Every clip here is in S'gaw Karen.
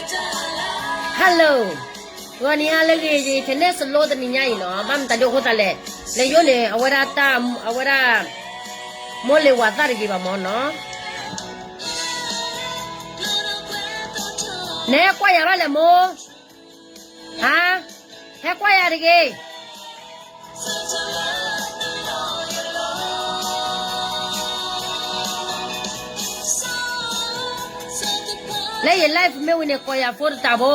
Hello, ဂီၤနံၤဟါလၢအဂ့ၤ ယ internet slow တနံၤညါအံၤနီၤ, ဘၣ်မတၤဒ်အဃိသတးလဲၣ်, လဲၤယိန့ၣ် အဝဲဒၣ်တၢ် အဝဲဒၣ် မိၢ်လ့ၤဝၤသၣ်တဂ့ၤဘၣ်မၢ်နီၤ, နဟဲကွၢ်ယၤဘၣ်လဲၣ်မိၢ်, ဟါ, ဟဲကွၢ်ယၤတဂ့ၤ. လၢယ live မ့ၢ်ဝံၤန့ၣ် ကိးယၤဖိတတးဖိ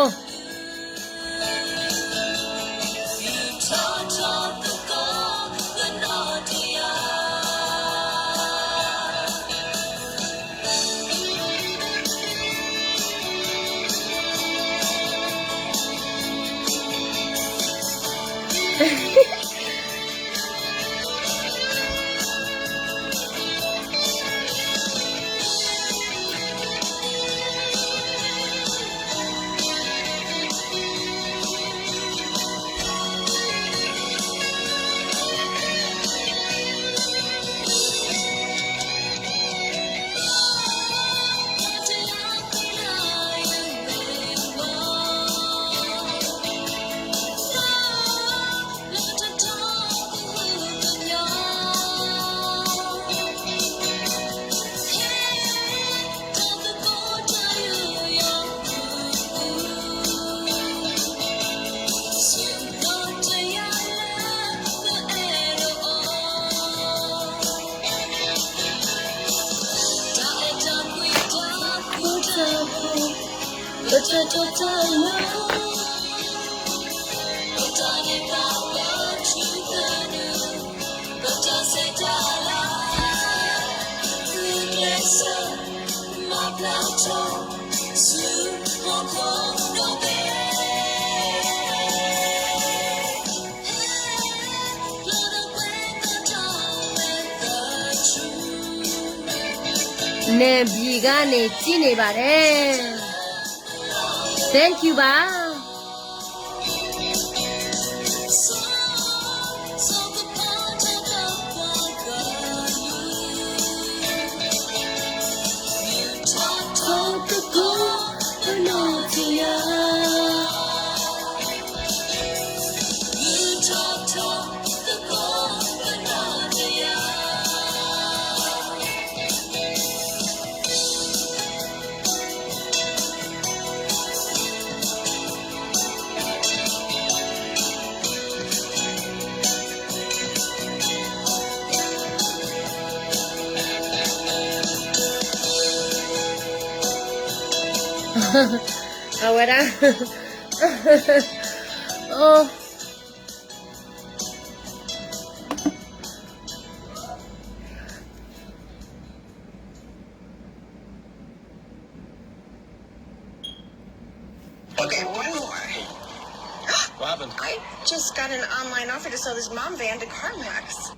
နဲၣ်ဘံၣ်ဂၤန့ၣ် စံးန့ၢ်ဘၣ်ဒဲး, thank you ဘၣ်. အဝဲဒၣ် အိ Okay, one more. What happened? I just got an online offer to sell this mom van to CarMax.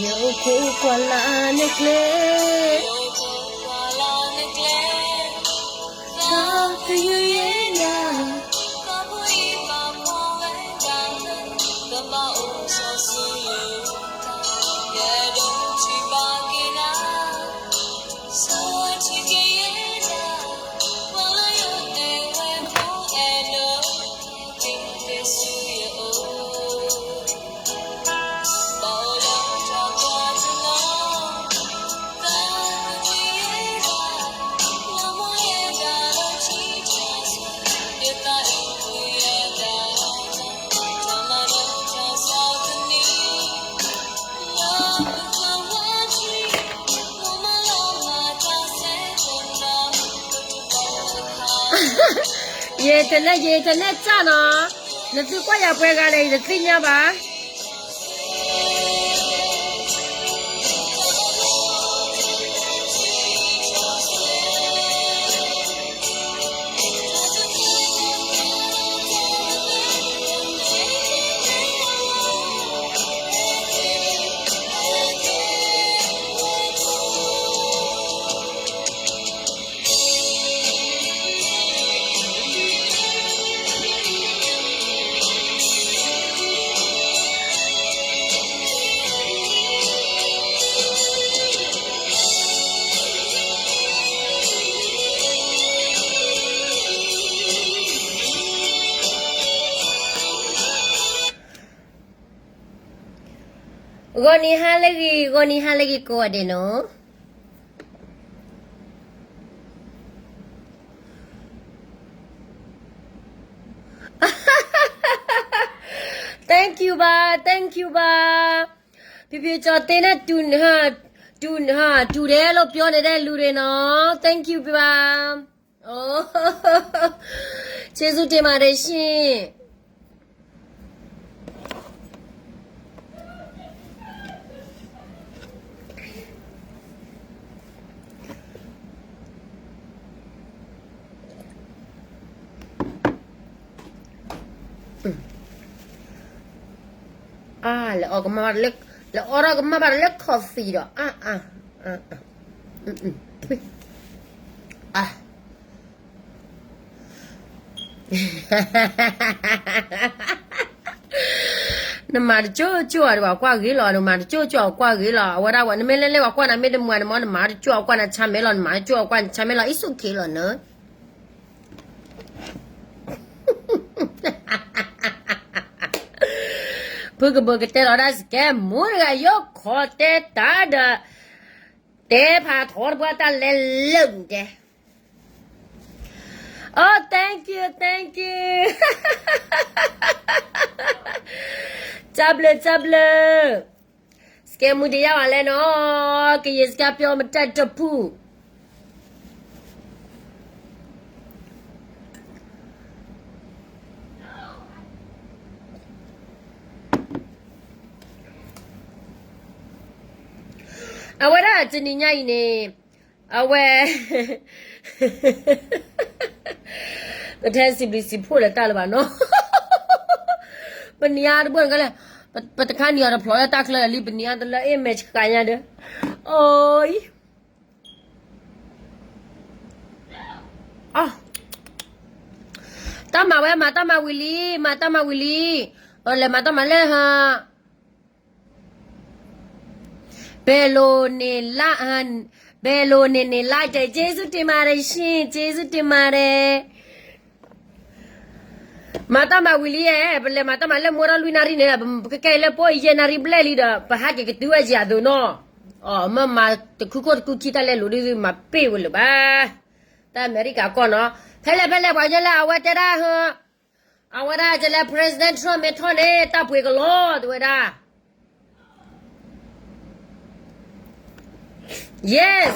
ယအိၣ်ခိးကွၢ်လၢ်နကျဲ, ယ internet ယ internet စၢ်နီၤ, နသုကွၢ်ယၤပှဲၤဂၤလဲၣ် ယတသ့ၣ်ညါဘၣ်. ဂီၤနံၤဟါလၢအဂ့ၤ, ဂီၤနံၤဟါလၢအဂ့ၤကိးဂၤဒဲးနီၤ. Thank you ဘၣ်, thank you ဘၣ်. ဖံဖံကၠီၤသ့န့ၣ် တူၢ်, တူၢ်, တူၢ်ဒဲးလီၤ ပျီန့ၣ်ဒဲးလူၤဒဲးနီၤ. Thank you ဘၣ်. အိ, ကျေးဇူးတင်ပါတယ်ရှင်. အါ, လဲၤအီၣ်ကမၣ်ဘၣ်, လဲၤအီၣ်ထီၣ်ကမၣ်ဘၣ်ဒီးလၢ coffee ဒီး, အါ, အါ, အါ, နမၤတကၠိၣ်ကၠိၣ်အီၤဒီး ပှၤကွၢ်ဂ့ၤလီၤ, နမၤတကၠိၣ်ကၠိၣ်အီၤကွၢ်ဂ့ၤလီၤ, အဝဲဒၣ်ဝဲ နမ့ၢ်လဲၤလဲၤပှၤကွၢ်နၤမ့ၢ်တမုာ်န့ၣ်မ့ၢ် နမၤတကၠိၣ်အီၤကွၢ်နၤဆါမဲာ်လီၤ, နမၤတကၠိၣ်အီၤကွၢ်နၤဆါမဲာ်လီၤ, အံၤ it's okay လီၤနၢ. ဖုကဘုးကတဲလီၤဒၣ်စကဲမူတဂၤ ယိၣ်ခိးတဲတၢ်ဒီး တဲဖးထီတပှၢ်တၢ်လဲၤလၢာ်တဲ. Oh, thank you, thank you. တၢ်ဘျုး, တၢ်ဘျုး. စကဲမူတယၢ်ဘၣ်လဲၣ်နီၤ, ကယဲၢ်စကဲပျီမတၢ်တပူၤ အဝဲဒၣ်တနံၤညါအံၤန့ၣ်, အဝဲ ပထဲစံးဘျုးစံးဖှိၣ်လၢတၢ်လၢၤဘၣ်နီၤ, ပနံၤအါတဘိၣ်နကလဲၣ်, ပတခါနံၤအီၤတဖျိးလၢတၢ်ချၢလၢာ်လံ, ပနံၤအါတလၢအ့ၣ်မဲာ်ဆှးညါဒီး, အိ, တၢ်မၤဝဲမၤတၢ်မၤဝံၤလံ, မၤတၢ်မၤဝံၤလံ, လဲၤမၤတၢ်မၤလၢဟါ ဘဲလိန့ၣ်လါ, ဘဲလိန့ၣ်န့ၣ်လါ, ကဲ, ကျေးဇူးတင်ပါတယ်ရှင်, ကျေးဇူးတင်ပါတယ်. မၤတၢ်မၤဝံၤလံဧါ, ပလဲၤမၤတၢ်မၤလၢမူထီၣ်လွံၢ်နၣ်ရံၣ်န့ၣ်, ပကကဲလၢပိၢ်ယဲၢ်နၣ်ရံၣ်ဘျဲၣ်လံဒီး ပဟးက့ၤကတုၤဝဲယၤသိးနီၤ, မ့ၢ်မၤတခုခိၣ်တခုခံတၢ်လဲၤလိၤဒ်မၤပ့ၢ်ဝဲလၢၤဘၣ်, တၢ်အမဲရကၤကီၢ်နီၤ, ဖဲလဲၣ်ဖဲလဲၣ် ပှၤကညီလၢအဝဲတဲဒၣ် အဝဲဒၣ်ကလဲၤ President Trump မ့ၢ်ထီၣ်န့ၣ် တၢ်ပှ့ၤကလီၤ တဲဝဲဒၣ်. Yes,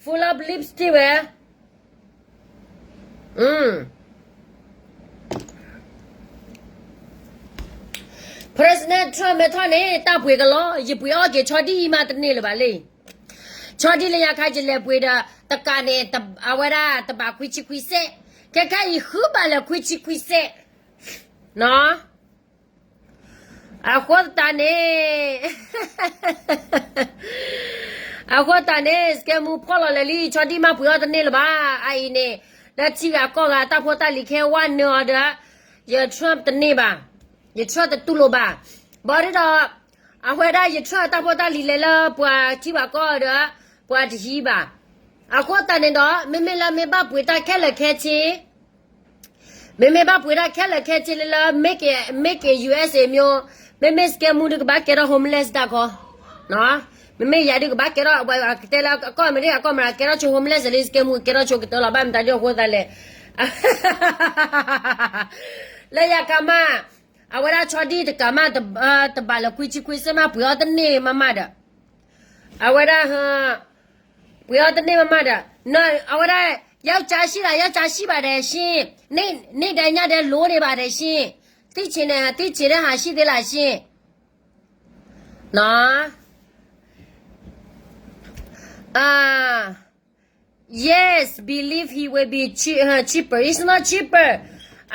full of lipstick ဝဲ. President Trump မ့ၢ်ထီၣ်န့ၣ် တၢ်ပှ့ၤကလီၤ, ယပှ့ၤအီၣ်က့ၤဆီဒံၣ်အံၤမးတန့ၢ်လၢၤဘၣ်လံ. ဆီဒံၣ်လၢညါခါ ယလဲၤပှ့ၤဒီး တကးန့ၣ် အဝဲဒၣ်တဘးခွံဆံခွံစဲး, ခဲခါအံၤဃုဘၣ်လၢခွံဆံခွံစဲးနီၤ. အဃိသတးန့ၣ်, အဃိသတးန့ၣ် စကဲမူဖီၣ်လီၤလဲၤလံ, ဆီဒံၣ်မးပှ့ၤအီၣ်တန့ၢ်လၢၤဘၣ်. အအံၤန့ၣ် လၢထံဂၤကီၢ်ဂၤ တၢ်ဖိတၢ်လံၤခဲဝဲနၢၤအီၤဒီး ယ Trump တန့ၢ်ဘၣ်, ယ Trump တတူၢ်လိာ်ဘၣ်. ဘၣ်ဒီး အဝဲဒၣ်ယ Trump တၢ်ဖိတၢ်လံၤလဲၤလၢပှၤထံဂၤကီၢ်ဂၤဒီး ပှၤတဟံးဘၣ်. အဃိသတးန့ၣ်ဒီး မ့မ့ၢ်လၢမ့ၢ်ဘၣ်ပှ့ၤတၢ်ခဲလၢာ်ခဲဆ့ မ့မ့ၢ်ဘၣ်ပှ့ၤတၢ်ခဲလၢာ်ခဲဆ့လၢလၢ make it, make it USA မျိုး, မ့မ့ၢ်စကဲမူဒုးကဘၣ်ကဲထီၣ် homeless တၢ်ခီ, မ့မ့ၢ်ယၤဒုးကဘၣ်ကဲထီၣ် အဝဲကတဲလၢအကီၢ်အမဲရကၤ အကီၢ်အမဲရကၤ ကဲထီၣ်ဆိ homeless လံ စကဲမူကဲထီၣ်ဆိကတၢၢ်လီၤ ဘၣ်မတၤဒ်အဃိသတးလဲၣ် လၢယၤကမၣ်, အဝဲဒၣ်ဆီဒံၣ်တကးမး တဘးလၢခွံဆံခွံစဲးမး ပှ့ၤအီၣ်တန့ၢ်မးမးဒီး, အဝဲဒၣ် ပှ့ၤအီၣ်တန့ၢ်မးမးဒီး, အဝဲဒၣ် ယောက်ျားရှိလား, ယောက်ျားရှိပါတယ်ရှင်. နေ့, နေ့တိုင်းညတိုင်းလိုနေပါတယ်ရှင်. သိချင်တယ်, သိချင်တဲ့ဟာရှိသေးလားရှင်. နော်. Ah, yes, believe he will be chea-, uh, cheaper. It's not cheaper.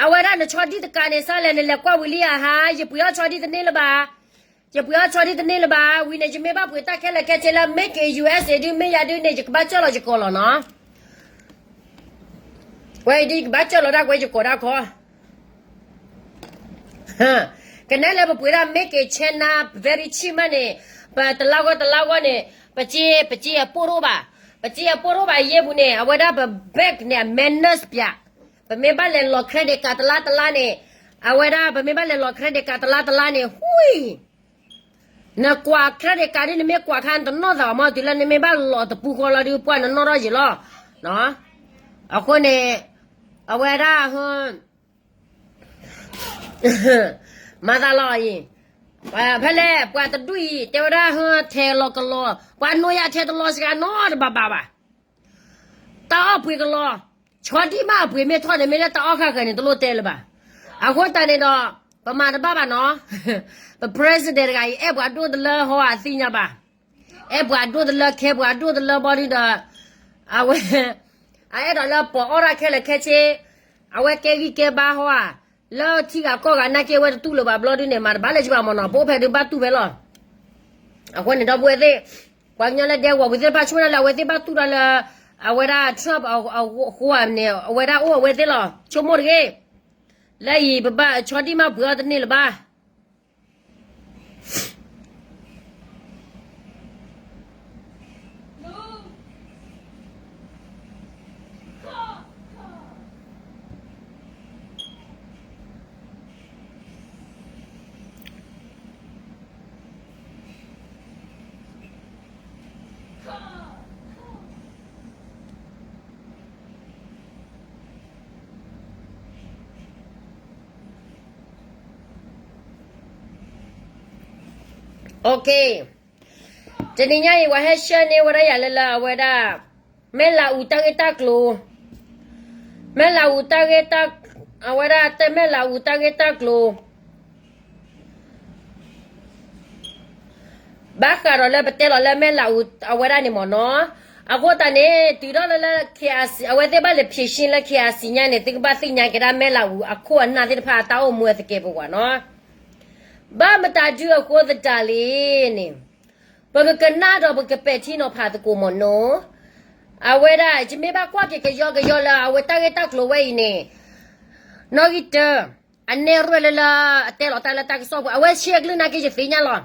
အဝဲဒၣ်နဆီဒံၣ်တကးန့ၣ် စၢ်လဲၣ် နလဲၤကွၢ်ဝံၤလံဧါဟါ, ယပှ့ၤအီၣ်ဆီဒံၣ်တန့ၢ်လၢၤဘၣ်. ယပှ့ၤအီၣ်ဆီဒံၣ်တန့ၢ်လၢၤဘၣ်. ဝံၤန့ၣ် ယမ့ၢ်ဘၣ်ပှ့ၤတၢ်ခဲလၢာ်ခဲဆ့လၢ made in U S A ဒုး မ့ၢ်ယၤဒုးန့ၣ် ယကဘၣ်စၢၢ်လီၤယကိာ်လီၤနီၤ. ဝဲအံၤဒုး ယကဘၣ်စၢၢ်လီၤဒၣ်ကွဲယကိာ်ဒၣ်ခီ. ကနဲလၢပပှ့ၤဒၣ် make it China very cheap မးန့ၣ်, ပတလါဂီၢ်တလါဂီၢ်န့ၣ် ပစ့, ပစ့အပိၢ်တအိၣ်ဘၣ်. ပစ့အပိၢ်တအိၣ်ဘၣ်ယဲၢ်ပူၤန့ၣ် အဝဲဒၣ်ပ bank န့ၣ် အ minus ပၠး. ပမ့ၢ်ဘၣ်လဲၤလီၤ credit card တလါတလါန့ၣ်, အဝဲဒၣ်ပမ့ၢ်ဘၣ်လဲၤလီၤ credit card တလါတလါန့ၣ် ဝံၤ နကွၢ် credit card ဒ်နမ့ၢ်ကွၢ်ခါ နတနီၣ်သးဘၣ်မး တုၤလၢနမ့ၢ်ဘၣ်လီၤတပူၤဃီလီၤဒုး ပှၢ်နနီၣ်ထီၣ်ယံာ်လီၤ. အဃိန့ၣ် အဝဲဒၣ် မၤသးလီၤအံၤ, ဖဲလဲၣ် ပှၤတဒူၣ်အံၤ တဲဝဲဒၣ် ထဲလီၤကလီၤ, ပှၤနိယၤထဲတလီၤစှၤနီတဘၣ်ဘၣ်ဘၣ်. တၢ်အီၣ်ပှ့ၤကလီၤ, ဆီဒံၣ်မးအပှ့ၤမ့ၢ်ထီၣ်န့ၣ် မ့ၢ်လၢတၢ်အီၣ်ခါဃၢၤန့ၣ် တလိၣ်တဲလၢၤဘၣ်. အဃိသတးန့ၣ်ဒီး ပမၤတဘၣ်ဘၣ်နီၤ, ပ president တဂၤအံၤ အဲၣ်ပှၤဒိၣ်တလၢဟီဧါသ့ၣ်ညါဘၣ်. အဲၣ်ပှၤဒိၣ်တလၢ ခဲပှၤဒိၣ်တလၢဘီဒုဒီး အဝဲ အအဲၣ်ဒိးလၢပှၤအီၣ်တၢ်ခဲလၢာ်ခဲဆ့, အဝဲကဲဂံၢ်ကဲဘါဟီဧါ, လၢထံဂၤကီၢ်ဂၤနာ်က့ အဝဲတတူၢ်လိာ်ဘၣ်ဘျီဒုန့ၣ် မၤတဘၣ်လၢၤဘၣ်မးနီၤ, ပအိၣ်ဖဲဒုးဘၣ်တူၢ်ဖဲလီၤ. အဃိန့ၣ်ဒီပုၢ်ဝဲၢ်သ့ၣ်, ပှၤကညီလၢဒဲကဝီၤဝံၤသ့ၣ်တဖၣ် ဆိကမိၣ်ဒၣ်လၢအဝဲသ့ၣ်ဘၣ်တူၢ်ဒီးလၢ အဝဲဒၣ် Trump အဃိန့ၣ် အဝဲဒၣ်အိၣ်အဝဲသ့ၣ်လီၤ. ဆိကမိၣ်တဂ့ၤ, လၢအံၤပဘၣ်ဆီဒံၣ်မးပှ့ၤအီၣ်တန့ၢ်လၢၤဘၣ်. Okay, တနံၤညါအံၤ ပှၤဟဲဆှၢန့ၢ်ဝဲဒၣ်ယၤလၢလၢအဝဲဒၣ် မဲၢ်လးအူတၢ်ဂ့ၢ်တၢ်ကျိၤ, မဲၢ်လးအူတၢ်ဂ့ၢ်တၢ်, အဝဲဒၣ်တဲမဲၢ်လးအူတၢ်ဂ့ၢ်တၢ်ကျိၤ ဘၣ်ဃးဒီးလၢပတဲလီၤလၢမဲၢ်လးအူအဝဲဒၣ်န့ၣ်မ့ၢ်နီၤ. အဃိသတးန့ၣ် တုၤထီၣ်လၢလၢ KIC အဝဲသ့ၣ်ဘၣ်လဲၤဖြေရှင်းလၢ KIC ညါန့ၣ် သုကဘၣ်သ့ၣ်ညါက့ၤဒၣ် မဲၢ်လးအူအခိၣ်အနၢ်သ့ၣ်တဖၣ်အတၢ်အိၣ်မူအသကဲးပဝးနီၤ. ဘၣ်မတၤဒုအဃိသတးလဲၣ်န့ၣ်, ပကကနၣ်ဒီးပကပဲာ်ထံနီၤဖးသကိးမ့ၢ်နီၤ. အဝဲဒၣ် ယမ့ၢ်ဘၣ်ကွၢ်က့ၤကယီကယီလၢအဝဲတၢ်ဂ့ၢ်တၢ်ကျိၤဝဲအံၤန့ၣ်, နီၣ်ဂံၢ်တၢ အနဲၣ်ရွဲၣ်လၢလၢ အတဲလီၤတၢ်လၢတၢ်ကစီၣ်ပူၤ အဝဲဆ့အကလုၢ်နာ်က့ ယသ့ၣ်ညါလီၤ.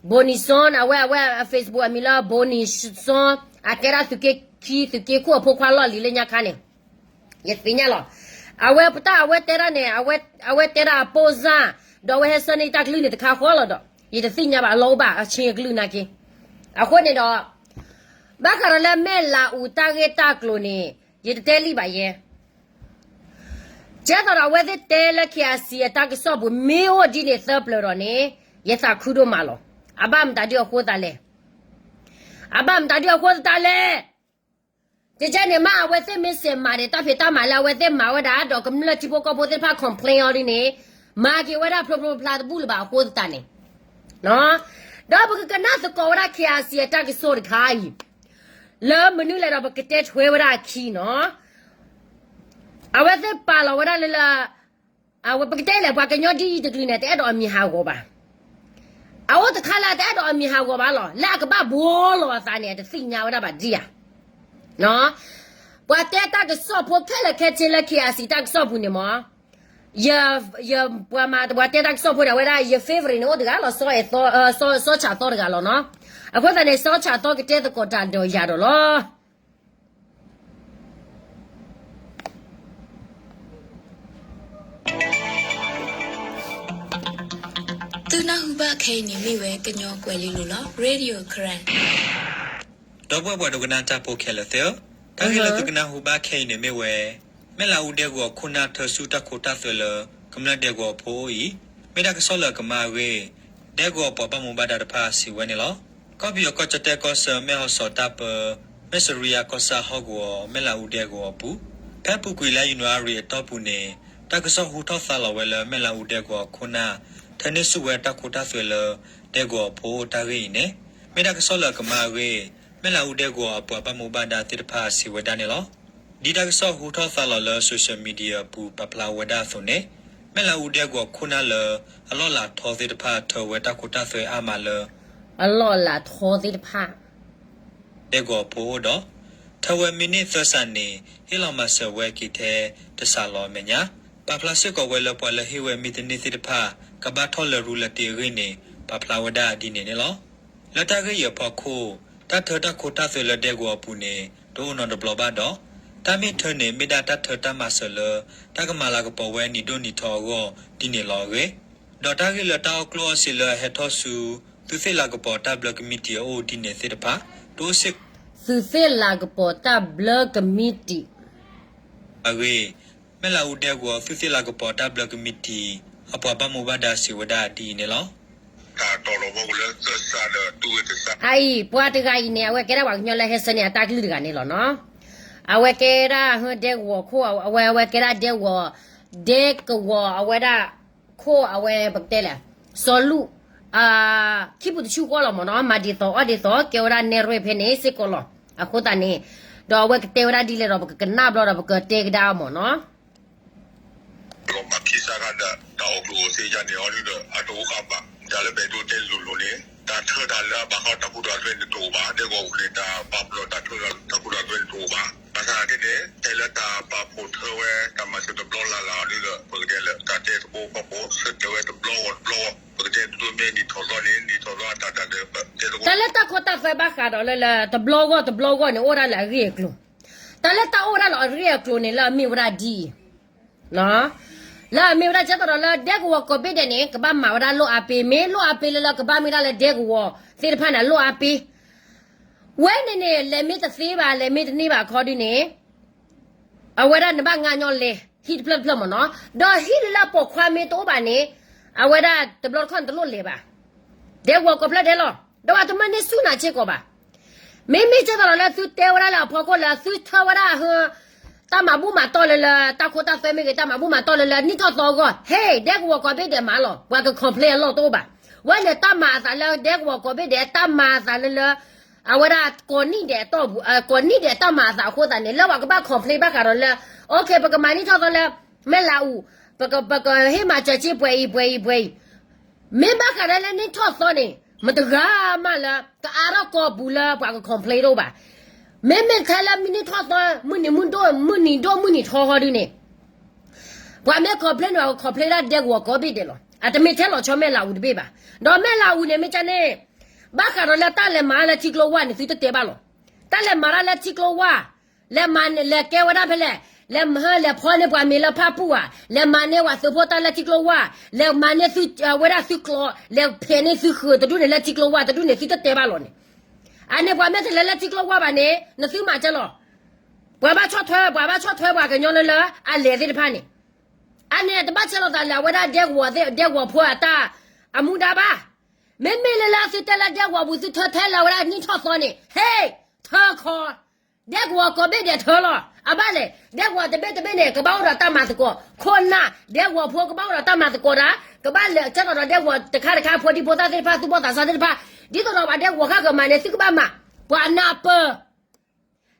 Bonny Song အဝဲ အဝဲ Facebook အမံၤလၢ Bonny Song အကဲဒၣ်သုးက့ခံ သုးက့ခိၣ်အဖိခွါလီၢ်လံၤလၢညါခါန့ၣ်, ယသ့ၣ်ညါလီၤ. အဝဲပတၢ်အဝဲတဲဒၣ်န့ၣ်, အဝဲတဲဒၣ်အ post ဒီးအဝဲဟဲဆှၢန့ၢ်တၢ်ကလုၢ်န့ၣ်တခါဃီလီၤဒီး ယတသ့ၣ်ညါဘၣ်အလီၢ်အိၣ်ဘၣ်အဆ့အကလုၢ်နာ်က့. အဃိန့ၣ်ဒီး ဘၣ်ဃးဒီးလၢမဲၢ်လးအူတၢ်ဂ့ၢ်တၢ်ကျိၤန့ၣ် ယတတဲလံဘၣ်ယဲ ကဲသိးဒီးအဝဲသ့ၣ်တဲလၢ KIC အတၢ်ကစီၣ်ပူၤ မ့ၢ်အိၣ်ဒ်န့ၣ်သၢပျၢၤဒီးန့ၣ် ယသးခုဒိၣ်မးလီၤ. အဘၣ်မတၤဒုအဃိသတးလဲၣ်. အဘၣ်မတၤဒုအဃိသတးလဲၣ်. ကကဲန့ၣ်မး အဝဲသ့ၣ်မ့ၢ်စဲးမၤန့ၣ် တၢ်ဖံးတၢ်မၤလၢအဝဲသ့ၣ်မၤဝဲဒၣ် ဒီးကမျၢၢ်ထံဖိကီၢ်ဖိသ့ၣ်တဖၣ် complain အီၤဒ်န့ၣ် မၤက့ၤဝဲဒၣ်ဖျိဖျိဖျါတဘူၣ်လၢၤဘၣ်အဃိသတးန့ၣ်, ဒီးပကကနၣ်သကိးဝဲဒၣ် KIC အတၢ်ကစီၣ်တခါအံၤ လၢမနုၤလဲၣ်ဒီးပကတဲထွဲဝဲဒၣ်အခံနီၤ. အဝဲသ့ၣ်ပာ်လီၤဝဲဒၣ်လၢလၢ အဝဲပကတဲလဲၣ် ပှၤကညီဒ်အံၤတကလုာ်န့ၣ် တအဲၣ်ဒိးအမံၤဟးဂီၤဘၣ်. အအိၣ်တခါလၢအတအဲၣ်ဒိးအမံၤဟးဂီၤဘၣ်လီၤ. လၢအကဘၣ်ဘှီလီၤအသးန့ၣ် အတသ့ၣ်ညါဝဲဒၣ်ဘၣ်ဒံးဧါ. ပှၤတဲတၢ်ကစီၣ်ဖိခဲလၢာ်ခဲဆ့လၢ KIC တၢ်ကစီၣ်ပူၤန့ၣ်မး, ယ, ယ, ပှၤမၤ ပှၤတဲတၢ်ကစီၣ်ဖိန့ၣ် အဝဲဒၣ်ယ favorite န့ၣ် အိၣ်တဂၤလီၤ စီၤအဲၣ်သီ, စီၤဆၣ်သီတဂၤလီၤနီၤ. အဃိသတးန့ၣ် စီၤဆၣ်သီကတဲသကိးတၢ်ဒီးယၤဒီးလီၤ. သုနၢ်ဟူဘၣ်ခဲအံၤန့ၣ်မ့ၢ်ဝဲကညီကွဲၤလ့လိၤလီၤ Radio Karen. ဒီပုၢ်ဝဲၢ်ပှၤဒိကနၣ်တၢ်ဖိခဲလၢာ်သ့ၣ်ဧၢ, တၢ်ဂ့ၢ်လၢသုကနၢ်ဟူဘၣ်ခဲအံၤန့ၣ်မ့ၢ်ဝဲ မဲၢ်လးအူဒဲကဝီၤခိၣ်နၢ်ထၢဆူတၢ်ခိတၢ်သွဲလၢ ကမျၢၢ်ဒဲကဝီၤဖိအံၤ မ့ၢ်တၢ်ကစီၣ်လၢအကမၤအဂ့ၢ် ဒဲကဝီၤပှၤဘၣ်မူဘၣ်ဒါတဖၣ်စံးဝဲန့ၣ်လီၤ. ကီၢ်ပယီၤကီၢ်ကၠီၣ်တဲၣ်ကီၢ်ဆၢ မဲၢ်ဟီၣ်စီၤတၢ်ပၢ မဲၢ်စရံယါကီၢ်ဆၣ်ဟီၣ်ကဝီၤ မဲၢ်လးအူဒဲကဝီၤအပူၤ ဖဲအပူၤကွံာ်လါယနူၤအါရံၤအတီၢ်ပူၤန့ၣ် တၢ်ကစီၣ်ဟူထီၣ်သါလီၤဝဲလၢ မဲၢ်လးအူဒဲကဝီၤအခိၣ်နၢ် ထၢန့ၢ်ဆူၣ်ဝဲတၢ်ခိတၢ်သွဲလၢ ဒဲကဝီၤအဖီခိၣ်တၢ်ဂ့ၢ်အံၤန့ၣ် မ့ၢ်တၢ်ကစီၣ်လၢအကမၣ်အဂ့ၢ် မဲၢ်လးအူဒဲကဝီၤအပှၤဘၣ်မူဘၣ်ဒါသ့ၣ်တဖၣ်စံးဝဲဒၣ်န့ၣ်လီၤ. ဒ်တၢ်ကစီၣ်ဟူထီၣ်သါလီၤလၢ social media အပူၤပာ်ဖျါဝဲဒၣ်အသိးန့ၣ် မဲၢ်လးအူဒဲကဝီၤအခိၣ်နၢ်လၢ အလီၢ်လၤထီသ့ၣ်တဖၣ် ထၢဝဲတၢ်ခိတၢ်သွဲအါမးလၢ အလီၢ်လၤထီသ့ၣ်တဖၣ် ဒဲကဝီၤအဖီခိၣ်ဒီး ထၢဝဲမံးနံးသၢစးန့ၣ် ဟ့ၣ်လီၤမၤစၢၤဝဲက့ၤထဲတစးလီၤအမဲာ်ညါ ပာ်ဖျါစ့ၢ်ကီးဝဲလၢပှၤလၢဟ့ၣ်ဝဲမံးတနံၣ်သ့ၣ်တဖၣ် ကဘၣ်ထီၣ်လဲၤရူလၢတ့ၢ်အဂ့ၢ်န့ၣ် ပာ်ဖျါဝဲဒၣ်ဒ်န့ၣ်န့ၣ်လီၤ. လၢတၢ်ဂ့ၢ်အံၤအဖီခိၣ် တၢ်ထၢတၢ်ခိတၢ်သွဲလၢဒဲကဝီၤအပူၤန့ၣ် တအိၣ်နီတဘျီဘၣ်ဒီး တၢ်မ့ၢ်ထၢန့ၣ် မ့ၢ်ဒၣ်တၢ်ထၢတၢ်မၤစၢၤလၢ တၢ်ကမၤလၤကပီၤဝဲနံၤဒိၣ်နံၤထီအဂီၢ်ဒ်န့ၣ်လီၤအဂ့ၢ် ဒီးတၢ်ဂ့ၢ်လၢတၢ်အီၣ်ကျိၣ်အီၣ်စ့လၢအဟဲထီၣ်ဆူ သုးသ့ၣ်လၤကပီၤတၢ်ဘျၢကမံးတံာ်အအိၣ်ဒ်န့ၣ်သ့ၣ်တဖၣ် တအိၣ်စ့ၢ် သုးသ့ၣ်လၤကပီၤတၢ်ဘျၢကမံးတံာ် အဂ့ၢ် မဲၢ်လးအူဒဲကဝီၤသုးသ့ၣ်လၤကပီၤတၢ်ဘျၢကမံးတံာ် အပှၤဘၣ်မူဘၣ်ဒါစံးဝဲဒၣ်ဒ်အံၤန့ၣ်လီၤ. တၢ်တီလီၤဘီကလၢသၢစးဒီးတူၢ်ဝဲတစး အအံၤ ပှၤတဂၤအံၤန့ၣ် အဝဲကဲဒၣ်ပှၤကညီလၢဟဲဆၢန့ၢ်အတၢ်ကလုၢ်တဂၤန့ၣ်လီၤနီၤ. အဝဲကဲဒၣ်ဟၢဒဲကဝီၤခိၣ် အဝဲ အဝဲကဲဒၣ်ဒဲကဝီၤ ဒဲကဝီၤအဝဲဒၣ် ခိၣ်အဝဲပကတဲလဲၣ် စီၤလူၢ် ခံပူၤတဆူဃီလီၤမ့ၢ်နီၤ မၤဒ်သိးအီၣ်ဒ်သိး ကဲဝဲဒၣ်နဲၣ်ရွဲၣ်ဖဲန့ၣ်စ့ၢ်ကီးလီၤ. အဃိသတးန့ၣ် ဒီးအဝဲကတဲဝဲဒၣ်ဒ်လဲၣ်ဒီး ပကကနၣ်ဘျီဒီးပကတဲကဒါအီၤမ့ၢ်နီၤ. လီၤမၢ်ခံစးခါဒီး တၢ်အိၣ်ကျိၣ်အိၣ်စ့ယါန့ၣ်အီၤဒုဒီး အတအိၣ်ဃာ်ဘၣ် တၢ်လၢပအဲၣ်ဒိးတဲလိၤလိၤန့ၣ် တၢ်ထၢတၢ်လၢအဘၣ်ဃးတၢ်ခိတၢ်သွဲန့ၣ်တအိၣ်ဘၣ် ဒဲကဝီၤပူၤန့ၣ် တၢ်ပာ်ဖှိၣ်တၢ်ထၢတၢ်ခိတၢ်သွဲန့ၣ်တအိၣ်ဘၣ် ဘၣ်ဆၣ်သနာ်က့န့ၣ် တဲလၢတၢ်ပာ်ဖှိၣ်ထၢဝဲ တၢ်မၤစၢၤတဘျီလၢ်လၢ်အီၤဒုဒီး ပကတဲလၢ တၢ်တဲသကိးဖီခိၣ် ဆၢတဲာ်ဝဲတဘျီဂီၢ်တဘျီဂီၢ် ပကတဲဒ်သိးမ့ၢ်နံၣ်ထီၣ်သီန့ၣ် နံၣ်ထီၣ်သီအတၢ်တၢ်ဒီး တဲသကိး တၢ်လၢတၢ်ခိတၢ်သွဲဘၣ်ဃးဒီးလၢလၢ တဘျီဂီၢ်တဘျီဂီၢ်န့ၣ် အိၣ်ဒၣ်လၢအဂ့ၢ်အကျိၤ တၢ်လၢတၢ်အိၣ်ဒၣ်လၢအဂ့ၢ်အကျိၤန့ၣ် လၢအမ့ၢ်ဝဲဒၣ်ဒ်အံၤ လၢအမ့ၢ်ဝဲဒၣ်ကဲသိးဒီးလၢဒဲကဝီၤကိးဘ့ၣ်ဒဲးန့ၣ် ကဘၣ်မၤဝဲဒၣ်လိၣ်အါပ့ၤ မ့ၢ်လိၣ်အါပ့ၤလၢလၢကဘၣ်မ့ၢ်ဒၣ်လၢဒဲကဝီၤသ့ၣ်တဖၣ်န့ၣ် လိၣ်အါပ့ၤ ဝဲန့ၣ်န့ၣ် လဲၤမ့ၢ်တသ့ဘၣ် လဲၤမ့ၢ်တန့ၢ်ဘၣ်အခီဒုန့ၣ် အဝဲဒၣ်နဘၣ်ငါညီလဲၤ ဟံၣ်တဖျၢၣ်တဖျၢၣ်မ့ၢ်နီၤ ဒီးဟံၣ်လၢလၢပိာ်ခွါမ့ၢ်တအိၣ်ဘၣ်န့ၣ် အဝဲဒၣ်တဘျီတခီၣ်န့ၣ်တလိၣ်လဲၤဘၣ် ဒဲကဝီၤကိးဖျၢၣ်ဒဲးလီၤ ဒီးပှၤတမ့ၢ်န့ၢ်ဆူၣ်နၤစ့ၢ်ကီးဘၣ် မ့မ့ၢ်ကဲသိးဒီးလၢသုတဲဝဲဒၣ်လၢအဖီခိၣ်လၢသုထၢဝဲဒၣ်ဟၢ တၢ်မၤဘူၣ်မၤတီၢ်လၢလၢ တၢ်ခိတၢ်သွဲမ့ၢ်ဂ့ၤ တၢ်မၤဘူၣ်မၤတီၢ်လၢလၢ နံၣ်ထီၣ်သီအဂီၢ် ဟ့ၣ် ဒဲကဝီၤကိးဘ့ၣ်ဒဲးမၤလီၤ ပှၤက complain အလီၢ်တအိၣ်ဘၣ် ဝဲန့ၣ်တၢ်မၤအသးလၢဒဲကဝီၤကိးဘ့ၣ်ဒဲး တၢ်မၤအသးလၢလၢ အဝဲဒၣ်ကိးနံၣ်ဒဲးအတီၢ်ပူၤ ကိးနံၣ်ဒဲးတၢ်မၤအသးအဃိသတးန့ၣ် လၢပှၤကဘၣ် complain ဘၣ်ဃးဒီးလၢ okay ပကမၤနံၣ်ထီၣ်သီလၢ မဲၢ်လးအူ ပက ပကဟ့ၣ်မၤစၢၤစ့ပှဲၤအံၤပှဲၤအံၤပှဲၤအံၤ မ့ၢ်ဘၣ်ဃးဒီးလၢနံၣ်ထီၣ်သီန့ၣ် မတဂၤမးလၢ ကအါထီၣ်ကီၢ်ပူၤလၢပှၤက complain တအိၣ်ဘၣ် မ့မ့ၢ်ထဲလၢမုၢ်နံၣ်ထီၣ်သီ မုၢ်နံၤမုၢ်ဒိၣ် မုၢ်နံၤဒိၣ်မုၢ်နံၤထီဟီဒုန့ၣ် ပှၤမ့ၢ် complain န့ၣ် ပှၤက complain ဒၣ်ဒဲကဝီၤကိးဘ့ၣ်ဒဲးလီၤ အတမ့ၢ်ထဲလီၤဆီမဲၢ်လးအူတဘ့ၣ်ဘၣ် ဒီးမဲၢ်လးအူန့ၣ်မ့ၢ်ကန့ၣ် ဘၣ်ဃးဒီးလၢတၢ်လဲၤမၤလၢထံကျိဝၢ်န့ၣ် သုတတဲဘၣ်လီၤ တၢ်လဲၤမၤတၢ်လၢထံကျိဝၢ် လဲၤမၤန့ၣ် လဲၤကဲဝဲဒၣ်ဖဲလဲၣ်, လဲၤမၤ လဲၤဖီန့ၢ်ပှၤမ့ၤလၢဖၣ်ပူၣ်ဧါ, လဲၤမၤန့ၢ်ပှၤသုးဖိတၢ်လၢထံကျိဝၢ်, လဲၤမၤန့ၢ်သု ဝဲဒၣ်သုကျိာ်, လဲၤဖဲးန့ၢ်သုဃၢၤတဒူၣ်န့ၣ်လၢထံကျိဝၢ်တဒူၣ်န့ၣ် သုတတဲဘၣ်လီၤန့ၣ်. အန့ၣ်ပှၤမ့ၢ်တလဲၤလၢထံကျိဝၢ်ဘၣ်န့ၣ် နသုမၤကဲလီၤ. ပှၤဘၣ်ဆီၣ်ထွဲ ပှၤဘၣ်ဆီၣ်ထွဲပှၤကညီလၢလၢအလဲၤသ့ၣ်တဖၣ်န့ၣ်, အန့ၣ်တဘၣ်ဆဲးလီၤသးလၢအဝဲဒၣ်ဒဲကဝီၤသ့ၣ် ဒဲကဝီၤဖိအတၢ်အမူဒါဘၣ်. မ့မ့ၢ်လၢလၢသုတဲလၢဒဲကဝီၤပူၤ သုထၢထဲလၢအဝဲဒၣ်နံၣ်ထီၣ်သီန့ၣ် ဟ့ၣ် ထၢခီ ဒဲကဝီၤကိးဘ့ၣ်ဒဲးထၢလီၤ. အဘၣ်လဲၣ် ဒဲကဝီၤတဘ့ၣ်တဘ့ၣ်န့ၣ် ကဘၣ်အိၣ်ဒီးတၢ်မၤသကိး, ခိၣ်နၢ် ဒဲကဝီၤဖိကဘၣ်အိၣ်ဒီးတၢ်မၤသကိးတၢ်, ကဘၣ်လဲၤကဲထီၣ်ဒီးဒဲကဝီၤတခါတခါ ဖိဒံဖိသၣ်သ့ၣ်တဖၣ် သူၣ်ဘီၣ်သးစၢ်သ့ၣ်တဖၣ်, ဒ်သိးဒီးပှၤဒဲကဝီၤဃၣ်ကမၤန့ၣ် သုကဘၣ်မၤ, ပှၤနၢ်ပၢၢ်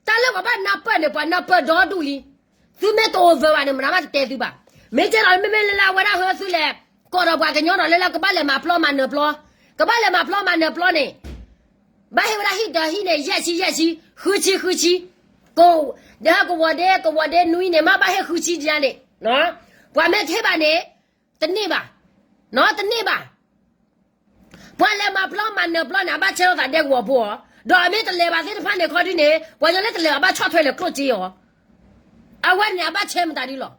တၢ်လၢပှၤဘၣ်နၢ်ပၢၢ်န့ၣ် ပှၤနၢ်ပၢၢ်ဒီဒူၣ်လံ. သုမ့ၢ်တအိၣ်သၢဘၣ်န့ၣ် မနုၤမးတတဲသုဘၣ်. မ့ၢ်ကဲဒီးမ့မ့ၢ်လၢလၢအဝဲဒၣ်ဟၢသုလဲၤ ကိးဒီးပှၤကညီဒီးလၢလၢကဘၣ်လဲၤမၤပျီမၤနၢၤပျီ, ကဘၣ်လဲၤမၤပျီမၤနၢၤပျီန့ၣ် ဘၣ်ဟ့ၣ်ဝဲဒၣ်ဟံၣ်တဟံၣ်န့ၣ် ယဲၢ်ဆံယဲၢ်ဆံ ဃုဆံဃုဆံ, က ဒ်ဟဲကဝီၤဒ့ ကဝီၤဒ့နွံန့ၣ် မ့ၢ်ဘၣ်ဟ့ၣ်ဃုဆံဒ်န့ၣ်, ပှၤမ့ၢ်တဟ့ၣ်ဘၣ်န့ၣ် တန့ၢ်ဘၣ်, တန့ၢ်ဘၣ်. ပှၤလဲၤမၤပျီမၤနၢၤပျီန့ၣ် အဘၣ်ဆဲးထီၣ်သးဒဲကဝီၤဖိအီၤ, ဒီးအမ့ၢ်တလဲၤဘၣ်သ့ၣ်တဖၣ်န့ၣ်ခီဒုန့ၣ် ပှၤကညီလၢတလဲၤဘၣ်ဘၣ်ဆီၣ်ထွဲလဲၤကျိၣ်စ့အီၤ, အဝဲန့ၣ်အဘၣ်ဆဲးမတၤဒုလီၤ.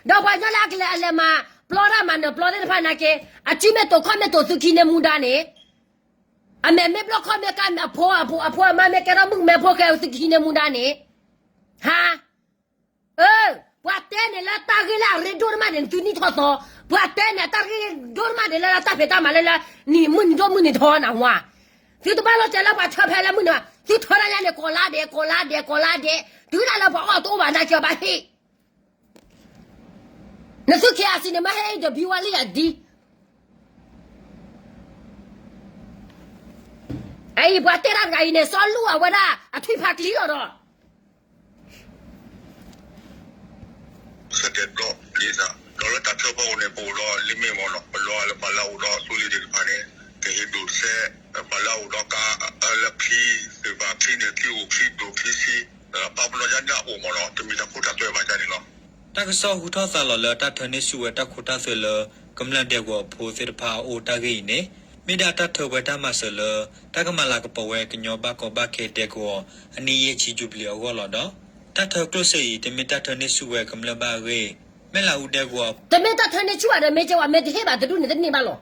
ဒီးပှၤကညီလၢအကလဲၤအလဲၤမၤပျီတၢ်မၤနၢၤပျီသ့ၣ်တဖၣ်နာ်က့ အစုမ့ၢ်တိာ်ခီၣ်မ့ၢ်တိာ်သုခံန့ၢ်မူဒါန့ၣ် အမဲာ်မ့ၢ်ဘျီၣ်ခီၣ်မ့ၢ်ကါ အဖိအဖိအဖိအမါမ့ၢ်ကဲထီၣ်မုၣ်ကမဲဖိဃဲသုခံန့ၢ်မူဒါန့ၣ်, ဟါ အၢ ပှၤတဲန့ၣ်လၢတၢ်ဂ့ၢ်လၢအရ့ဒိၣ်တမးန့ၣ် သုနံၣ်ထီၣ်သီ, ပှၤတဲန့ၣ်တၢ်ဂ့ၢ်ဒိၣ်တမးန့ၣ်လၢတၢ်ဖံးတၢ်မၤလၢလၢ နံၣ်မုၢ်နံၤဒိၣ်မုၢ်နံၤထီနၤဝါ, သုတဘၣ်လီၤတဲာ်လၢပှၤထၢဖဲလၢမုၢ်နၤ, သုထၢတၢ်ညါန့ၣ် ကိးလါဒဲး ကိးလါဒဲး ကိးလါဒဲး, တုၤဒၣ်လၢပှၤအီၣ်တအိၣ်ဘၣ်နာ်က့ဘၣ်ဟ့ၣ် နသု KIC န့ၣ် မ့ၢ်ဟဲ interview ဝဲလံယၤဒ် အအံၤ ပှၤတဲတၢ်တဂၤအံၤန့ၣ် စီၤလူအဝဲဒၣ်အထွံၣ်ဖးကျံလီၤဒီး ဆၢတဲာ်ဘျီ ဒ်သိး ဒီးလၢတၢ်ထၢဖီခိၣ်န့ၣ် ပအိၣ်ဒီးလံမ့ၢ်မ့ၢ်နီၤ ပလီၤလၢပှၤလၢအအိၣ်ဒီးသူလံၤသ့ၣ်တဖၣ်န့ၣ် ကဟ့ၣ်ဒိၣ်စဲး ပှၤလၢအအိၣ်ဒီးကါ လၢချံသ့ၣ်တဖၣ် ချံန့ၣ် ချံအိၣ်ချံဒိၣ်ချံဆံး ပာ်ပနီၣ်ယါဒ်အအိၣ်မ့ၢ်နီၤ တမ့ၢ်တၢ်ခိတၢ်သွဲဘၣ်ယါန့ၣ်လီၤ. တၢ်ကစီၣ်ဟူထီၣ်သါလီၤလၢတၢ်ထၢန့ၢ်ဆူၣ်ဝဲတၢ်ခိတၢ်သွဲလၢ ကမျၢၢ်ဒဲကဝီၤဖိသ့ၣ်တဖၣ်အအိၣ်တၢ်ဂ့ၢ်အံၤန့ၣ် မ့ၢ်ဒၣ်တၢ်ထၢပှဲၤတၢ်မၤစၢၤလၢ တၢ်ကမၤလၤကပီၤဝဲကညီဘၣ်ကီဘၣ်ခဲဒဲကဝီၤ အနံၣ်ယဲၢ်ဆံ jubilee အဂီၢ်လီၤဒီး တၢ်ထၢကျိၣ်စ့အံၤ တမ့ၢ်တၢ်ထၢန့ၢ်ဆူၣ်ဝဲကမျၢၢ်ဘၣ်အဂ့ၢ် မဲၢ်လးအူဒဲကဝီၤ တမ့ၢ်တၢ်ထၢန့ၢ်ဆူၣ်ဘၣ်ဒီး မ့ၢ်ကဲဝဲမ့ၢ်တဟ့ၣ်ဘၣ်တဒူၣ်န့ၣ်တန့ၢ်ဘၣ်လီၤ.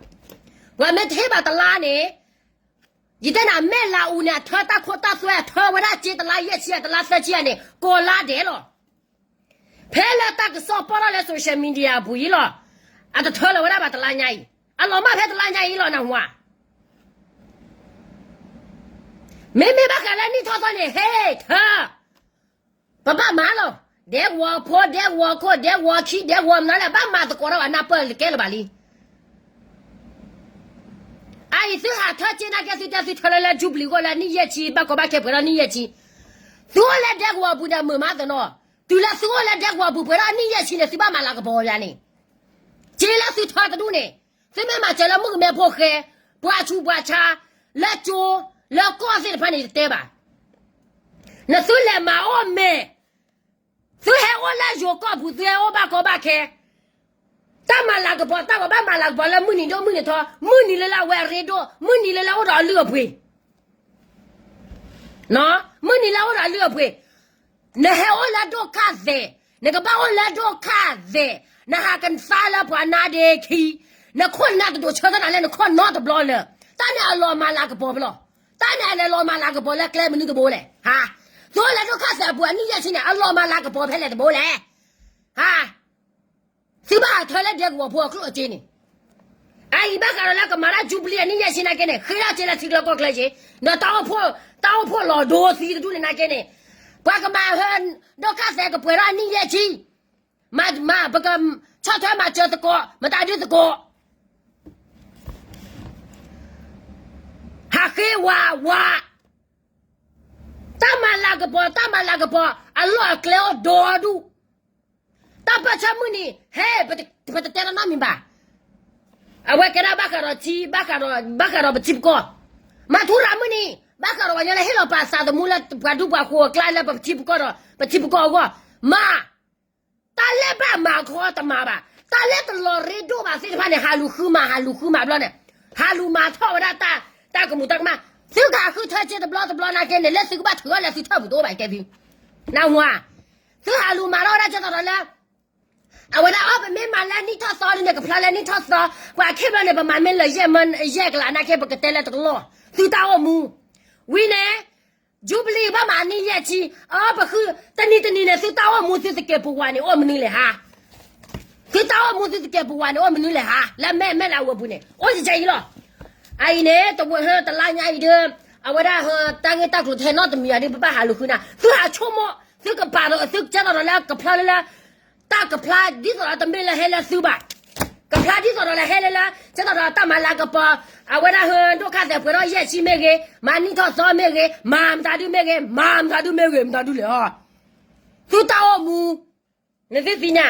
ပှၤမ့ၢ်တဟ့ၣ်ဘၣ်တလါန့ၣ် ယတဲနၤ မဲၢ်လးအူန့ၣ် အထၢတၢ်ခိတၢ်သွဲ အထၢဝဲဒၣ်စ့တလါယဲၢ်ဆံ အတလါသၢဆံဧါန့ၣ် ကိးလါဒဲးလီၤ. ဖဲလၢတၢ်ကစီၣ်ပီၣ်ထီၣ်လၢ social media အပူၤအံၤလီၤ. အတထၢလၢၤဝဲဒၣ်ဘၣ်တလါညါအံၤ အလီၤမၢ်ဖဲတလါညါအံၤလီၤ နၢ်ဟူဧါ. မ့မ့ၢ်ဘၣ်ဃးလၢနံၣ်ထီၣ်သီန့ၣ် ဟ့ၣ်ထၢ ပဘၣ်မၤလီၤ. ဒဲကဝီၤဖိ ဒဲကဝီၤခိၣ် ဒဲကဝီၤခံ ဒဲကဝီၤမနုၤလဲၣ် ဘၣ်မၤသကိးထီၣ်ဘၣ် နၢ်ပၢၢ်တကဲလၢၤဘၣ်လံ. အအံၤ သုဟးထၢစ့နာ်က့ သုတဲသုထၢလၢလၢ jubilee ဂီၢ်လၢနံၣ်ယဲၢ်ဆံ ဘၣ်ကီဘၣ်ခဲပှဲၤထီၣ်နံၣ်ယဲၢ်ဆံ, သုအိၣ်လၢဒဲကဝီၤအပူၤဒီးမုာ်မးသနီၤ, တုၤလၢသုအိၣ်လၢဒဲကဝီၤအပူၤပှဲၤထီၣ်နံၣ်ယဲၢ်ဆံန့ၣ် သုဘၣ်မၤလၤကပီၤယၤန့ၣ်, စ့လၢသုထၢတဒူၣ်န့ၣ်, သုမ့ၢ်မၤစၢၤလၢမုၣ်ကမဲဖိဃဲ, ပှၤဆူးပှၤဆါ, လၢကၠိ, လၢကီၢ်သ့ၣ်တဖၣ်န့ၣ် ယတဲဘၣ် နသုလဲၤမၤအိၣ်မဲာ်, သုဟဲအိၣ်လၢယိၤကီၢ်ပူၤ သုဟဲအိၣ်ဘၣ်ကီဘၣ်ခဲ, တၢ်မၤလၤကပီၤ တၢ်ကဘၣ်မၤလၤကပီၤလၢမုၢ်နံၤဒိၣ်မုၢ်နံၤထီ, မုၢ်နံၤလၢလၢအဝဲအရ့ဒိၣ်, မုၢ်နံၤလၢလၢအအိၣ်ဒီးအလုၢ်အပှ့ၤ, မုၢ်နံၤလၢအအိၣ်ဒီးအလုၢ်အပှ့ၤ, နဟဲအိၣ်လၢဒိၣ်ခၣ်သဲး, နကဘၣ်အိၣ်လၢဒိၣ်ခၣ်သဲး, နဟးကသါလၢပှၤနါဒ့ခံ, နခိၣ်နနၢ်တဒိးဆၢထၢၣ်နၤလၢနခီၣ်နီတဘျီလၢၤ, တၢ်န့ၣ်အလီၤမၤလၤကပီၤဖဲလဲၣ်, တၢ်န့ၣ်အလဲၤလီၤမၤလၤကပီၤလၢကျဲမနုၤတဘိလဲၣ်, ဟါ, သုအိၣ်လၢဒိၣ်ခၣ်သဲးအပူၤအနံၣ်ယဲၢ်ဆံန့ၣ် အလီၤမၤလၤကပီၤဖဲလဲၣ်တဘိလဲၣ်, ဟါ သုဘၣ်ဟးထၢလၢဒဲကဝီၤဖိအကျိၣ်အစ့န့ၣ်, အအံၤဘၣ်ဃးဒီးလၢကမၤတၢ် jubilee အနံၣ်ယဲၢ်ဆံနာ်က့န့ၣ် ဃ့တၢ်စ့လၢထံကျါကီၢ်ကျါက့, ဒီးတၢ်အိၣ်ဖှိၣ်လီၤဒိသံတဒူၣ်န့ၣ်နာ်က့န့ၣ်, ပှၤကမၤဟၢ ဒိၣ်ခၣ်သဲးကပှဲၤထီၣ်အနံၣ်ယဲၢ်ဆံ, မၤ ပကဆီၣ်ထွဲမၤစၢၤသကိး မတၤဒုသကိး, ဟးဃ့ဝးဝး, တၢ်မၤလၤကပီၤ တၢ်မၤလၤကပီၤ အလီၢ်အကျဲအိၣ်ဒိၣ်ဒူၣ်, တၢ်ပၢၢ်ဆၢမုၢ်နံၤ ဟဲ ပတတဲတၢ်နီတမံၤဘၣ်, အဝဲကဲဒၣ်ဘၣ်ဃးဒီးထံ ဘၣ်ဃးဒီးပထံပကီၢ်, မၤထူရၤမုၢ်နံၤ ဘၣ်ဃးဒီးပှၤကညီလၢဟ့ၣ်လီၤပာ်သးသမူလၢပှၤဒူပှၤဃိၤအကျါလၢပထံပကီၢ်ဒီး ပထံပကီၢ်အဂီၢ်, မၤ တၢ်လၢဘၣ်မၤခီတမၤဘၣ်, တၢ်လၢတလီၤရ့ဒိၣ်ဘၣ်သ့ၣ်တဖၣ်န့ၣ် ဟးလူၤဃုမၤ ဟးလူၤဃုမၤဘျီန့ၣ်, ဟးလူၤမၤထီၣ်ဝဲဒၣ်တၢ် တၢ်ကမူးတၢ်ကမၣ်, သုကဟးဃုထၢစ့တဘျီတဘျီနာ်က့န့ၣ် လၢသုကဘၣ်ထုးထီၣ်လၢသုထၢၣ်ပူၤတအိၣ်ဘၣ်ကဲသု, နၢ်ဟူဧါ, သုဟးလူၤမၤထီၣ်ဝဲဒၣ်ကဲသိးဒီးလၢ အဝဲဒၣ်အီၤ ပမ့ၢ်မၤလၢနံၣ်ထီၣ်သီဒ်န့ၣ် ကဖျါလၢနံၣ်ထီၣ်သီ, ပှၤခ့ဘျီန့ၣ် ပမၤမ့ၢ်လၢယဲၢ်ကလးနာ်က့ ပကတဲလၢတကလီၢ်, သုတၢ်အိၣ်မူ, ဝံၤန့ၣ် jubilee ဘၣ်မၤနံၣ်ယဲၢ်ဆံ, အီၤ ပဃု တနံၤတနံၤန့ၣ် သုတၢ်အိၣ်မူသုသကဲးပဝးန့ၣ် အိၣ်မနုၤလဲၣ်ဟါ, သုတၢ်အိၣ်မူသုသကဲးပဝးန့ၣ် အိၣ်မနုၤလဲၣ်ဟါ, လၢမဲာ်မဲာ်လၢအဝဲပူၤန့ၣ် အိၣ်ကဲအံၤလီၤ, အအံၤန့ၣ် တဝဲဟၢတလါညါအံၤဒီး အဝဲဒၣ်ဟၢတၢ်ဂ့ၢ်တၢ်ကျိၤတဟဲနီတမံၤအံၤဒီး ပဘၣ်ဟးလူၤဃုနၤ, သုဟးဆိကမိၣ် သုကပာ်ဒီး သုကဲသိးဒီးလၢကဖျါလၢလၢ တၢ်ကဖျါဒ်သိးဒီးတမ့ၢ်လၢဟဲလၢသုဘၣ်, ကဖျါဒ်သိးဒီးလၢဟဲလၢလၢ ကဲသိးဒီးတၢ်မၤလၤကပီၤ, အဝဲဒၣ်ဟၢဒိၣ်ခၣ်သဲးပှဲၤထီၣ်ယဲၢ်ဆံမ့ၢ်ဂ့ၤ, မၤနံၣ်ထီၣ်သီမ့ၢ်ဂ့ၤ, မၤမတၤဒုမ့ၢ်ဂ့ၤ, မၤမတၤဒုမ့ၢ်ဂ့ၤ, မတၤဒုလဲၣ်ဟီ, သုတၢ်အိၣ်မူ, နသုသ့ၣ်ညါ,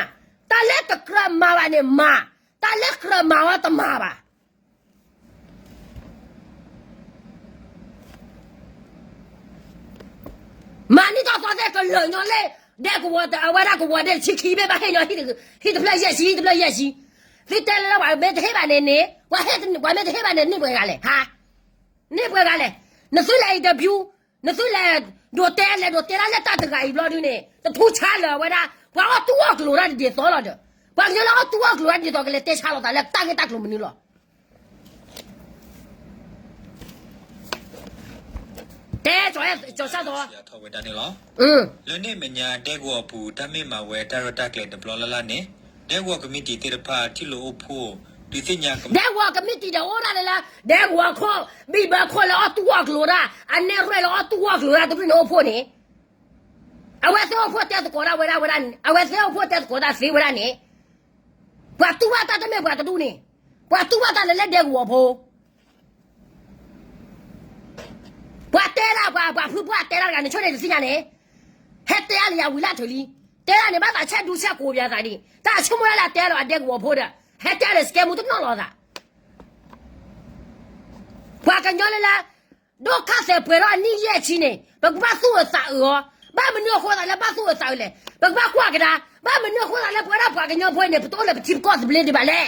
တၢ်လၢတကြၢးမၤဘၣ်န့ၣ်မၤ, တၢ်လၢကြၢးမၤဝဲတမၤဘၣ် မၤနံၣ်ထီၣ်သီသ့ၣ်ကလၢာ်ညီလၢ ဒဲကဝီၤ အဝဲဒၣ်ကဝီၤဒဲဆံခံဘ့ၣ်ဘၣ်ဟ့ၣ်ညီ ဟံၣ်တဖျၢၣ်ယဲၢ်ဆံ ဟံၣ်တဖျၢၣ်ယဲၢ်ဆံ, သုတဲလၢလၢပှၤမ့ၢ်တဟ့ၣ်ဘၣ်န့ၣ်န့ၣ်, ပှၤမ့ၢ်တဟ့ၣ်ဘၣ်န့ၣ် န့ၢ်ပှဲၤဂၤလဲၣ်, ဟါ, န့ၢ်ပှဲၤဂၤလဲၣ်, နသုလဲၤ interview, နသုလဲၤဒိးတဲ လဲၤဒိးတဲဒၣ်လၢတၢ်တဂၤအံၤဘျီဒုန့ၣ် တထူဆါလၢၤဝဲဒၣ် ပှၤအီၣ်တူၢ်အီၣ်ကျိၤတၢ်တဒ်သိးလီၤဒီး, ပှၤကညီလၢအီၣ်တူၢ်အီၣ်ကျိၤတၢ်ဒ်သိးကလဲၤတဲဆါလိာ်သးလၢတၢ်ဂ့ၢ်တၢ်ကျိၤမနုၤလီၤ. တဲ, ကၠီၤစၢ်သီ, လၢန့ၣ်အမဲာ်ညါ ဒဲကဝီၤအပူၤ တၢ်မ့ၢ်မၤဝဲတၢ်ရဲၣ်တၢ်ကျဲၤတဘျီလၢ်လၢ်န့ၣ် ဒဲကဝီၤကမံးတံာ်သ့ၣ်တဖၣ်ထံၣ်လိာ်အိၣ်ဖှိၣ် ဒုးသ့ၣ်ညါ ဒဲကဝီၤကမံးတံာ်ဒီးအိၣ်ဒၣ်လၢလၢ ဒဲကဝီၤခိၣ် ဘံၣ်ဘၢခိၣ်လၢအီၣ်တူၢ်အီၣ်ကျိၤတၢ် အနဲၣ်ရွဲၣ်လၢအီၣ်တူၢ်အီၣ်ကျိၤတၢ်တဖၣ်န့ၣ်အိၣ်ဖှိၣ်န့ၣ်, အဝဲသ့ၣ်အိၣ်ဖှိၣ်တဲသကိးဒၣ်ဝဲဒၣ်ဝဲဒၣ်န့ၣ် အဝဲသ့ၣ်အိၣ်ဖှိၣ်တဲသကိးဒၣ်သ့ဝဲဒၣ်န့ၣ် ပှၤတူၢ်ဘၣ်တၢ်တမ့ၢ်ပှၤတဒူၣ်န့ၣ်, ပှၤတူၢ်ဘၣ်တၢ်လၢလၢဒဲကဝီၤဖိ ပှၤတဲဒၣ်ပှၤ ပှၤဖုပှၢ်တဲဒၣ်တဂၤန့ၣ် ဆိန့ၣ်တသ့ၣ်ညါန့ၣ်, ဟဲတဲအါလၢယၤဝံၤလၢထုးလံ, တဲဒၣ်န့ၣ် ဘၣ်သးဆဲးဒူဆဲးကိးပှၤသးဒ်, တၢ်ဆိကမိၣ်ဒၣ်လၢအတဲလီၤအဒဲကဝီၤဖိဒီး, ဟဲတဲလၢစကဲမူတနီၤလီၤသး, ပှၤကညီလၢလၢ ဒိၣ်ခါသဲးပှဲၤထီၣ်အနံၣ်ယဲၢ်ဆံန့ၣ် ပကဘၣ်သူၣ်အုးသးအုးအီၤ, ဘၣ်မနုၤအဃိသးလၢဘၣ်သူၣ်အုးသးအုးလဲၣ်, ပကဘၣ်ကွၢ်ကဒါ, ဘၣ်မနုၤအဃိသးလၢပဝဲဒၣ်ပှၤကညီဖိအံၤန့ၣ် ပတအိၣ်လၢပထံပကီၢ်သဘျ့ဒံးဘၣ်လဲၣ်,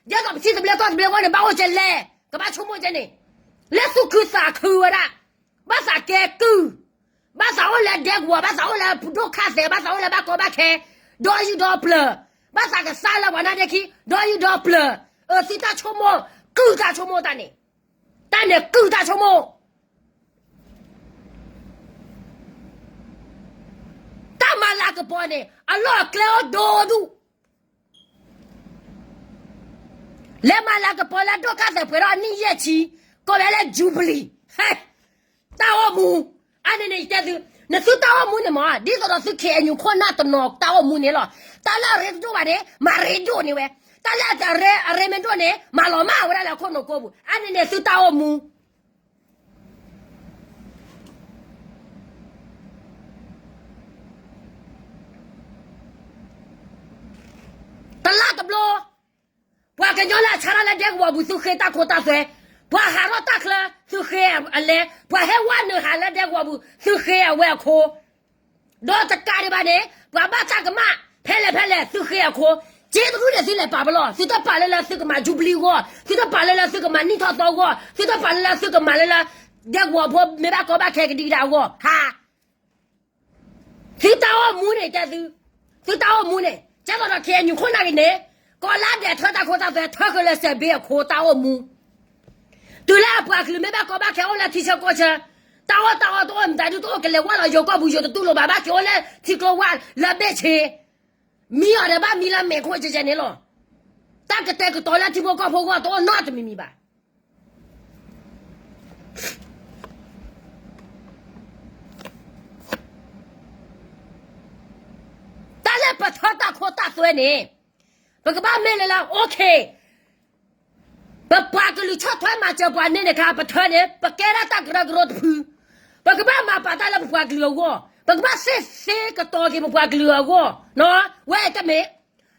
ဒ်သိးပထံသဘျ့ကီၢ်သဘျ့အဂီၢ်န့ၣ် ဘၣ်အိၣ်ကဲလဲၣ်, ကဘၣ်ဆိကမိၣ်ကဲန့ၣ်, လၢသူၣ်ခုသးခုဝဲဒၣ်, ဘၣ်သးကဲကုၢ်, ဘၣ်သးအိၣ်လၢဒဲကဝီၤ, ဘၣ်သးအိၣ်လၢဒိၣ်ခါသဲး, ဘၣ်သးအိၣ်လၢဘၣ်ကီဘၣ်ခဲ, ဒီယုၢ်ဒီပျၢၤ, ဘၣ်သးကသါလၢပှၤနါဒ့ခံ, ဒီယုၢ်ဒီပျၢၤ, အၢ သုတၢ်ဆိကမိၣ်, ကုၢ်တၢ်ဆိကမိၣ်တၢ်န့ၣ်, တၢ်န့ၣ်ကုၢ်တၢ်ဆိကမိၣ် တၢ်မၤလၤကပီၤန့ၣ် အလီၢ်အကျဲအိၣ်ဒိၣ်ဒူၣ်, လဲၤမၤလၤကပီၤလၢဒိၣ်ခါသဲးပှဲၤထီၣ်အနံၣ်ယဲၢ်ဆံ, ကိးဝဲလၢ Jubilee, ဟဲ, တၢ်အိၣ်မူ, အါန့ၣ်န့ၣ်ယတဲသု, နသုတၢ်အိၣ်မူန့ၣ်မ့ၢ် ဒ်သိးဒီးသု ခ့ၣ်အဲၣ်ယူၣ် ခိၣ်နၢ်တနီၤတၢ်အိၣ်မူန့ၣ်လီၤ, တၢ်လၢအရ့တဒိၣ်ဘၣ်န့ၣ် မၤရ့ဒိၣ်န့ၢ်ဝဲ, တၢ်လၢအရ့မ့ၢ်ဒိၣ်န့ၣ် မၤလီၤမၢ်ဝဲဒၣ်လၢခိၣ်နူာ်ကိးပူၤ, အါန့ၣ်န့ၣ်သုတၢ်အိၣ်မူ တလါတဘျီ, ပှၤကညီလၢအဆါတၢ်လၢဒဲကဝီၤပူၤ သုဃ့တၢ်ခိတၢ်သွဲ, ပှၤဟးထီၣ်တၢ်ချၢ သုဃ့အလဲ, ပှၤဟဲဝဲနုာ်ဟးလၢဒဲကဝီၤပူၤ သုဃ့အဝဲအခိ, ဒီးတကးဒံးဘၣ်န့ၣ် ပှၤဘၣ်တၢ်ကမၣ် ဖဲလဲၣ်ဖဲလဲၣ် သုဃ့အခိ, စ့တဒူၣ်န့ၣ်သုလဲၤပာ်ပလီၢ်, သုတပာ်လၢလၢသုကမၤ Jubilee အဂီၢ်, သုတပာ်လၢလၢသုကမၤနံၣ်ထီၣ်သီအဂီၢ်, သုတပာ်လၢလၢသုကမၤလၢလၢ ဒဲကဝီၤဖိမ့ၢ်ဘၣ်ကီဘၣ်ခဲကဒံကဒါအဂီၢ်, ဟါ သုတၢ်အိၣ်မူန့ၣ်တဲသု, သုတၢ်အိၣ်မူန့ၣ် ကဲသိးဒီး ခ့ၣ်အဲၣ်ယူၣ် ခိၣ်နၢ်ဂ့ၤန့ၣ်, ကိးလၢဒဲးထၢတၢ်ခိတၢ်သွဲ ထၢဃုာ်လၢစဲးဘ့အခိတၢ်အိၣ်မူ, တုၤလၢအပှၤကလုာ်မ့ၢ်ဘၣ်ကီဘၣ်ခဲအိၣ်လၢထံဆၢကီၢ်ဆၢ, တၢ်အီၣ်တၢ်အီတအိၣ်မတၤဒုတအိၣ် ကလဲၤဝဲလီၤယိၤကီၢ်ပူၤ ယိၤတတူၢ်လိာ်ဘၣ် ဘၣ်က့ၤအိၣ်လၢထံကျိဝၢ်လၢဘ့ၣ်ဆ့, မံအီၤဒီးဘၣ်မံလၢမဲာ်ခိၣ်ကဲကဲန့ၣ်လီၤ, တၢ်ကတဲာ်ကတီၤလၢထံဖိကီၢ်ဖိအဂီၢ်တအိၣ်နီတမံၤမံၤဘၣ် တၢ်လၢပထၢတၢ်ခိတၢ်သွဲန့ၣ်, ပကဘၣ်မ့ၢ်လၢလၢ okay, ပပှၤကလုာ်ဆီၣ်ထွဲမၤစၢၤပှၤန့ၣ်န့ၣ်ခါ ပထၢန့ၣ် ပကဲဒၣ်တၢ်ကရၢကရိတဖု, ပကဘၣ်မၤပာ်တၢ်လၢပပှၤကလုာ်အဂီၢ်, ပကဘၣ်စ့ၢ်သ့ကတီၤက့ၤပပှၤကလုာ်အဂီၢ်, ဝဲတမ့ၢ်,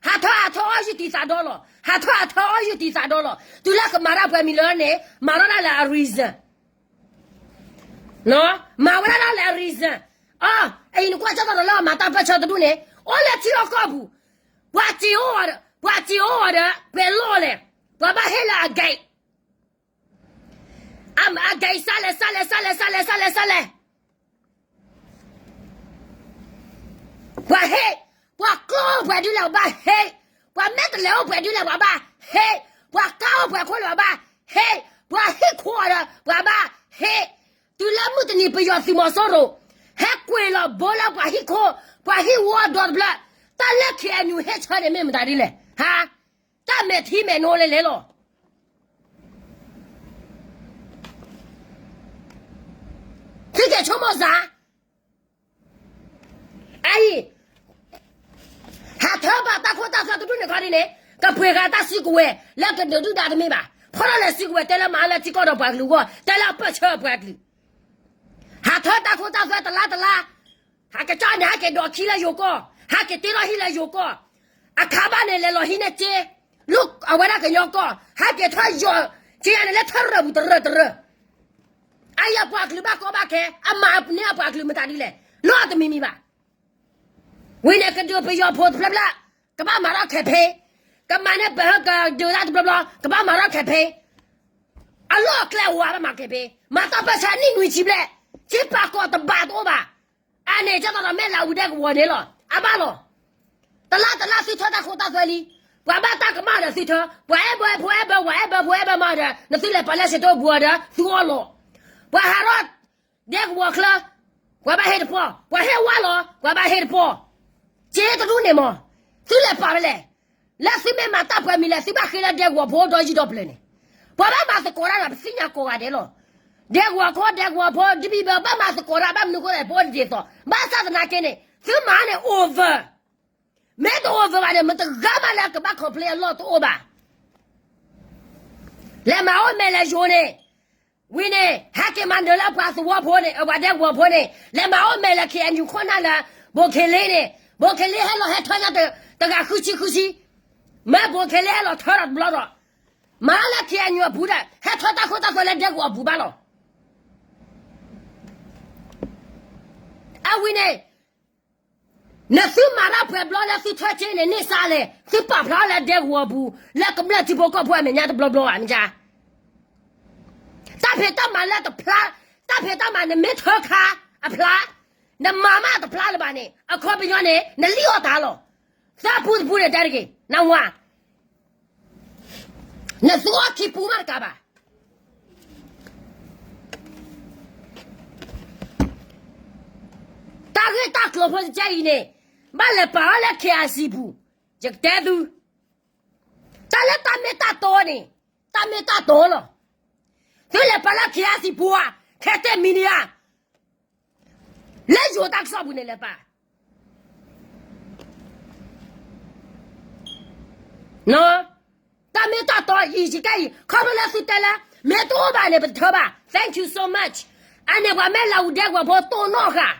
ဟးထၢဟးထၢအီၣ်ယုၢ်တံၢ်သးဒီလီၤ, ဟးထၢဟးထၢအီၣ်ယုၢ်တံၢ်သးဒီလီၤ, တုၤလၢကမၤတၢ်ပှဲၤမံၤလၢန့ၣ် မၤထီၣ်ဒၣ်လၢအ reason မၤဝဲဒၣ်ဒၣ်လၢအ reason, အအံၤနကွၢ်ကၢ်သိးဒီးလၢအမၤတၢ်ပၢၢ်ဆၢတဒူၣ်န့ၣ်, အိၣ်လၢထံလီၢ်ကီၢ်ပူၤ, ပှၤစံးအိၣ်, ပှၤစံးအိၣ်ဝဲဒီး ပှဲၤလီၢ်လဲၣ်, ပှၤဘၣ်ဟ့ၣ်လၢအဂဲၤ, အဂဲၤစၢ်လဲၣ် စၢ်လဲၣ် စၢ်လဲၣ် စၢ်လဲၣ် စၢ်လဲၣ် ပှၤဟ့ၣ်, ပှၤကျိအိၣ်ပှဲၤဒ်လဲၣ် ပှၤဘၣ်ဟ့ၣ်, ပှၤမဲာ်တဲးလဲးအိၣ်ပှဲၤဒ်လဲၣ် ပှၤဘၣ်ဟ့ၣ်, ပှၤကါအိၣ်ပှဲၤခိၣ်လဲၣ် ပှၤဘၣ်ဟ့ၣ်, ပှၤဟ့ၣ်ခိၣ်အီၤဒီး ပှၤဘၣ်ဟ့ၣ်, တုၤလၢမုၢ်တနံၤပယီၤသုးမီၤစိရိၤ ဟဲကွံာ်လီၤဘိလၢပှၤဟံၣ်ခိၣ်, ပှၤဟံၣ်ဝီဒီတဖျၢၣ်, တၢ်လၢ ခ့ၣ်အဲၣ်ယူၣ် ဟ့ၣ်ဆၢန့ၣ်မ့ၢ်မတၤဒ်လဲၣ်, ဟါ, တၢ်မဲာ်ထံမဲာ်နိလဲၤလဲၤလီၤ သုကဆိကမိၣ်စ့ၢ် အအံၤ, ဟးထၢဘၣ်တၢ်ခိတၢ်သွဲတဒူၣ်န့ၣ်ခီဒ်န့ၣ်, ကပှ့ၤဃာ်တၢ်စုကဝဲၤ လၢကဒုးဒုၣ်ဒါတမ့ၢ်ဘၣ်, ဖီၣ်ထီၣ်လဲၤစုကဝဲၤ တဲလၢမၤလၢထံကီၢ်ဒီးပှၤကလုာ်အဂီၢ်, တဲလၢအပၢၢ်ဆၢပှၤကလုာ်, ဟးထၢတၢ်ခိတၢ်သွဲတလါတလါ, ဟးကစၢ်န့ၣ် ဟဲက့ၤဒိးခံလၢယိၤကီၢ်, ဟဲက့ၤတ့ထီၣ်ဟံၣ်လၢယိၤကီၢ်, အခါဘၣ်န့ၣ် လဲၤလီၤဟံးန့ၢ်စ့, လၢအဝဲဒၣ်ကညီကီၢ်, ဟဲက့ၤထီၣ်ယိၤ, စ့ယၤန့ၣ် လၢထၢရၢၢ်ပူၤတရၢၢ်တရၢၢ် အအံၤအပှၤကလုာ်ဘၣ်ကီဘၣ်ခဲ, အမၤန့ၢ်အပှၤကလုာ်မတၤဒ်လဲၣ်, နီတမံၤမံၤဘၣ်. ဝံၤန့ၣ်ကဒုးပယီၤဖိတဖျၢၣ်ဖျၢၣ်, ကဘၣ်မၤထီၣ် campaign, ကမၤန့ၢ်ပဟၢကဒုးတၢ်တဘျီဘျီ, ကဘၣ်မၤထီၣ် campaign, အလီၢ်အကျဲဝဲဘၣ်မၤ campaign, မၤတၢ်ပၢၢ်ဆၢနံၣ်နွံဆံဘျဲၣ်, စ့ပာ်ကီၤတဘးတအိၣ်ဘၣ်. အန့ၣ်ကၢ်သိးဒီးမဲာ်လၤဝံၤဒဲကဝီၤန့ၣ်လီၤ, အဘၣ်လီၤ. တလါတလါသုထၢတၢ်ခိတၢ်သွဲလံ, ပှၤဘၣ်တၢ်ကမၣ်ဒီးသုထၢ, ပှၤအဲၣ်ဘၢဖိအဲၣ်ဘၢ, ပှၤအဲၣ်ဘၢဖိအဲၣ်ဘၢမၤဒီး နသုလဲၤပာ်လၢစတိပူၤဒီး သုအီၣ်လီၤ. ပှၤဟးထီၣ်ဒဲကဝီၤချၢ, ပှၤဘၣ်ဟ့ၣ်တပီၢ်, ပှၤဟ့ၣ်ဝါလီၤ, ပှၤဘၣ်ဟ့ၣ်တပီၢ်, စ့တဒူၣ်န့ၣ်မး, သုလဲၤပာ်ဖဲလဲၣ်. လၢသုမ့ၢ်မၤတၢ်ပှဲၤမံၤလဲၣ် သုဘၣ်ဃ့လၢဒဲကဝီၤဖိဒီယုၢ်ဒီပျၢၤန့ၣ်, ပှၤဘၣ်မၤသကိးတၢ်ဒီး ပသ့ၣ်ညါကိးဂၤဒဲးလီၤ. ဒဲကဝီၤခိၣ် ဒဲကဝီၤဖိ တဘံၣ်ဘၢ ဘၣ်မၤသကိးတၢ် ဘၣ်မနုၤဃိလဲၣ် ပအိၣ်တဒ်သိး, ဘၣ်ဆၣ်သနာ်က့န့ၣ် သုမၤန့ၣ် over မ့ၢ်တအိၣ်သးဘၣ်န့ၣ် မတဂၤမးလၢကဘၣ် complain အလီၢ်တအိၣ်ဘၣ်. လဲၤမၤအိၣ်မဲာ်လဲၤယိာ်န့ၣ်, ဝံၤန့ၣ် ဟဲက့ၤမၤနၢၤလၢပှၤသဝီဖိန့ၣ် အဝဲဒဲကဝီၤဖိန့ၣ် လဲၤမၤအိၣ်မဲာ်လၢ ခ့ၣ်အဲၣ်ယူၣ် ခိၣ်နၢ်လၢ ဘိၣ်ခ့လ့န့ၣ်, ဘိၣ်ခ့လ့ဟဲလီၤဟဲထၢညါတဂၤဃုဆံဃုဆံ, မ့ၢ်ဘိၣ်ခ့လ့ဟဲလီၤထၢဒီးတဘျီဒီး, မၤလၢ ခ့ၣ်အဲၣ်ယူၣ် အပူၤဒီး ဟဲထၢတၢ်ခိတၢ်သွဲလၢဒဲကဝီၤအပူၤဘၣ်လီၤ. အဝံၤန့ၣ် နသုမၤတၢ်ပှဲၤဘျီလၢသုထၢက့န့ၣ် န့ၢ်စါလဲၣ်, သုပာ်ဖျါလၢဒဲကဝီၤအပူၤ လၢကမျၢၢ်ထံဖိကီၢ်ဖိအမဲာ်ညါတဘျီဘျီဧါ မ့ၢ်ဧါ. တၢ်ဖံးတၢ်မၤလၢတဖျါ, တၢ်ဖံးတၢ်မၤနမ့ၢ်ထၢခါအဖျါ, နမၤမးတဖျါလၢၤဘၣ်န့ၣ် အခီပညီန့ၣ် နလံၣ်အီၣ်တၢ်လီၤ. သၢပူတပူန့ၣ်တဲတဂ့ၤ, နဝၤ နသုအီၣ်ခံပူမးတကးဘၣ်. တၢ်ဂ့ၢ်တၢ်ကျိၤဖိတကဲအံၤန့ၣ် ဘၣ်လဲၤပာ်အီၤလၢ ခ့ၣ်အဲၣ်စံၣ် ပူၤ, ယကတဲသု, တၢ်လၢတၢ်မ့ၢ်တၢ်တီန့ၣ် တၢ်မ့ၢ်တၢ်တီလီၤ. သုလဲၤပာ်လၢ ခ့ၣ်အဲၣ်စံၣ် ပူၤဧါ, ခဲတဲမံၤန့ၣ်ဧါ လၢယိၤတၢ်ကစီၣ်ပူၤန့ၣ်လဲၤပာ် တၢ်မ့ၢ်တၢ်တီအံၤ ယကဲအံၤ ခီဖျိလၢသုတဲလၢ မ့ၢ်တအိၣ်ဘၣ်န့ၣ် ပတထၢဘၣ် thank you so much. အန့ၣ်ပှၤမ့ၢ်လၢအူဒဲကဝီၤဖိတိၢ်နီၣ်ဃာ်,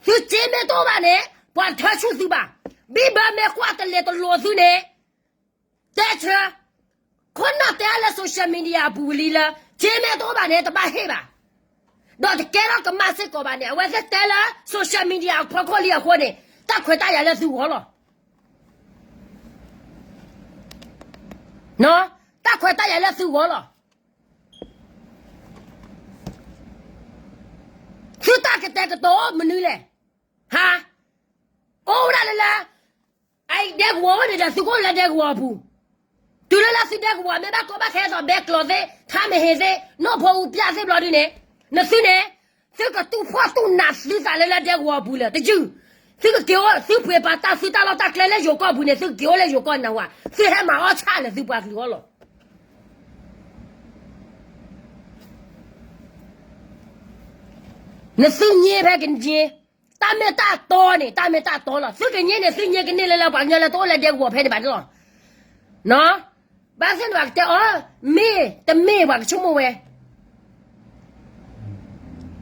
သုစ့မ့ၢ်တအိၣ်ဘၣ်န့ၣ် ပှၤတထၢဆူၣ်သုဘၣ်. ဘံၣ်ဘၢမ့ၢ်ကွၢ်တလ့ၤတလိၤသုန့ၣ် တဲဆၢ, ခိၣ်နၢ်တဲလၢ social media အပူၤလံလၢ စ့မ့ၢ်တအိၣ်ဘၣ်န့ၣ် တဘၣ်ဟ့ၣ်ဘၣ်. ဒီးတကဲထီၣ်ကမၣ်စ့ၢ်ကီးဘၣ်န့ၣ် အဝဲသ့ၣ်တဲလၢ social media အဖီခိၣ်လံအဃိန့ၣ် တၢ်ခွဲးတၢ်ယာ်လၢသုဂီၢ်လီၤ. တၢ်ခွဲးတၢ်ယာ်လၢသုဂီၢ်လီၤ. သုတၢ်ကတဲာ်ကတီၤအိၣ်မနုၤလဲၣ်, ဟါ, အိၣ်ဝဲဒၣ်လၢလၢ အဒဲကဝီၤအိၣ်န့ၣ်ဒီး သုကအိၣ်လၢဒဲကဝီၤအပူၤ, တုၤလၢလၢသုဒဲကဝီၤမ့ၢ်ဘၣ်ကီဘၣ်ခဲအသိး ဘဲကျိးသ့ၣ် ထါမ့ၢ်ဟ့ၣ်သ့ၣ် နီၢ်ဖိအူပျၢ်သ့ၣ်ဘျီဒုန့ၣ်, နသုန့ၣ် သုကတူၢ်ဖှီၣ်တူၢ်နးသုသးလၢလၢဒဲကဝီၤအပူၤလၢၤတယုၢ်, သုကက့ၤအိၣ် သုပှ့ၤပာ်တၢ်သုတၢ်လီၢ်တၢ်ကျဲလၢယိၤကီၢ်ပူၤန့ၣ် သုကက့ၤအိၣ်လၢယိၤကီၢ်နဝၤ, သုဟဲမၤအီၣ်ဆၣ်လၢသုပှၤကလုာ်အဂီၢ်လီၤ. နသုည့ဖဲကည့, တၢ်မ့ၢ်တၢ်တီန့ၣ် တၢ်မ့ၢ်တၢ်တီလီၤ. သုကည့န့ၣ် သုည့ကန့ၢ်လၢလၢပှၤကညီလၢတအိၣ်လၢဒဲကဝီၤဖဲန့ၣ်ဘၣ်န့ၣ်လီၤ. ဘၣ်ဆၣ်န့ၣ်ဘၣ်ကတဲအီၤ, မ့ၢ်တမ့ၢ်ပှၤကဆိကမိၣ်ဝဲ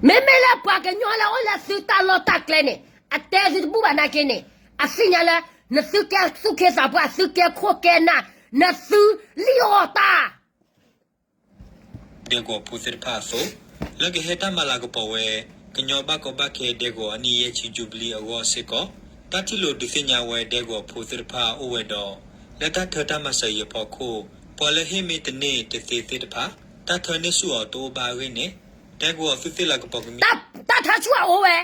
မ့မ့ၢ်လၢပှၤကညီလၢအိၣ်လၢသုတၢ်လီၢ်တၢ်ကျဲန့ၣ် အတဲသုတဘူၣ်ဘၣ်နာ်က့န့ၣ်, အသ့ၣ်ညါလၢ နသုကဲသူၣ်က့သးပှၢ် သုကဲခိၣ်ကဲနၢ်, နသုလံၣ်အီၣ်တၢ် ဒဲကဝီၤဖိသ့ၣ်တဖၣ်အသိး, လၢကဟဲတၢ်မၤလၤကပီၤဝဲ ကညီဘၣ်ကီဘၣ်ခဲဒဲကဝီၤအနံၣ်ယဲၢ်ဆံ jubilee အဂီၢ်စ့ၢ်ကီး, တၢ်ထံၣ်လိာ်ဒုးသ့ၣ်ညါဝဲဒဲကဝီၤဖိသ့ၣ်တဖၣ်အိၣ်ဝဲဒီး, လၢတၢ်ထၢတၢ်မၤစၢၤအံၤအဖီခိၣ်, ပှၤလၢဟ့ၣ်မ့ၢ်တန့ၢ်တသ့သ့ၣ်တဖၣ်, တၢ်ထၢန့ၢ်ဆူၣ်အီၤတအိၣ်ဘၣ်အဂ့ၢ်န့ၣ်, ဒဲကဝီၤသုးသ့ၣ်လၤကပီၤကမံး တၢ်ထၢဆူၣ်အအိၣ်ဝဲ,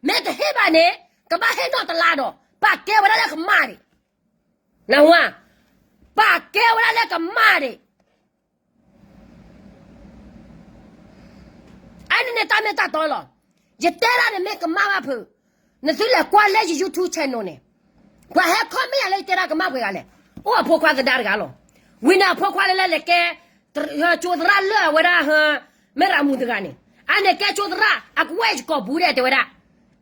မ့ၢ်တဟ့ၣ်ဘၣ်န့ၣ် ကဘၣ်ဟ့ၣ်နီၢ်တလါဒီး ပာ်ကဲဝဲဒၣ်လၢကမၣ်ဒံး, နဝၤ, ပာ်ကဲဝဲဒၣ်လၢကမၣ်ဒံး အန့ၣ်န့ၣ်တၢ်မ့ၢ်တၢ်တီလီၤ. ယတဲဒၣ်န့ၣ်မ့ၢ်ကမၣ်ဘၣ်ဖုး, နသုလဲၤကွၢ်လၢယ YouTube channel န့ၣ်, ပှၤဟဲ comment ယၤလၢယတဲဒၣ်ကမၣ်ပှဲၤဂၤလဲၣ်, အိၣ်အဖိခွါသဒါတဂၤလီၤ. ဝံၤန့ၣ်အဖိခွါလၢလၢလဲၤကဲ ကၠိသရၣ်လၢအဝဲဒၣ် မ့ၢ်ရၤမူတဂၤန့ၣ်, အန့ၣ်ကဲကၠိသရၣ် အကဝဲၢ်ယကီၢ်ပူၤဒဲးတဲဝဲဒၣ်,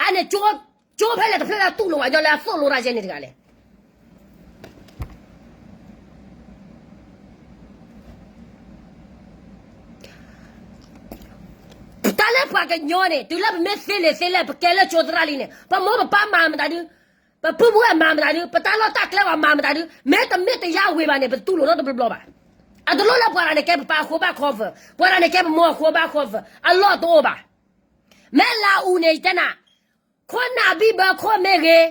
အန့ၣ် ကၠိဖဲလဲၣ်တဖျၢၣ်လၢတူၢ်လိာ်ဝဲညီလၢအသိၣ်လိတၢ်ယဲန့ၣ်တဂၤလဲၣ်. တၢ်လၢပှၤကညီန့ၣ် တုၤလၢပမ့ၢ်သ့လံာ်သ့လဲၢ် ပကဲလၢကၠိသရၣ်လံန့ၣ် ပမိၢ်ပပၢ်မၤမတၤဒု, ပပုၢ်ပဝဲၢ်မၤမတၤဒု, ပတၢ်လီၢ်တၢ်ကျဲပှၤမၤမတၤဒု, မ့တမ့ၢ်တယါဝ့ၤဘၣ်န့ၣ် ပတတူၢ်လိာ်နီတဘျီဘၣ်. အတလိၣ်လၢပှၤတဂၤန့ၣ်ကဲပပၢ်အဃိဘၣ် cover, ပှၤတဂၤန့ၣ်ကဲပမိၢ်အဃိဘၣ် cover, အလီၢ်တအိၣ်ဘၣ်. မ့ၢ်လၢအူန့ၣ် ယတဲနၤ, ခိၣ်နၢ်ဘံၣ်ဘၢခိၣ်မ့ၢ်ဂ့ၤ,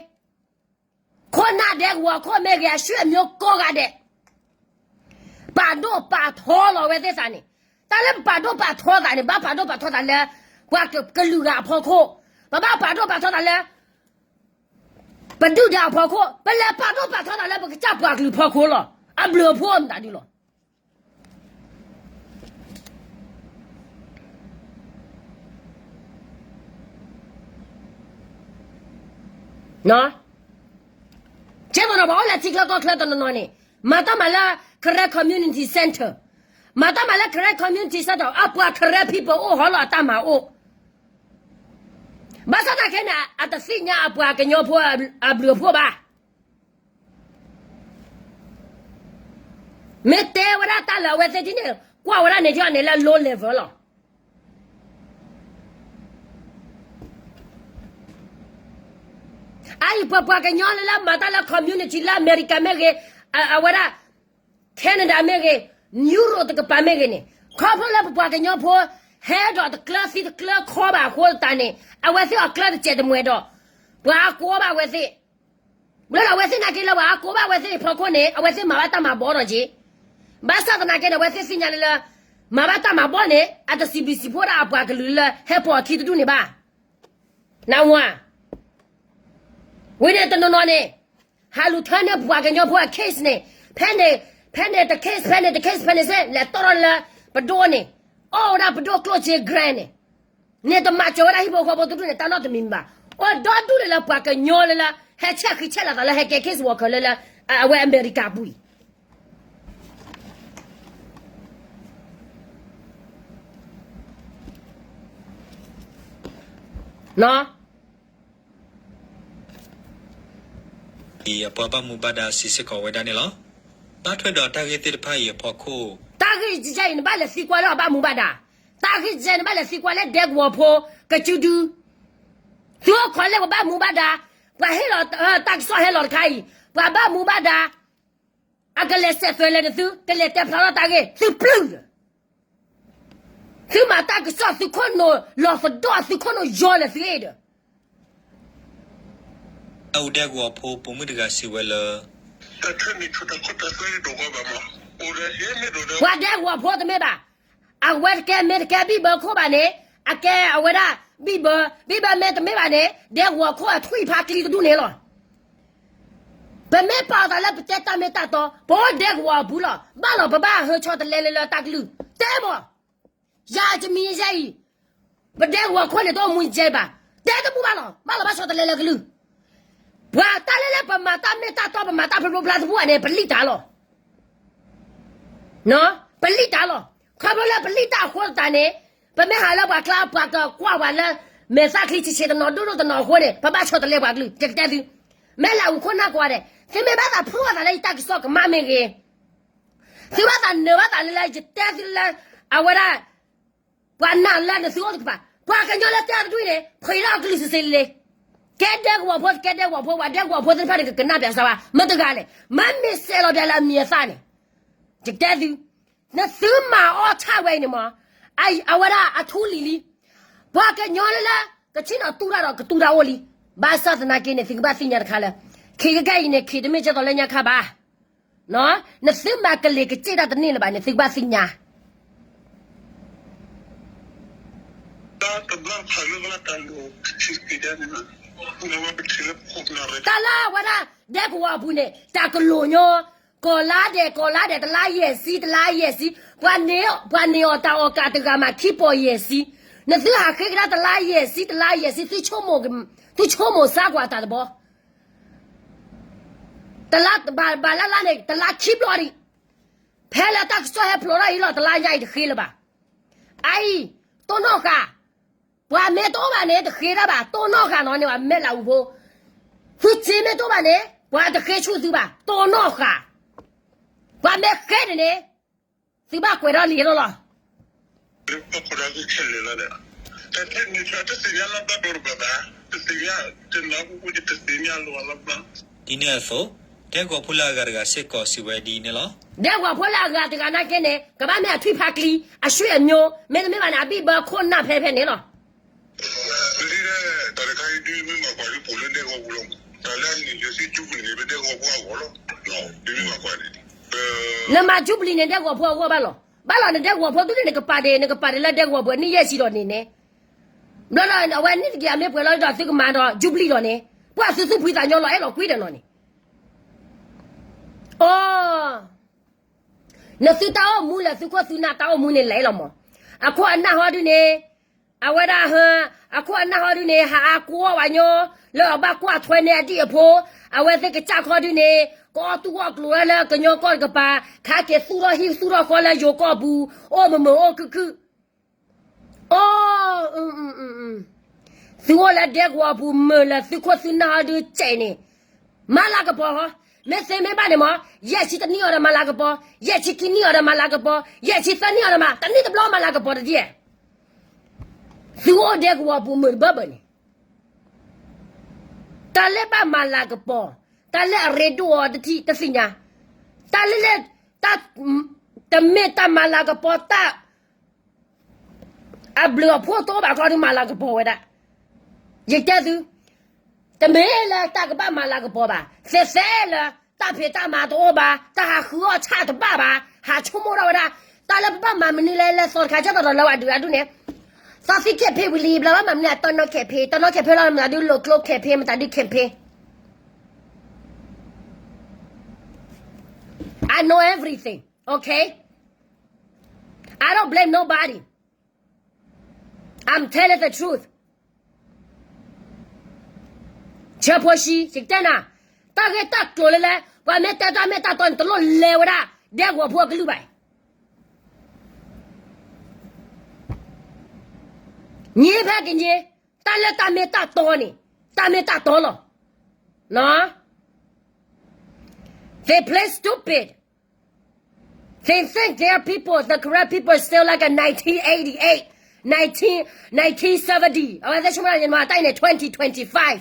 ခိၣ်နၢ်ဒဲကဝီၤခိၣ်မ့ၢ်ဂ့ၤ အဆွေမျိုးကိးဂၤဒဲး ပာ်ဒိၣ်ပာ်ထီလီၤဝဲသ့ၣ်သးန့ၣ်, တၢ်လၢပပာ်ဒိၣ်ပာ်ထီသးန့ၣ် ဘၣ်ပာ်ဒိၣ်ပာ်ထီသးလၢ ပှၤကလုာ်ဂၤအဖီခိၣ်, ပဘၣ်ပာ်ဒိၣ်ပာ်ထီသးလၢ ပဒုၣ်ဒါအဖီခိၣ်, ပလဲၤပာ်ဒိၣ်ပာ်ထီသးလၢပကစၢ်ပှၤကလုာ်ဖီခိၣ်လီၤ. အဘျုးအဖှိၣ်မတၤဒုလီၤ. ကဲသိးဒီးပှၤအိၣ်လၢထံချၢကီၢ်ချၢတနီၤနီၤန့ၣ် မၤတၢ်မၤလၢ Karen Community Center, မၤတၢ်မၤလၢ Karen Community Center အပှၤ Karen people အိၣ်ဟီလီၤအတၢ်မၤအိၣ်, ဘၣ်ဆၣ်သနာ်က့န့ၣ် အတသ့ၣ်ညါအပှၤကညီဖိအဘျုးအဖှိၣ်ဘၣ်. မ့ၢ်တဲဝဲဒၣ်တၢ်လၢအဝဲသ့ၣ်ဒ်န့ၣ် ကွၢ်ဝဲဒၣ်န့ၣ်ဒ်န့ၣ်လၢ low level လီၤ. အအံၤပပှၤကညီလၢလၢမၤတၢ်လၢ community လၢအမဲရကၤမ့ၢ်ဂ့ၤ, အဝဲဒၣ် Canada မ့ၢ်ဂ့ၤ, Europe တကပၤမ့ၢ်ဂ့ၤန့ၣ်, ခီဖျိလၢပပှၤကညီဖိ ဟဲဒီးတကျၢၤသံတကျၢၤခီဘၣ်အဃိသတးန့ၣ် အဝဲသ့ၣ်အကျၢၤတစဲးတမှဲၤဒီး ပှၤအကိးဘၣ်အဝဲသ့ၣ် လၢအဝဲသ့ၣ်နာ်က့လၢပှၤအကိးဘၣ်အဝဲသ့ၣ်ဖီခိၣ်န့ၣ် အဝဲသ့ၣ်မၤဘၣ်တၢ်မၤဘီထီၣ်က့ၤ, ဘၣ်ဆၣ်သနာ်က့န့ၣ် အဝဲသ့ၣ်သ့ၣ်ညါလၢလၢ မၤဘၣ်တၢ်မၤဘီန့ၣ် အတစံးဘျုးစံးဖှိၣ်ဒၣ်အပှၤကလုာ်လၢဟဲပိာ်အခံတဒူၣ်န့ၣ်ဘၣ်. နဝၤ ဝံၤန့ၣ်တနီၤနီၤန့ၣ် ဟးလူၤထၢန့ၢ်ပပှၤကညီဖိအ case န့ၣ်, ဖဲန့ၣ်, ဖဲန့ၣ်တ case, ဖဲန့ၣ်တ case, ဖဲန့ၣ်စ့ၢ် လဲၤတီၣ်ထီၣ်လၢပဒိၣ်န့ၣ်, အီၣ်ဝဲဒၣ်ပဒိၣ်ကျိၣ်စ့ grant န့ၣ်, န့ၣ်တမၤစၢၤဝဲဒၣ်ဟံၣ်ဖိဃီဖိတဒူၣ်န့ၣ် တၢ်နီတမံၤမံၤဘၣ်. အိၣ်ဒီဒူၣ်န့ၣ်လၢပှၤကညီလၢလၢ ဟဲဆဲးဃံဆဲးလၤသးလၢဟဲကဲ case worker လၢလၢ အဝဲအမဲရကၤအပူၤအံၤ အံၤအပှၤဘၣ်မူဘၣ်ဒါစံးစ့ၢ်ကီးဝဲဒၣ်န့ၣ်လီၤ. ဘၣ်ထွဲဒီးတၢ်ဂ့ၢ်သ့ၣ်တဖၣ်အံၤအဖီခိၣ်, တၢ်ဂ့ၢ်ယဲအံၤ နဘၣ်လဲၤသံကွၢ်လၢအဘၣ်မူဘၣ်ဒါ, တၢ်ဂ့ၢ်ယဲနဘၣ်လဲၤသံကွၢ်လၢဒဲကဝီၤဖိ ကစုဒု, သုအိၣ်ခိးလၢပှၤဘၣ်မူဘၣ်ဒါ, ပှၤဟ့ၣ်လီၤတၢ်ကစီၣ်ဟဲလီၤတခါအံၤ ပှၤဘၣ်မူဘၣ်ဒါ အကလဲၤစဲးသွဲးလဲၤနသု ကလဲၤတဲဖျါထီၣ်တၢ်ဂ့ၢ် သုပျုၢ်လၢ သုမၤတၢ်ကစီၣ် သုခိၣ်နူာ်လီၤသဒီၣ် သုခိၣ်နူာ်ယီၤလၢသုအဲၣ်ဒီး တၢ်အူဒဲကဝီၤဖိပိာ်မုၣ်တဂၤစံးဝဲလၢ တၢ်ထၢနံၤထူတၢ်ခိၣ်တၢ်သွဲဒိၣ်ကီဘၣ်မး, အိၣ်ဒီးဟ့ၣ်မ့ၢ်ဒိၣ်ဒီး ပှၤဒဲကဝီၤဖိတမ့ၢ်ဘၣ်, အဝဲတကဲမ့ၢ်တကဲဘံၣ်ဘၢခိၣ်ဘၣ်န့ၣ် အကဲအဝဲဒၣ်ဘံၣ်ဘၢ, ဘံၣ်ဘၢမ့ၢ်တမ့ၢ်ဘၣ်န့ၣ် ဒဲကဝီၤခိၣ်အထွံၣ်ဖးကျံတဒူၣ်န့ၣ်လီၤ. ပမ့ၢ်ပာ်အသးလၢပတဲတၢ်မ့ၢ်တၢ်တီ ပအိၣ်ဒဲကဝီၤအပူၤလီၤ. ဘၣ်လီၤပဘၣ်ဟၢဆီတလဲလၢလၢတၢ်ကလုၢ် တဲမး, ယၤတမံၤယဲအံၤ ပဒဲကဝီၤခိၣ်န့ၣ်တအိၣ်မူယဲဘၣ်, တဲတဘူၣ်ဘၣ်လီၤ. ဘၣ်လီၤဘၣ်ဆီတလဲလၢကလုၢ်, ပှၤတၢ်လၢလၢပမၤတၢ်မ့ၢ်တၢ်တီ ပမၤတၢ်ဖျိဖျိဖျါတဘူၣ်ဘၣ်န့ၣ် ပလံၣ်တၢ်လီၤ. ပလံၣ်တၢ်လီၤ. ခီဖျိလၢပလံၣ်တၢ်အဃိသတးန့ၣ် ပမ့ၢ်ဟးလၢပှၤကျါ ပှၤကကွၢ်ပှၤလၢ မဲာ်သၣ်ချံဆံးဆံးတနီၤဒိၣ်ဒိၣ်တနီၤအဃိန့ၣ် ပဘၣ်ဆီတလဲပှၤကလုၢ် ယကတဲသု, မဲၢ်လးအူခိၣ်နၢ်ကိးဂၤဒဲး သုမ့ၢ်ဘၣ်သးဖျိအသးလၢယတၢ်ကစီၣ်ကမၣ်မ့ၢ်ဂ့ၤ, သုဘၣ်သးနၢၤဘၣ်သးလၢလၢယတဲသုလၢ အဝဲဒၣ် ပှၤနာ်လၢနသုအိၣ်တကပၤ, ပှၤကညီလၢတဲအီၤတဒူၣ်န့ၣ် ဖှံလီၤအကလုၢ်စ့စ့လ့လ့, ကဲဒဲကဝီၤဖိ ကဲဒဲကဝီၤဖိ ပှၤဒဲကဝီၤဖိသ့ၣ်တဖၣ်န့ၣ် ကကနၣ်ပၠးစၢၤဘၣ် မ့ၢ်တဂၤလဲၣ်, မ့မ့ၢ်စဲးလီၤပၠးလၢအမံၤအသၣ်န့ၣ်, ယကတဲသု, နသုမၤအီၣ်ဆၣ်ဝဲအံၤန့ၣ်မး, အဝဲဒၣ်အထူလံၤလံ, ပှၤကညီလၢလၢ ကဆ့ၣ်နီၤတူၢ်တၢ်ဒီးကတူၢ်တၢ်အိၣ်လံ, ဘၣ်ဆၣ်သနာ်က့န့ၣ် သုကဘၣ်သ့ၣ်ညါတခါလၢ ခ့ကကဲအံၤန့ၣ် ခ့တမ့ၢ်ကဲသိးလၢညါခါဘၣ် နသုမၤကလ့ၤကစ့ၣ်တၢ်တန့ၢ်လၢၤဘၣ်န့ၣ် သုကဘၣ်သ့ၣ်ညါ တၢ်လၢအဝဲဒၣ် ဒဲကဝီၤအပူၤန့ၣ် တၢ်ကလိာ်ညီ, ကီၢ်လါဒဲး ကီၢ်လါဒဲး တလါယဲၢ်ဆံ တလါယဲၢ်ဆံ, ပှၤန့ၢ်အီၣ်တၢ်အီၣ်ကးတဂၤမးခံပီၢ်ယဲၢ်ဆံ, နသုဟးဃ့ကဒါတလါယဲၢ်ဆံ တလါယဲၢ်ဆံ သုဆိကမိၣ်စၢ်ကွၢ်တၢ်တဘီ တလါဘၣ်လၢ်လၢ်န့ၣ် တလါခံဘျီဒံး, ဖဲလၢတၢ်ကစီၣ်ဟဲဖျိးထီၣ်အံၤလီၤ တလါညါအံၤတဃ့လၢၤဘၣ်. အအံၤ တိၢ်နီၣ်ဃာ်, ပှၤမ့ၢ်တအိၣ်ဘၣ်န့ၣ် တဃ့ဒၣ်ဘၣ် တိၢ်နီၣ်ဃာ်နီၤန့ၣ် ပှၤမဲၢ်လးအူဖိ, သုစ့မ့ၢ်တအိၣ်ဘၣ်န့ၣ် ပှၤတဃ့ဆူၣ်သုဘၣ် တိၢ်နီၣ်ဃာ်, ပှၤမ့ၢ်ဃ့န့ၣ်န့ၣ် သုဘၣ်ကွဲးထီၣ်လံၤလီၤလီၤ ဒ်န့ၣ်အသိး ဒဲကဝီၤဖိလၢအဂၤတဂၤစ့ၢ်ကီးစံးဝဲဒ်အံၤန့ၣ်လီၤ. ဒဲကဝီၤဖိလၢအဂၤတဂၤစ့ၢ်ကီးစံးဝဲဒ်အံၤန့ၣ်လီၤ. ဒဲကဝီၤဖိလၢအဂၤတဂၤနာ်က့န့ၣ် ကဘၣ်မ့ၢ်အထွံၣ်ဖးကျံ အဆွေမျိုး မ့တမ့ၢ်ဘၣ်န့ၣ် အဘံၣ်ဘၢခိၣ်နၢ်ဖဲဖဲန့ၣ်လီၤ. တၢ်တခါအံၤဒုးမ့ၢ်မၤကွၢ်လၢပူၤလၢဒဲကဝီၤပူၤလီၤ. တၢ်လၢအန့ၣ် ယစ့ၣ်ကၠူပလံၤန့ၣ် လၢဒဲကဝီၤဖိအဂီၢ်လီၤ. ဒုးမ့ၢ်မၤကွၢ်န့ၣ် နမၤကၠူပလံၤန့ၣ် ဒဲကဝီၤဖိအဂီၢ်ဘၣ်လီၤ. ဘၣ်လီၤ နဒဲကဝီၤဖိဒုးန့ၣ် နကပာ်ဒဲး နကပာ်ဒဲးလၢဒဲကဝီၤဖိအနံၣ်ယဲၢ်ဆံဒီးန့ၣ်န့ၣ် ဘျီဒီးအဝဲန့ၣ်တက့ၢ် အမ့ၢ်ပှဲၤလီၤဒီးသုကမၤဒီးကၠူပလံၤဒီးန့ၣ် ပှၤသုသူၣ်ဖှံသးညီလီၤအဲၣ်လီၤကွံဒီးနီၤန့ၣ် အိ နသုတၢ်အိၣ်မူလၢသုခိၣ်သုနၢ်တၢ်အိၣ်မူန့ၣ်လဲၤလီၤမး. အခိၣ်အနၢ်ဟီဒုန့ၣ် အဝဲဒၣ်ဟ အခိၣ်အနၢ်ဟီဒုန့ၣ် ဟးအါကွီၢ်ဝဲညီ လၢအဘၣ်ကွၢ်ထွဲန့ၢ်အဒံၣ်အဖိ အဝဲသ့ၣ်ကစၢ်ခီဒုန့ၣ် ကအီၣ်တူၢ်အီၣ်ကျိၤဝဲလၢကညီကီၢ်တကပၤ ခါက့ၤသူၣ်ထီၣ်ဟံၣ်သူၣ်ထီၣ်ဃီလၢယိၤကီၢ်ပူၤ အိၣ်မုာ်မုာ်အိၣ်ခုၣ်ခုၣ် အိ သုအိၣ်လၢဒဲကဝီၤပူၤမုာ်လၢသုခိၣ်သုနၢ်ဟီဒုစဲးန့ၣ် မၤလၤကပီၤဟီ, မ့ၢ်သ့မ့ၢ်ဘၣ်န့ၣ်မး, ယဲၢ်ဆံတနံၣ်အီၤဒီးမၤလၤကပီၤ, ယဲၢ်ဆံခံနံၣ်အီၤဒီးမၤလၤကပီၤ, ယဲၢ်ဆံသၢနံၣ်အီၤဒီးမၤ တနံၣ်တဘျီမၤလၤကပီၤတဒ်, သုအိၣ်ဒဲကဝီၤပူၤမုာ်တဘၢဘၢန့ၣ်, တၢ်လၢဘၣ်မၤလၤကပီၤ, တၢ်လၢအရ့ဒိၣ်အီၤတထံၣ်တသ့ၣ်ညါ, တၢ်လၢလၢ, တၢ်, တမ့ၢ်တၢ်မၤလၤကပီၤတၢ် အဘျုးအဖှိၣ်တအိၣ်ဘၣ်ကျီဒုးမၤလၤကပီၤဝဲဒၣ်, ယတဲသု, တမ့ၢ်လၢတၢ်ကဘၣ်မၤလၤကပီၤဘၣ်, သဲးသဲးလၢ တၢ်ဖံးတၢ်မၤတအိၣ်ဘၣ်, တၢ်ဟးဃုအီၣ်ဆၣ်တဘၣ်ဘၣ်, ဟးဆိကမိၣ်ထီၣ်ဝဲဒၣ်, တၢ်လၢပဘၣ်မၤမနုၤလဲ�လဲသီတခါ ကၢ်သိးဒီးလၢဝဲဒုးအဒုးန့ၣ်, သီသံခဲဖံဝံၤလံ ဘျီဘၣ်မၤမနုၤ အတီနီၢ်ခဲဖံ, တီနီၢ်ခဲဖံလီၤမတၤဒုးလိာ်ကျိခဲဖံ မတၤဒုးခဲဖံ I know everything, okay? I don't blame nobody. I'm telling the truth. ဆၢဖိဆှံ ယကတဲနၤ, တၢ်ဂ့ၢ်တၢ်ကျိၤလၢလဲ, ပှၤမ့ၢ်တဲတၢ်မ့ၢ်တၢ်တီန့ၣ် တလိၣ်လဲၤဝဲဒၣ် ဒဲကဝီၤဖိအကလုၢ်ဘၣ်. ညါဖဲကညါ, တၢ်လၢတၢ်မ့ၢ်တၢ်တီန့ၣ်, တၢ်မ့ၢ်တၢ်တီလီၤ. They play stupid. They think their people, the Karen people, still like a nineteen eighty-eight, nineteen, nineteen seventy. အဝဲသ့ၣ်ဆိကမိၣ်န့ၣ် တၢ်အံၤန့ၣ် twenty twenty-five.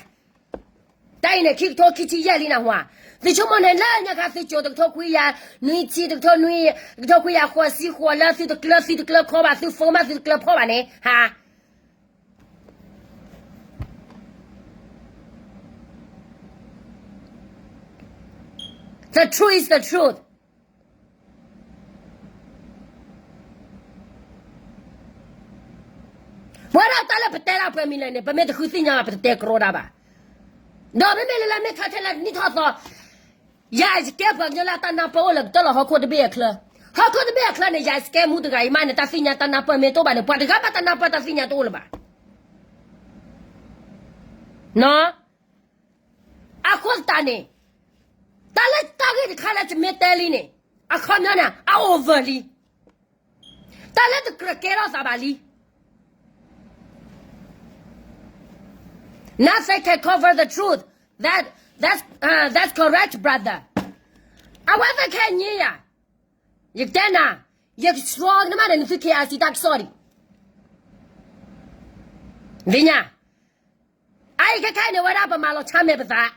တၢ်အံၤန့ၣ် ခံကထိခံဆံယဲၢ်လံနၢ်ဟူဧါ. သုဆိကမိၣ်န့ၣ်လၢညါခါ သုကၠိတကထိခွံကယၤနွံဆံ, တကထိနွံ, တကထိခွံကယၤဃိးဆံဃိး လၢသုတကျၢၤ သုတကျၢၤခီဘၣ်, သု phone မး သုတကျၢၤဖီၣ်ဘၣ်န့ၣ်, ဟါ The truth is the truth. ပဝဲဒၣ်တၢ်လၢပတဲဒၣ်ပှဲၤမံၤလဲၣ်န့ၣ် ပမ့ၢ်တဃုသ့ၣ်ညါဘၣ် ပတတဲကရီဒၣ်ဘၣ်. ဒီးမ့မ့ၢ်လၢလၢမ့ၢ်ထီထဲလၢနံၣ်ထီၣ်သီ, ယၤစကဲပှၤကညီလၢအတၢ်နၢ်ပၢၢ်အိၣ်လၢကတၢၢ်လီၤ ဟီၣ်ခိၣ်တဘ့ၣ်အချၢ, ဟီၣ်ခိၣ်တဘ့ၣ်အချၢန့ၣ် ယၤစကဲမူတဂၤအံၤမးန့ၣ် တၢ်သ့ၣ်ညါတၢ်နၢ်ပၢၢ်မ့ၢ်တအိၣ်ဘၣ်န့ၣ် ပှၤတဂၤဘၣ်တၢ်နၢ်ပၢၢ်တၢ်သ့ၣ်ညါတအိၣ်လၢၤဘၣ်. အဃိသတးန့ၣ်, တၢ်လၢတၢ်ဂ့ၢ်တခါလၢယမ့ၢ်တဲလံန့ၣ်, အခီပညီန့ၣ် အ over လံ. တၢ်လၢတကြၢးကဲထီၣ်သးဘၣ်လံ. Nothing can cover the truth. That, that's, uh, that's correct, brother. အဝဲသ့ၣ်ခဲအံၤညါ, ယကတဲနၤ, ယကဆှီကနမးန့ၣ် နသု K I C တၢ်ကစီၣ်ဒံး, သ့ၣ်ညါ အအံၤခဲခါအံၤန့ၣ် ဝဲဒၣ်ပမၤလီၤဆါမဲာ်ပသး,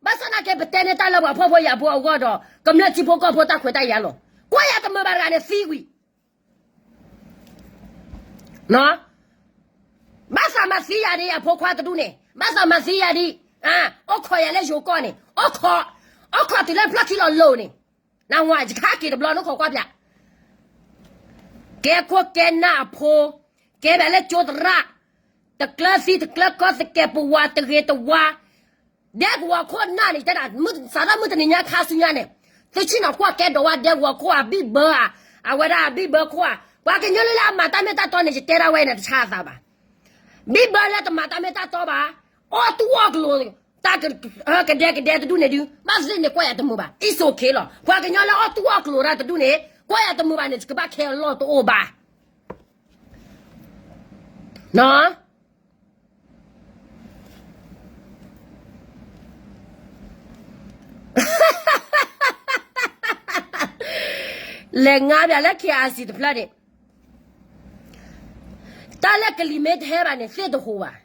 ဘၣ်ဆၣ်သနာ်က့ ပတဲန့ၢ်တၢ်လၢပှၤဖှီၣ်ဖိယာ်ဖိအဂီၢ်ဒီး ကမျၢၢ်ထံဖိကီၢ်ဖိတၢ်ခွဲးတၢ်ယာ်လီၤ. ကွၢ်ယၤတမုာ်ဘၣ်တဂၤန့ၣ်သံဝံၤ, ဘၣ်သးမၤသံယၤဒံး အဖိခွါတဒူၣ်န့ၣ်, ဘၣ်သးမၤသံယၤဒံး, အိၣ်ခိးယၤလၢယိၤကီၢ်န့ၣ်, အိၣ်ခိး, အိၣ်ခိးတုၤလၢဖျၢၣ်ခံလီၤလိၤန့ၣ်, နၢ်ဟူဧါ, ယကဟးက့ၤတဘျီ နအိၣ်ခိးကွၢ်ပျး ကဲခိၣ်ကဲနၢ်အဖိ, ကဲဘၣ်လၢကၠိသရၣ်, တကျၢၤသံတကျၢၤကီၢ် သကဲးပဝးတဂ့ၤတဝါ, ဒဲကဝီၤခိၣ်နၢ်န့ၣ် တဲဒၣ်, စးထီၣ်မုၢ်တနံၤညါခါဆူညါန့ၣ်, သုဆ့ၣ်နီၤကွၢ်ကဲဒိးဝဲဒဲကဝီၤခိၣ်ဧါ ဘံၣ်ဘၢဧါ, အဝဲဒၣ်ဘံၣ်ဘၢခိၣ်ဧါ, ပှၤကညီလၢလၢအမၤတၢ်မ့ၢ်တၢ်တီန့ၣ် ယတဲဒၣ်ဝဲန့ၣ်တဆါအသးဘၣ်. ဘံၣ်ဘၢလၢတမၤတၢ်မ့ၢ်တၢ်တီဘၣ်, အီၣ်တူၢ်အီၣ်ကျိၤ တၢ်ကဒဲကဒဲတဒူၣ်န့ၣ်ဒုး ဘၣ်သ့ၣ်န့ၣ်ကွၢ်ယၤတမုာ်ဘၣ်, it's okayလီၤ. ပှၤကညီလၢအီၣ်တူၢ်အီၣ်ကျိၤတၢ်တဒူၣ်န့ၣ် ကွၢ်ယၤတမုာ်ဘၣ်န့ၣ် ယကဘၣ်ခဲအလီၢ်တအိၣ်ဘၣ်. လဲၤငါဘၣ်လၢ K I C တဖျၢၣ်န့ၣ်, တၢ်လၢကလံၤမ့ၢ်တဟဲဘၣ်န့ၣ် သ့ၣ်တဟူးဘၣ်.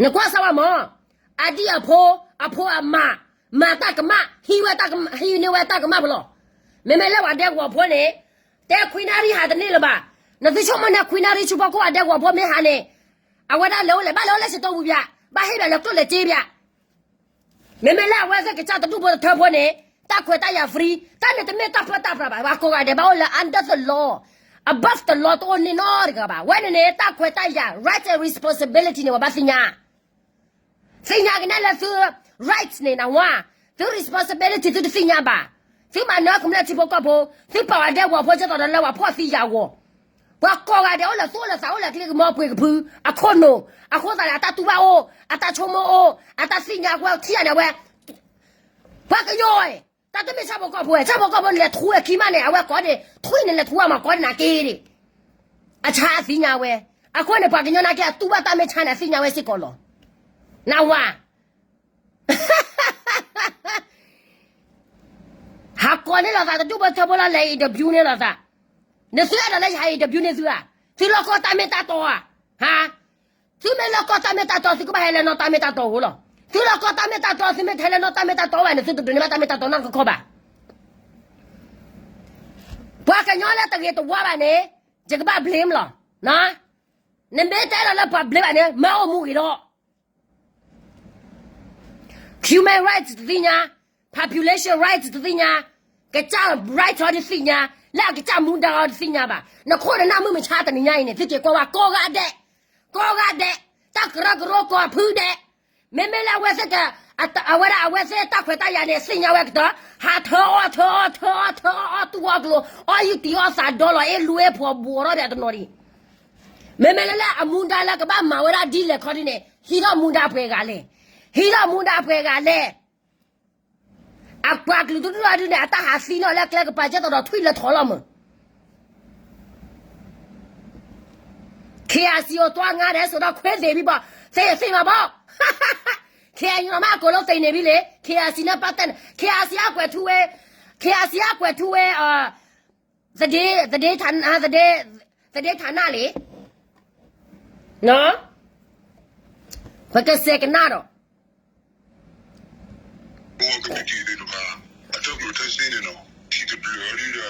နကွၢ်စၢ်ဝဲမး, အဒံၣ်အဖိ, အဖိအမါ, မၤတၢ်ကမၣ်, ဟံးဝဲတၢ်ကမၣ်, ဟံးန့ၢ်ဝဲတၢ်ကမၣ်ပလီၢ်. မ့မ့ၢ်လၢပှၤဒဲကဝီၤဖိန့ၣ်, တဲခွံနၣ်ရံၣ်ဟးတန့ၢ်လၢၤဘၣ်. နသုဆိကမိၣ်န့ၣ် ခွံနၣ်ရံၣ်ဆူဖီခိၣ်အဒဲကဝီၤဖိမ့ၢ်ဟးန့ၣ်, အဝဲဒၣ်လဲၤအိၣ်လဲၤဘၣ် လဲၤအိၣ်လၢစတီပူၤပျး, ဘၣ်ဟ့ၣ်ဘၣ်လၢကျိၣ်လဲၤစ့ပျး. မ့မ့ၢ်လၢအဝဲသ့ၣ်ကစၢ်တဒူၣ်ဖိတထၢဖိန့ၣ်, တၢ်ခွဲးတၢ်ယာ် free, တၢ်န့ၣ်တမ့ၢ်တၢ်ပၢတၢ်ပြးဘၣ်. ပှၤကိးဂၤဒဲးဘၣ်အိၣ်လၢ under the law, above the law တအိၣ်န့ၢ်နီတဂၤဘၣ်. ဝဲန့ၣ်န့ၣ် တၢ်ခွဲးတၢ်ယာ် right and responsibility န့ၣ် ပှၤဘၣ်သ့ၣ်ညါ သ့ၣ်ညါကနဲလၢသု rights န့ၣ်နဝါ, သု responsibility သုတသ့ၣ်ညါဘၣ်. သုမၤနၢၤကမျၢၢ်ထံဖိကီၢ်ဖိ, သုပာ်ဝဲဒဲကဝီၤဖိ ကၠဲသိးဒီးလၢပှၤဖှီၣ်သံယာ်ဂီၤ. ပှၤကိးဂၤဒဲးအိၣ်လၢသူၣ်အိၣ်လၢသးအိၣ်လၢကလံၤကမီၤပှ့ၤကဖု, အခိၣ်နူာ်, အဃိသတးန့ၣ် အတၢ်တူၢ်ဘၣ်အိၣ်, အတၢ်ဆိကမိၣ်အိၣ်, အတၢ်သ့ၣ်ညါကွဲထံၣ်ယၤန့ၣ်ဝဲ, ပှၤကညီ, တၢ်တမ့ၢ်ဆၣ်ဖိကီၢ်ဖိဝဲ, ဆၣ်ဖိကီၢ်ဖိန့ၣ်လဲၤထူဝဲခံမးန့ၣ်, အဝဲကိးန့ၣ် ထွံၣ်န့ၣ်လဲၤထူဝဲမး ကိးန့ၣ်နၤက့ၤန့ၣ်, အဆါအသ့ၣ်ညါဝဲ, အဃိန့ၣ် ပှၤကညီနာ်က့ အတူၢ်ဘၣ်တၢ်မဲာ်ဆှးန့ၣ် အသ့ၣ်ညါဝဲစ့ၢ်ကီးလီၤ. နဝၤ ဟးကိးန့ၢ်လိာ်သး တဒူၣ်ဖိထၢဖိလၢလဲၤ interview န့ၢ်လိာ်သး, နသုအဲၣ်ဒိးလၢယဟဲ interview န့ၢ်သုဧါ, သုလီၢ်ကီတၢ်မ့ၢ်တၢ်တီဧါ, ဟါ, သုမ့ၢ်လီၢ်ကီတၢ်မ့ၢ်တၢ်တီ သုကဘၣ်ဟဲလၢနီၢ်တၢ်မ့ၢ်တၢ်တီဧိၤလီၤ. သုလီၢ်ကီတၢ်မ့ၢ်တၢ်တီ သုမ့ၢ်တဟဲလၢနီၢ်တၢ်မ့ၢ်တၢ်တီဘၣ်န့ၣ် သုတဒိးန့ၢ်ဘၣ်တၢ်မ့ၢ်တၢ်တီနီတခီဘၣ်. ပှၤကညီလၢတဂ့ၤတဝါဘၣ်န့ၣ် ယကဘၣ် blame လီၤ. နမ့ၢ်တအဲၣ်ဒိးလၢပှၤ blame ဘၣ်န့ၣ် မ့ၢ်အိၣ်မူဂ့ၤဒီး human rights တသ့ၣ်ညါ, population rights တသ့ၣ်ညါ, ကစၢ် right အီၤတသ့ၣ်ညါ, လၢအကစၢ်မူဒါအီၤတသ့ၣ်ညါဘၣ်. နခိၣ်နနၢ်မုၢ်မဆါတနံၤညါအံၤန့ၣ် သုက့ၤကွၢ်ဝဲကိးဂၤဒဲး, ကိးဂၤဒဲး, တၢ်ကရၢကရိကိးဖုဒဲး, မ့မ့ၢ်လၢအဝဲသ့ၣ်က, အဝဲဒၣ်အဝဲသ့ၣ်တၢ်ခွဲးတၢ်ယာ်န့ၣ် သ့ၣ်ညါဝဲကတၢၢ်, ဟးထၢအီၣ်ထၢအီၣ်ထၢအီၣ်ထၢအီၣ်တူၢ်အီၣ်ကျိၤ, အီၣ်ယုၢ်တံၤအီၣ်သးဒီလီၤ အ့ၣ်လူအ့ၣ်ဖိးဘှီးထီၣ်ဒီးတနီၤဒံး မ့မ့ၢ်လၢလၢအမူဒါလၢကဘၣ်မၤဝဲဒၣ်ဒ်လဲၣ်ခီဒ်န့ၣ် ဟံးထီၣ်မူဒါပှဲၤဂၤလဲၣ်, ဟံးထီၣ်မူဒါပှဲၤဂၤလဲၣ်. အပှၤကလုာ်ဒူၣ်ဒူၣ်ဒူၣ်န့ၣ် အတၢ်ဟးသံန့ၣ်လၢကျဲကပၤ ကဲသိးဒီးထွံၣ်လၢထိးလီၤမး. ခ့အစံးအိၣ်တွၢ်ငါဒီး စိာ်ဒီးခွဲးသ့ၣ်ဘံဘီ, သ့ၣ်သ့ၣ်မးဘီ, ခ့အညီမးအကိာ်လီၤသ့ၣ်န့ၣ်ဘံလံ, ခ့အစံးန့ၣ်ပာ်တဲာ်, ခ့အစံးအကွဲးထူဝဲ, ခ့အစံးအကွဲးထူဝဲ, သဒ့, သဒ့, သဒ့ထးနၣ်လံ, ပကစဲးကနၣ်ဒီး ကမံးတံာ်သ့ၣ်တဖၣ် အထၢကျိၣ်ထၢစ့န့ၣ်နီၤ ထံၣ်တဘျုးအီၤဒ်ဒီး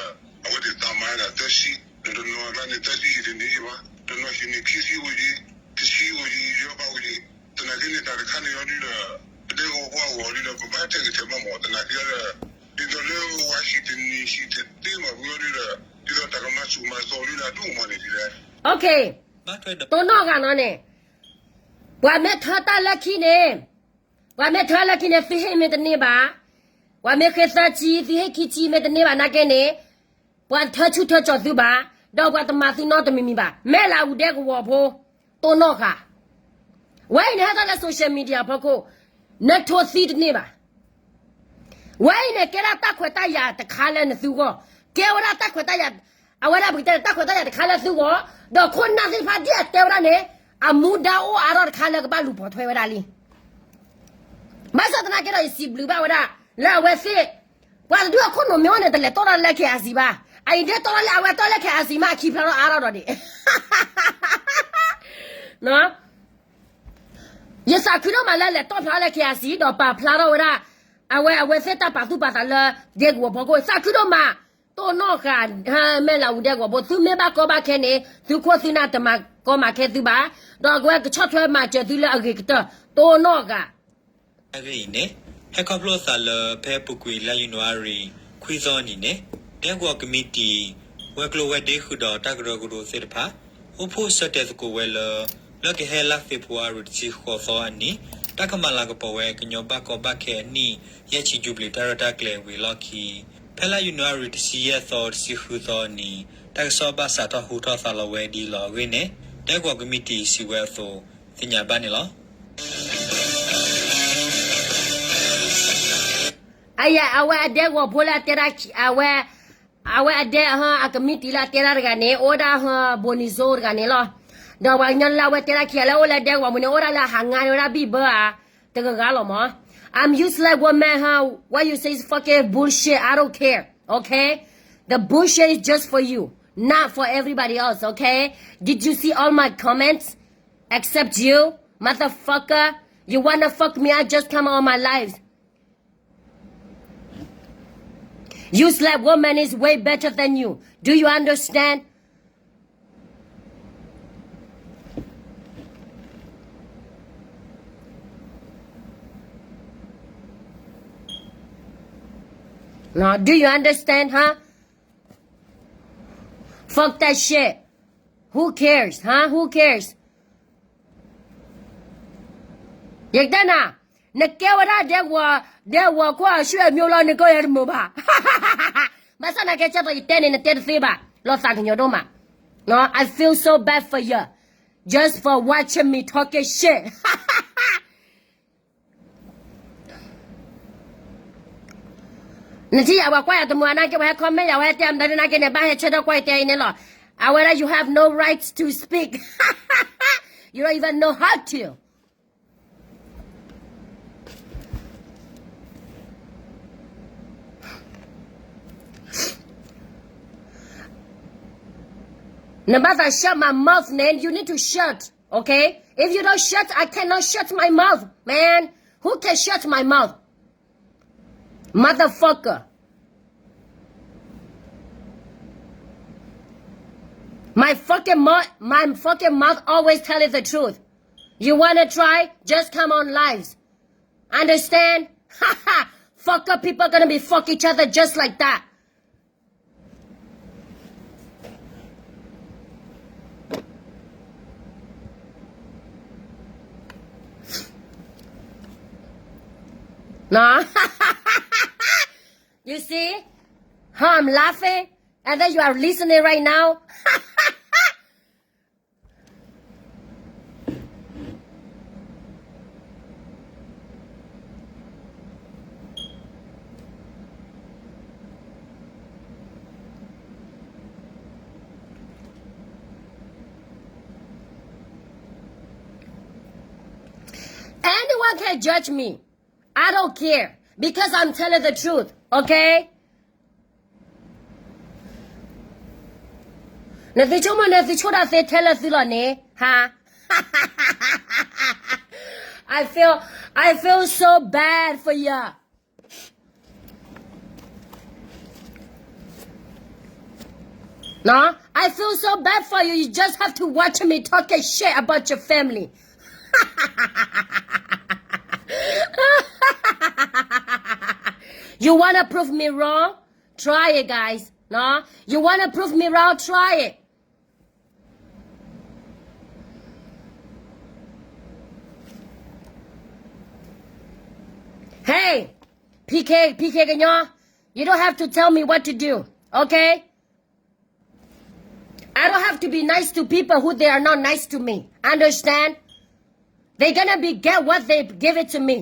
အဝဲသ့ၣ်သးမၤဒၣ်သၢဆံ, ဒီးတနီၤအကျါန့ၣ် သၢဆံယံာ်တန့ၢ်ဘၣ်, တနီၤဟံးန့ၢ်ခံဆံဝံၤလံ, တဆံဝံၤလံ, ယီဘၣ်ဝံၤလံ, သနာ်က့န့ၣ် တၢ်တခါန့ၣ်အီၤဒ်ဒီး ပဒဲကဝီၤပှၤအဂီၢ်ဒ်ဒီး ပဘၣ်ထဲးကထဲးမးမး သနာ်က့ဒီး ဒ်သိးလၢဝဲဟံၣ်တန့ၢ်ဟံၣ်တသ့မးဝံၤအီၤဒ်ဒီး ဒ်သိးတၢ်ကမၤဆူၣ်မၤစိးဒ်ဒီး ဒိၣ်မးန့ၣ်ဒ်လဲၣ်. တိၢ်နီၣ်ဂၤနီၤန့ၣ်, ပှၤမ့ၢ်ထၢတၢ်လၢခံန့ၣ်, ပှၤမ့ၢ်ထၢလၢခံန့ၣ် သုဟ့ၣ်မ့ၢ်တန့ၢ်ဘၣ်, ပှၤမ့ၢ်ဃ့သၢဆံ သုဟ့ၣ်ခံဆံမ့ၢ်တန့ၢ်ဘၣ်နာ်က့န့ၣ်, ပှၤထၢဆူၣ်ထၢကၠီၤသုဘၣ်, ဒီးပှၤတမၤသုနီတမံၤမံၤဘၣ်. မဲၢ်လးအူဒဲကဝီၤဖိ, တိၢ်နီၣ်ဃာ်, ဝဲအံၤန့ၣ် ဟဲထီၣ်လၢ social media အဖီခိၣ်, နထိးသံတန့ၢ်ဘၣ်. ဝဲအံၤန့ၣ် ကဲဒၣ်တၢ်ခွဲးတၢ်ယာ်တခါလၢနသုဂီၢ်, ကဲဝဲဒၣ်တၢ်ခွဲးတၢ်ယာ်, အဝဲဒၣ်ပကတဲတၢ်ခွဲးတၢ်ယာ်တခါလၢသုဂီၢ်, ဒီးခိၣ်နၢ်သ့ၣ်တဖၣ်ဒ်အတဲဝဲဒၣ်န့ၣ်, အမူဒါအိၣ်အါထီၣ်တခါလၢကဘၣ်လူၤပိာ်ထွဲဝဲဒၣ်လံ. ဘၣ်ဆၣ်သနာ်က့ဒီး ယစံးဘျုးဘၣ်ဝဲဒၣ် လၢအဝဲသ့ၣ်, ပှၤတဒူၣ်အခိၣ်နူာ်မ့ၢ်အိၣ်န့ၣ် တလဲၤတီၢ်ထီၣ်လၢ ခ့အစံး ဘၣ်. အအံၤဒ်တီၢ်ထီၣ်လၢအဝဲတီၢ်လၢ ခ့အစံး မ့ၢ်အခံဖျါထီၣ်အါထီၣ်ဒီးန့ၣ် ယသးခုဒိၣ်မးလၢလဲၤတီၢ်ဖျါလၢ ခ့အစံး ဒီးပာ်ဖျါထီၣ်ဝဲဒၣ် အဝဲအဝဲသ့ၣ်တၢ်ပာ်သူၣ်ပာ်သးလၢ ဒဲကဝီၤဖီခိၣ် သးခုဒိၣ်မး, တိၢ်နီၣ်ဃာ် မဲၢ်လးအူဒဲကဝီၤဖိ သုမ့ၢ်ဘၣ်ကီဘၣ်ခဲန့ၣ် သုခိၣ်သုနၢ်တမၤကီမၤခဲသုဘၣ်, ဒီးအဝဲကဆီၣ်ထွဲမၤစၢၤသုလၢအဂ့ၤကတၢၢ် တိၢ်နီၣ်ဃာ် အဂ့ၢ်အံၤန့ၣ် ဟဲခီဖျိအသးလၢ ဖဲအပူၤကွံာ်လါယနူၤအါရံၤ ခွံသီအနံၤန့ၣ် ဒဲကဝီၤကမံးတံာ် ဝဲၤကျိၤဝဲၤဒ့ဃုာ်ဒီးတၢ်ကရၢကရိသ့ၣ်တဖၣ် အိၣ်ဖှိၣ်ဆၢတဲာ်သကိးဝဲလၢ လၢကဟဲလါဖ့ၤဘြူၤအါရံၤ တဆံဃိးသီအနံၤ တၢ်ကမၤလၤကပီၤဝဲ ကညီဘၣ်ကီဘၣ်ခဲအနံၣ် ယဲၢ်ဆံ ယူၤဘလံၤ တၢ်ရဲၣ်တၢ်ကျဲၤဝံၤအလီၢ်ခံ ဖဲလါယနူၤအါရံၤ တဆံယဲၢ်သီ တဆံဃုသီအနံၤ တၢ်ကစီၣ်ဘၣ်စးထီၣ်ဟူထီၣ်သါလီၤဝဲဒ်အံၤလီၤ. အဂ့ၢ်န့ၣ် ဒဲကဝီၤကမံးတံာ်စံးဝဲအသိး သ့ၣ်ညါဘၣ်န့ၣ်လီၤ. အဝဲအဒဲကဝီၤဖိလၢအတဲဒၣ် အဝဲ, အဝဲအဒဲအကမံးတံာ်လၢအတဲဒၣ်တဂၤန့ၣ် အိၣ်ဒၣ် ဘိၤနံၤစိတဂၤန့ၣ်လီၤ. ဒီးပှၤကညီလၢအဝဲတဲဒၣ်ခံဂၤလၢအိၣ်လၢဒဲကဝီၤပူၤန့ၣ် အိၣ်ဒၣ်လၢအဟးငါန့ၢ်ဝဲဒၣ်ဘံၣ်ဘၢဧါ တဂၤဂၤလီၤမး. I'm useless woman, huh? What you say is fucking bullshit. I don't care, okay? The bullshit is just for you, not for everybody else, okay? Did you see all my comments? Except you, motherfucker. You wanna fuck me? I just come on my live. Useless woman is way better than you. Do you understand? No, do you understand, huh? Fuck that shit. Who cares, huh? Who cares? ယကတဲနၤ, နကဲဝဲဒၣ်ဒဲကဝီၤ, ဒဲကဝီၤခိၣ်အဆူၣ်အမျိုးလီၤ နကဲယၤတမုာ်ဘၣ်. ဘၣ်ဆၣ်သနာ်က့ ကဲသိးယတဲန့ၣ် နတဲတသ့ဘၣ်, လီၤသးကညီၤဒိၣ်မး. I feel so bad for you, just for watching me talking shit. နထံၣ်ယၤ ပှၤကွၢ်ယၤတမုာ်နာ်က့ ပှၤဟဲ comment ယၤ ဝဲဟဲတဲအမတၤနာ်က့န့ၣ် ဘၣ်ဟဲဆၢထၢၣ်ကွၢ်ယတဲအံၤန့ၣ်လီၤ. အဝဲဒၣ် you have no rights to speak. You don't even know how to. Nobody shut my mouth, man. You need to shut, okay? If you don't shut, I cannot shut my mouth, man. Who can shut my mouth? Motherfucker. My fucking mouth, my fucking mouth always telling the truth. You wanna try? Just come on lives. Understand? Fuck up, people are gonna be fuck each other just like that. No. You see how I'm laughing? And then you are listening right now? Anyone can judge me. I don't care because I'm telling the truth, okay? နသုဆိကမိၣ် နသုဆိကမိၣ်တၢ်သ့ထဲလၢသုလီၤန့ၣ် ဟါ. I feel, I feel so bad for you. No, I feel so bad for you. You just have to watch me talking shit about your family. You wanna prove me wrong? Try it, guys. No? You wanna prove me wrong? Try it. Hey, P K, P K ကညီ, you don't have to tell me what to do, okay? I don't have to be nice to people who they are not nice to me. Understand? They're gonna be get what they give it to me.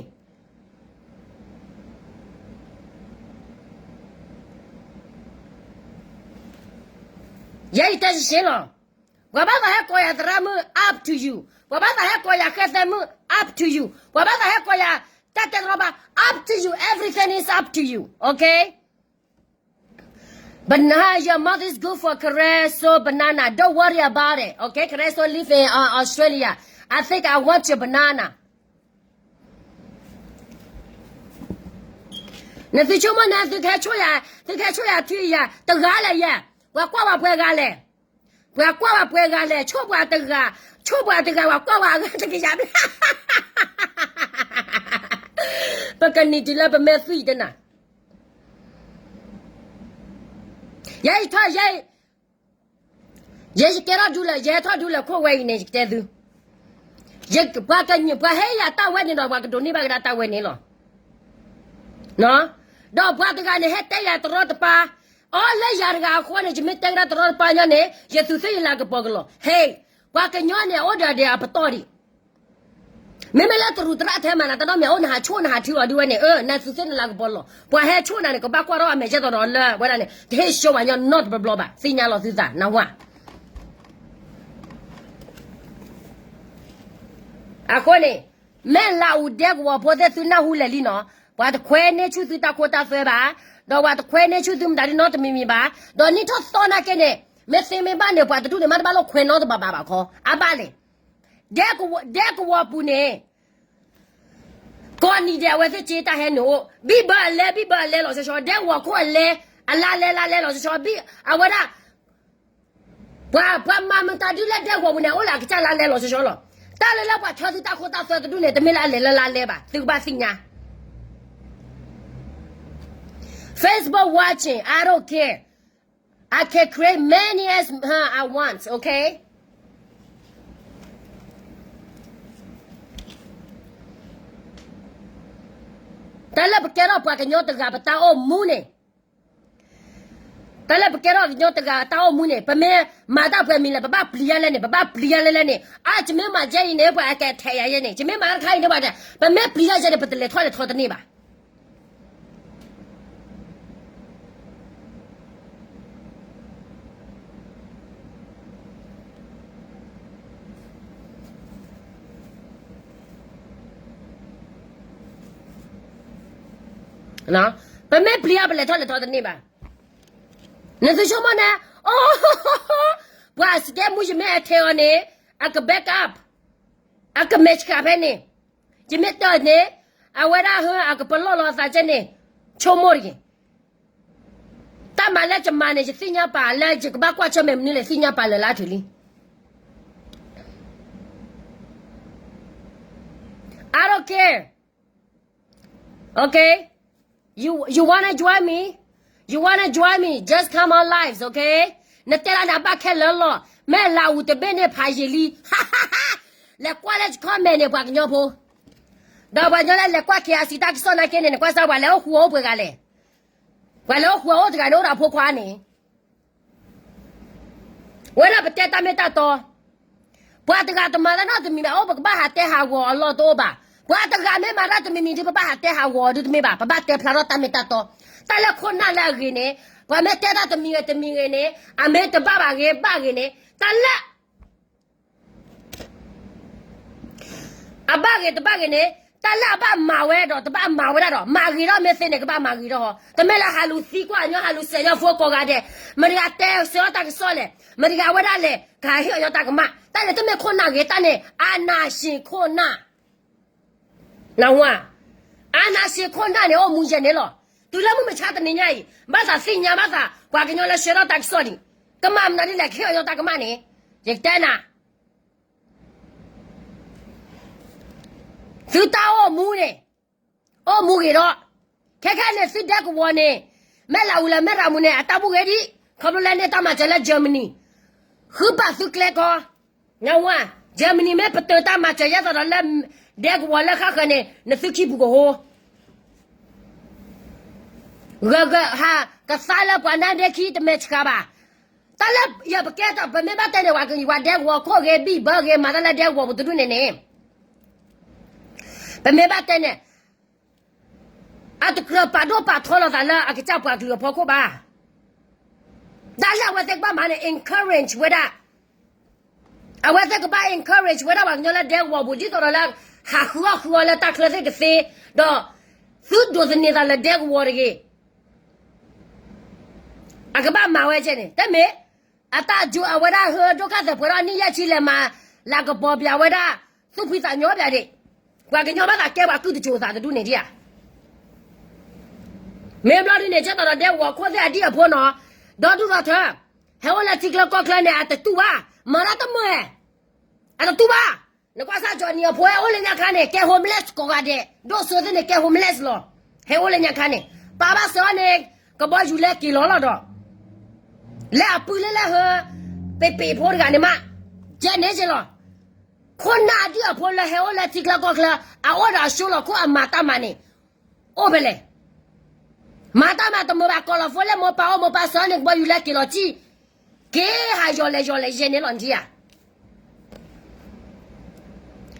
ယဲယတဲစ့ၢ်လီၤ. ပှၤဘၣ်သးဟဲကိးယၤသရၣ်မုၣ် up to you. ပှၤဘၣ်သးဟဲကိးယၤဃဲသဲမုၣ် up to you. ပှၤဘၣ်သးဟဲကိးယၤတၢ်တဲတရီတပါ up to you. Everything is up to you. Okay? But now your mouth is good for Careso banana. Don't worry about it. Okay? Careso live in uh, Australia. I think I want your banana. နသုဆိကမိၣ်န့ၣ် သုကဟဲဆိၣ်ယၤ, သုကဟဲဆိၣ်ယၤထံယၤ, တဂၤလဲၣ်ယဲ, ပှၤကွၢ်ဘၣ်ပှဲၤဂၤလဲၣ်, ပှၤကွၢ်ဘၣ်ပှဲၤဂၤလဲၣ်, ဆိၣ်ပှၤတဂၤ, ဆိၣ်ပှၤတဂၤ ပှၤကွၢ်ဘၣ်အဂၤတကယၤဘျဲၣ်, ပကနံၤတုၤလၢပမဲာ်သွံၣ်တနၤ, ယဲယထီၣ်ယဲ ယဲယကဲထီၣ်ဒူလၢာ်, ယဟဲထီၣ်ဒူလၢာ်ခိၣ်ဝဲအံၤန့ၣ် ယကတဲသု, ပှၤကညီ ပှၤဟဲယၤတၢ်ဝဲန့ၣ်ဒီး ပှၤကဒိးန့ၢ်ဘၣ်ကဒါတၢ်ဝဲန့ၣ်လီၤ. ဒီးပှၤတဂၤန့ၣ် ဟဲတဲယၤတရီတပါ, အီလၢယၤတဂၤအဃိန့ၣ် ယမ့ၢ်တဲကဒါတရီတပါညီန့ၣ် ယသူးသ့ၣ်ယလၤကပီၤကလီၤ. ဟဲ, ပှၤကညီန့ၣ် အိၣ်ဒီးဒဲးအပတီၢ်ဒံး မ့မ့ၢ်လၢတရူးတရၣ်ထဲမးနၤ တနီၤမ့ၢ်အိၣ်နဟးဆိၣ်နဟးထံအီၤဒုးဝဲန့ၣ် အၢ နသူးသ့ၣ်နလၤကပီၤလီၤ. ပှၤဟဲဆိၣ်နၤန့ၣ် ကဘၣ်ကွၢ်ထီၣ်အမဲာ်ကဲသိးဒီးလၢဝဲဒၣ်န့ၣ် တဟ့ၣ်ဆှၢပှၤညီနီတဘျီဘျီဘၣ် သ့ၣ်ညါလီၤသုသးနၢ်ဟူဧါ. အဃိန့ၣ် မ့ၢ်လးအူဒဲကဝီၤဖိသ့ၣ်သုနၢ်ဟူလဲၣ်လံနီၤ, ပှၤတခွဲးန့ၢ်ဆူၣ်သုတၢ်ခိတၢ်သွဲဘၣ်, ဒီးပှၤတခွဲးန့ၢ်ဆူၣ်သုမတၤဒ်နီတမံၤမံၤဘၣ်, ဒီးနံၣ်ထီၣ်သီနာ်က့န့ၣ် မ့ၢ်သ့မ့ၢ်ဘၣ်န့ၣ် ပှၤတဒူၣ်န့ၣ် မ့ၢ်တဘၣ်လိာ်ခွဲးနီတဘၣ်ဘၣ်ဘၣ်ခီ အဘၣ်လဲၣ်. ဒဲကဝီၤပူၤန့ၣ် ကိးနံၤဒဲးအဝဲသ့ၣ်က့တၢ်ဟဲနုာ်အိၣ် ဘံၣ်ဘၢအလဲ ဘံၣ်ဘၢအလဲလီၤဆီဆီ ဒဲကဝီၤခိၣ်အလဲ အလါလဲလါလဲလီၤဆီဆီ ဘံၣ်အဝဲဒၣ် ပှၤ ပှၤမၤမတၤဒုလၢဒဲကဝီၤပူၤန့ၣ် အိၣ်လၢအကစၢ်လါလဲလီၤဆီဆီလီၤ. တၢ်လၢလၢပှၤဆီသုတၢ်ခိတၢ်သွဲတဒူၣ်န့ၣ် တမ့ၢ်လၢအလဲၤလၢလါလဲဘၣ် သုကဘၣ်သ့ၣ်ညါ Facebook watching, I don't care. I can create many as uh, I want, okay? တၢ်လၢပကဲထီၣ်ပှၤကညီတဂၤပတၢ်အိၣ်မူန့ၣ်, တၢ်လၢပကဲထီၣ်ကညီတဂၤတၢ်အိၣ်မူန့ၣ် ပမ့ၢ်မၤတၢ်ပှဲၤမံၤလဲၣ် ပဘၣ်ပျံၤယါလဲၣ်န့ၣ် ပဘၣ်ပျံၤယါလဲၣ်လဲၣ်န့ၣ် အါ ယမ့ၢ်မၤယဲအံၤန့ၣ် ပှၤအကဲထဲးယၤယဲန့ၣ် ယမ့ၢ်မၤတၢ်တခါအံၤန့ၣ် ပှၤတဲ ပမ့ၢ်ပျံၤယါယဲန့ၣ် ပတလဲၤထီၣ်လဲၤထီတန့ၢ်ဘၣ်. ပမ့ၢ်ပျံၤအီၤ ပလဲၤထီၣ်လဲၤထီတန့ၢ်ဘၣ်. နသုဆိကမိၣ်န့ၣ်, အိ, ပှၤစကဲမူ ယမ့ၢ်အထဲအီၤန့ၣ်, အက back up, အကမဲာ်ဆှးဖဲန့ၣ်, ယမ့ၢ်တၢ်န့ၣ်, အဝဲဒၣ်ဟၢ အကပလီၢ်လီၤအသးကဲန့ၣ်, ဆိကမိၣ်တဂ့ၤ. တၢ်မၤလၢယမၤန့ၣ် ယသ့ၣ်ညါပာ်လၢယကဘၣ်ကွၢ်ဆၢၣ်မဲာ်မနုၤလဲၣ် သ့ၣ်ညါပာ်လၢာ်လၢအထူးလံ. I don't care. Okay? You, you wanna join me? You wanna join me? Just come on live, okay? နတဲဒၣ်န့ၣ် အဘၣ်ခဲလၢာ်လီၤ. မ့ၢ်လၤအူတဘ့ၣ်န့ၣ်ဖးယံာ်လံ. လဲၤကွၢ်လၢယ comment န့ၣ် ပှၤကညီဖိ, ဒီးပှၤကညီလၢလဲၤကွၢ် KIC တၢ်ကစီၣ်နာ်က့န့ၣ် နကွၢ်စၢ် ပှၤလဲၤအိၣ်ဃူအိၣ်ပှဲၤဂၤလဲၣ်. ပှၤလဲၤအိၣ်ဃူအိၣ်တဂၤန့ၣ် အိၣ်ဒီးဖိခွါန့ၣ် ဝဲဒၣ်ပတဲတၢ်မ့ၢ်တၢ်တီ, ပှၤတဂၤတမၤတၢ်နီတမံၤဘၣ် အိၣ် ပကဘၣ်ဟးတဲဟးဂီၤအလီၢ်တအိၣ်ဘၣ်. ပှၤတဂၤမ့ၢ်မၤတၢ်တမံၤမံၤဒ် ပဘၣ်ဟးတဲဟးဂီၤအီၤဒ်တမ့ၢ်ဘၣ်, ပဘၣ်တဲဖျါထီၣ်တၢ်မ့ၢ်တၢ်တီ. တၢ်လၢခိၣ်နၢ်လၢအဂ့ၤန့ၣ်, ပှၤမ့ၢ်တဲတၢ်တမံၤဂ့ၤတမံၤဂ့ၤန့ၣ်, အမ့ၢ်တဘၣ်ဘၣ်ဂ့ၤဘၣ်ဂ့ၤန့ၣ်, တၢ်လၢ အဘၣ်ဂ့ၤတဘၣ်ဂ့ၤန့ၣ်, တၢ်လၢအဘၣ်မၤဝဲဒီးတဘၣ်မၤဝဲဒၣ်ဒီး မၤဂ့ၤထီၣ်မ့ၢ်သ့န့ၣ် ကဘၣ်မၤဂ့ၤထီၣ်ဟီ. တမ့ၢ်လၢဟးလူၤသံကွၢ်ညီ ဟးလူၤစဲးညီဖိကိးဂၤဒဲး, မတၤတဂၤတဲဆှၢအီၣ်တၢ်ကစီၣ်လဲၣ်, မတၤတဂၤဝဲဒၣ်လဲၣ်, ကဟ့ၣ်အီၤညီတၢ်ကမၣ်, တၢ်န့ၣ်တမ့ၢ်ခိၣ်နၢ်ဂ့ၤ, တၢ်န့ၣ် အာဏာရှင်ခိၣ်နၢ် နဝါ, အာဏာရှင်ခိၣ်နၢ်န့ၣ် အိၣ်မူယဲၢ်န့ၣ်လီၤ. တုၤလၢမုၢ်မဆါတနံၤညါအံၤ ဘၣ်သးသ့ၣ်ညါဘၣ်သး ပှၤကညီလၢဆှၢထီၣ်တၢ်ကစီၣ်န့ၣ်, ကမၤမနုၤဒ်လဲၣ် ကဟ့ၣ်အီၤညီတၢ်ကမၣ်န့ၣ်, ယကတဲနၤ သုတၢ်အိၣ်မူန့ၣ်, အိၣ်မူဂ့ၤဒီး, ခဲခဲန့ၣ် သုဒဲကဝီၤန့ၣ်, မဲၢ်လးအူလၢမဲၢ်ရၤမူန့ၣ် အတၢ်ဘူၣ်ဂ့ၤဒံး, ခီဖျိလၢန့ၢ်တၢ်မၤစၢၤလၢ Germany, ဃုပာ်သုကျဲကီ, နဝါ, Germany မ့ၢ်ပတုာ်တၢ်မၤစၢၤယဲသိးဒီးလၢ ဒဲကဝီၤလၢဃၣ်ဃၢၤန့ၣ် နသုခံပူၤကဟိ ဂၢၢ်ဂၢၢ်ဟးကသါလၢပှၤနါဒ့ခံတမဲာ်ဆှးဘၣ်. တၢ်လၢယပကဲထီၣ် ပမ့ၢ်ဘၣ်တဲန့ၣ် ပှၤကညီ ပှၤဒဲကဝီၤခိၣ်ဂ့ၤ ဘံၣ်ဘၢဂ့ၤ မၤတၢ်လၢဒဲကဝီၤပူၤတဒူၣ်န့ၣ်န့ၣ်, ပမ့ၢ်ဘၣ်တဲန့ၣ် အတကြၢးပာ်ဒိၣ်ပာ်ထီလီၤသးလၢအကစၢ်ပှၤကလုာ်အဖီခိၣ်ဘၣ်. တၢ်လၢအဝဲသ့ၣ်ကဘၣ်မၤန့ၣ် encourage ဝဲဒၣ်, အဝဲသ့ၣ်ကဘၣ် encourage ဝဲဒၣ်ပှၤကညီလၢဒဲကဝီၤပူၤ ဒ်သိးဒီးလၢ ဟးဃုအီၣ်ဃုအီလၢတၢ်ချၢသ့ၣ်ကသ့, ဒီး သုဒိးသန့ၤသးလၢဒဲကဝီၤတဂ့ၤ. အကဘၣ်မၤဝဲကဲန့ၣ် တမ့ၢ် အတၢ်ကၠိအဝဲဒၣ်ဟၢဒိၣ်ခၣ်သဲးပှဲၤထီၣ်နံၣ်ယဲၢ်ဆံလဲၤမၤ လၤကပီၤပၠးဝဲဒၣ် သူၣ်ဖှံသးညီပၠးဒံး, ပှၤကညီဘၣ်သးကဲပှၤကုၢ်တစိၤသးတဒူၣ်န့ၣ်ဒံးဧါ. မ့ၢ်ဘျီဒ်န့ၣ် ကဲသိးဒီးဒဲကဝီၤခိၣ်သ့ၣ်အဒံၣ်အဖိနီၤ, ဒီဒူၣ်ဒီထၢ, ဟဲအိၣ်လၢထံချၢကီၢ်ချၢန့ၣ် အတတူၢ်ဘၣ်, မၤတၢ်တမုာ်ဧဲ, အတတူၢ်ဘၣ်. နကွၢ်စၢ်ကၠီနံၤအဖိဟဲအိၣ်လၢညါခါန့ၣ် ကဲ homeless ကိးဂၤဒဲး, ဒိၣ်စိသ့ၣ်န့ၣ် ကဲ homeless လီၤ. ဟဲအိၣ်လၢညါခါန့ၣ် ပာ်ဘၣ်စၢၤအီၤန့ၣ် ကဘီယူၤလဲက့ၤလီၤလီၤဒီး လၢအပုၢ်လၢလၢဟၢ ပ့ၤပ့ၤဖိတဂၤန့ၣ်မး, ကဲန့ၣ်က့လီၤ. ခိၣ်နၢ်အဒံၣ်အဖိလၢဟဲအိၣ်လၢထံချၢကီၢ်ချၢ အအိၣ်ဒီးအဆိလီၤခိၣ်အမၤတၢ်မၤန့ၣ် အိၣ်ဖဲလဲၣ်. မၤတၢ်မၤတမုာ်ဘၣ် ကိးလီၤဖိလၢမိၢ်ပၢ်အိၣ် မိၢ်ပၢ်စၢၤန့ၣ် ကဘီယူၤလဲက့ၤလီၤကံၣ်, က့ၤဟးယီၤလဲၤယီၤလဲၤယဲၢ်န့ၣ်လီၤနထံၣ်ဧါ.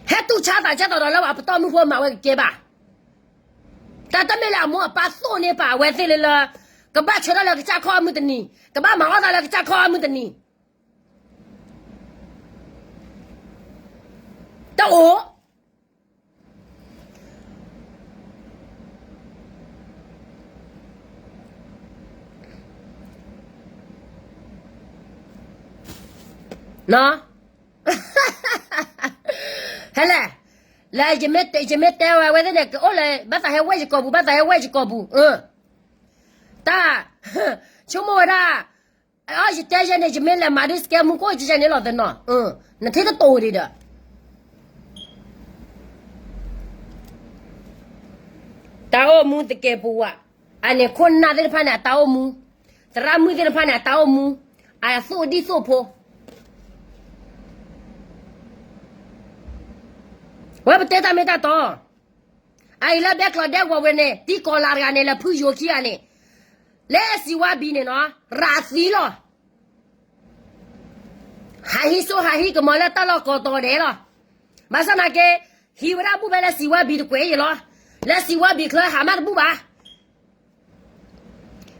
ဟဲတူၢ်ဆါသးကဲသိးဒီးလၢပှၤပတီၢ်မုၢ်ဖိမၤဝဲကကဲဘၣ်. တၢ်တမ့ၢ်လၢအမိၢ်အပၢ်သိၣ်န့ၢ်ပာ်အဝဲသ့ၣ်လၢလၢ ကဘၣ်ဆၢထၢၣ်လၢကစၢ်ခီၣ်အမုၢ်တနံၤ, ကဘၣ်မၤအီၣ်သးလၢကစၢ်ခီၣ်အမုၢ်တနံၤ တအိၣ် ဟဲလဲၣ်, လၢယမ့ၢ်တဲဝဲအဝဲသ့ၣ်န့ၣ် ကအိၣ်လၢ ဘၣ်သးဟဲဝဲၢ်ယကိာ်ပူၤ ဘၣ်သးဟဲဝဲၢ်ယကိာ်ပူၤ, တၢ် ဆိကမိၣ်ဝဲဒၣ်, အယတဲယဲန့ၣ် ယမ့ၢ်လဲၤမၤဒ်စကဲမူခိၣ်ယဲန့ၣ်လီၤသနီၤ, နထံၣ်တတိၤဒံးဒီး တၢ်အိၣ်မူတကဲပူၤဝဲ, အန့ၣ်ခိၣ်နၢ်သ့ၣ်တဖၣ်န့ၣ် အတၢ်အိၣ်မူ, သရၣ်မုၣ်သ့ၣ်တဖၣ်န့ၣ် အတၢ်အိၣ်မူ, အသူၣ်ဒံၣ်သူၣ်ဖိ, ဝဲပတဲတၢ်မ့ၢ်တၢ်တီ, အအံၤလၢဘဲကျီးဒဲကဝီၤပူၤန့ၣ် တံကီၤလၤတဂၤန့ၣ် လဲၤဖုယိၤခံဂၤန့ၣ်, လၢစံးဝါဘံၤန့ၣ်နီၤ ရၤသံလီၤ. ဟးဟံးစိဟးဟံးကမီၤလၢတၢ်လီၢ်ကိးတီၤဒဲးလီၤ. ဘၣ်ဆၣ်သနာ်က့ ဟံးဝဲဒၣ်ဘူၣ်ဖဲလၢစံးဝါဘံၤတကွဲးအံၤလီၤ. လၢစံးဝါဘံၤချၢဟးမးတဘူၣ်ဘၣ်.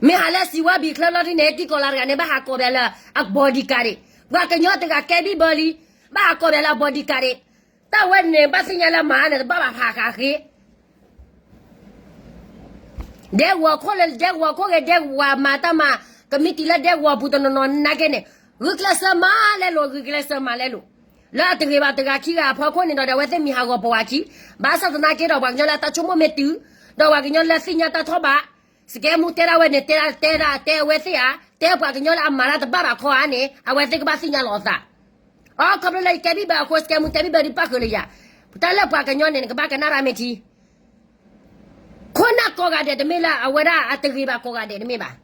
မ့ၢ်ဟးလၢစံးဝါဘံၤချၢလီၤတံၢ်န့ၣ် တံကီၤလၤတဂၤန့ၣ် ဘၣ်ဟးကိးပၠးလၢအ bodyguard ဒံး, ပှၤကညီတဂၤကဲဘံၣ်ဘၢလံ, ဘၣ်ဟးကိးပၠးလၢအ bodyguard ဒံး, တၢ်ဝဲန့ၣ် ဘၣ်သ့ၣ်ညါလၢမၤန့ၣ် တဘၣ်ဘၣ်ဖးဃးဃ့ ဒဲကဝီၤခိၣ်လၢဒဲကဝီၤခိၣ်ဂ့ၤ ဒဲကဝီၤမၤတၢ်မၤ ကမံးတံာ်လၢဒဲကဝီၤပူၤတနီၤနီၤနာ်က့န့ၣ် ဂုာ်ကျဲးစၢးမၤလဲလိာ် ဂုာ်ကျဲးစၢးမၤလဲလိာ်, လၢအတဂ့ၤဘၣ်တဂၤခံဂၤအဖီခိၣ်န့ၣ်ဒီး အဝဲသ့ၣ်မံၤဟးဂီၤပိာ်ဝဲခံ, ဘၣ်ဆၣ်သနာ်က့ဒီး ပှၤကညီလၢအတၢ်ဆိကမိၣ်မ့ၢ်တုၤ, ဒီးပှၤကညီလၢသ့ၣ်ညါတၢ်ထီၣ်ဘး, စကဲမူတဲဒၣ်ဝဲန့ၣ် တဲဒၣ်တဲဒၣ်တဲအဝဲသ့ၣ်ဧါ, တဲပှၤကညီလၢအမၤတၢ်တဘၣ်ဘၣ်ခီဧါန့ၣ် အဝဲသ့ၣ်ကဘၣ်သ့ၣ်ညါလီၤအသး, အ ခီဖျိလၢယကဲဘံၣ်ဘၢအဃိ စကဲမူတဲဘံၣ်ဘၢဒ်ပၣ်ဃုာ်လၢယၤ, တၢ်လၢပှၤကညီန့ၣ် နကဘၣ်ကနၣ်ရၢ်မ့ၢ်ထံ ခိၣ်နၢ်ကိးဂၤဒဲးတမ့ၢ်လၢအဝဲဒၣ်အတဂ့ၤဘၣ်ကိးဂၤဒဲးတမ့ၢ်ဘၣ်.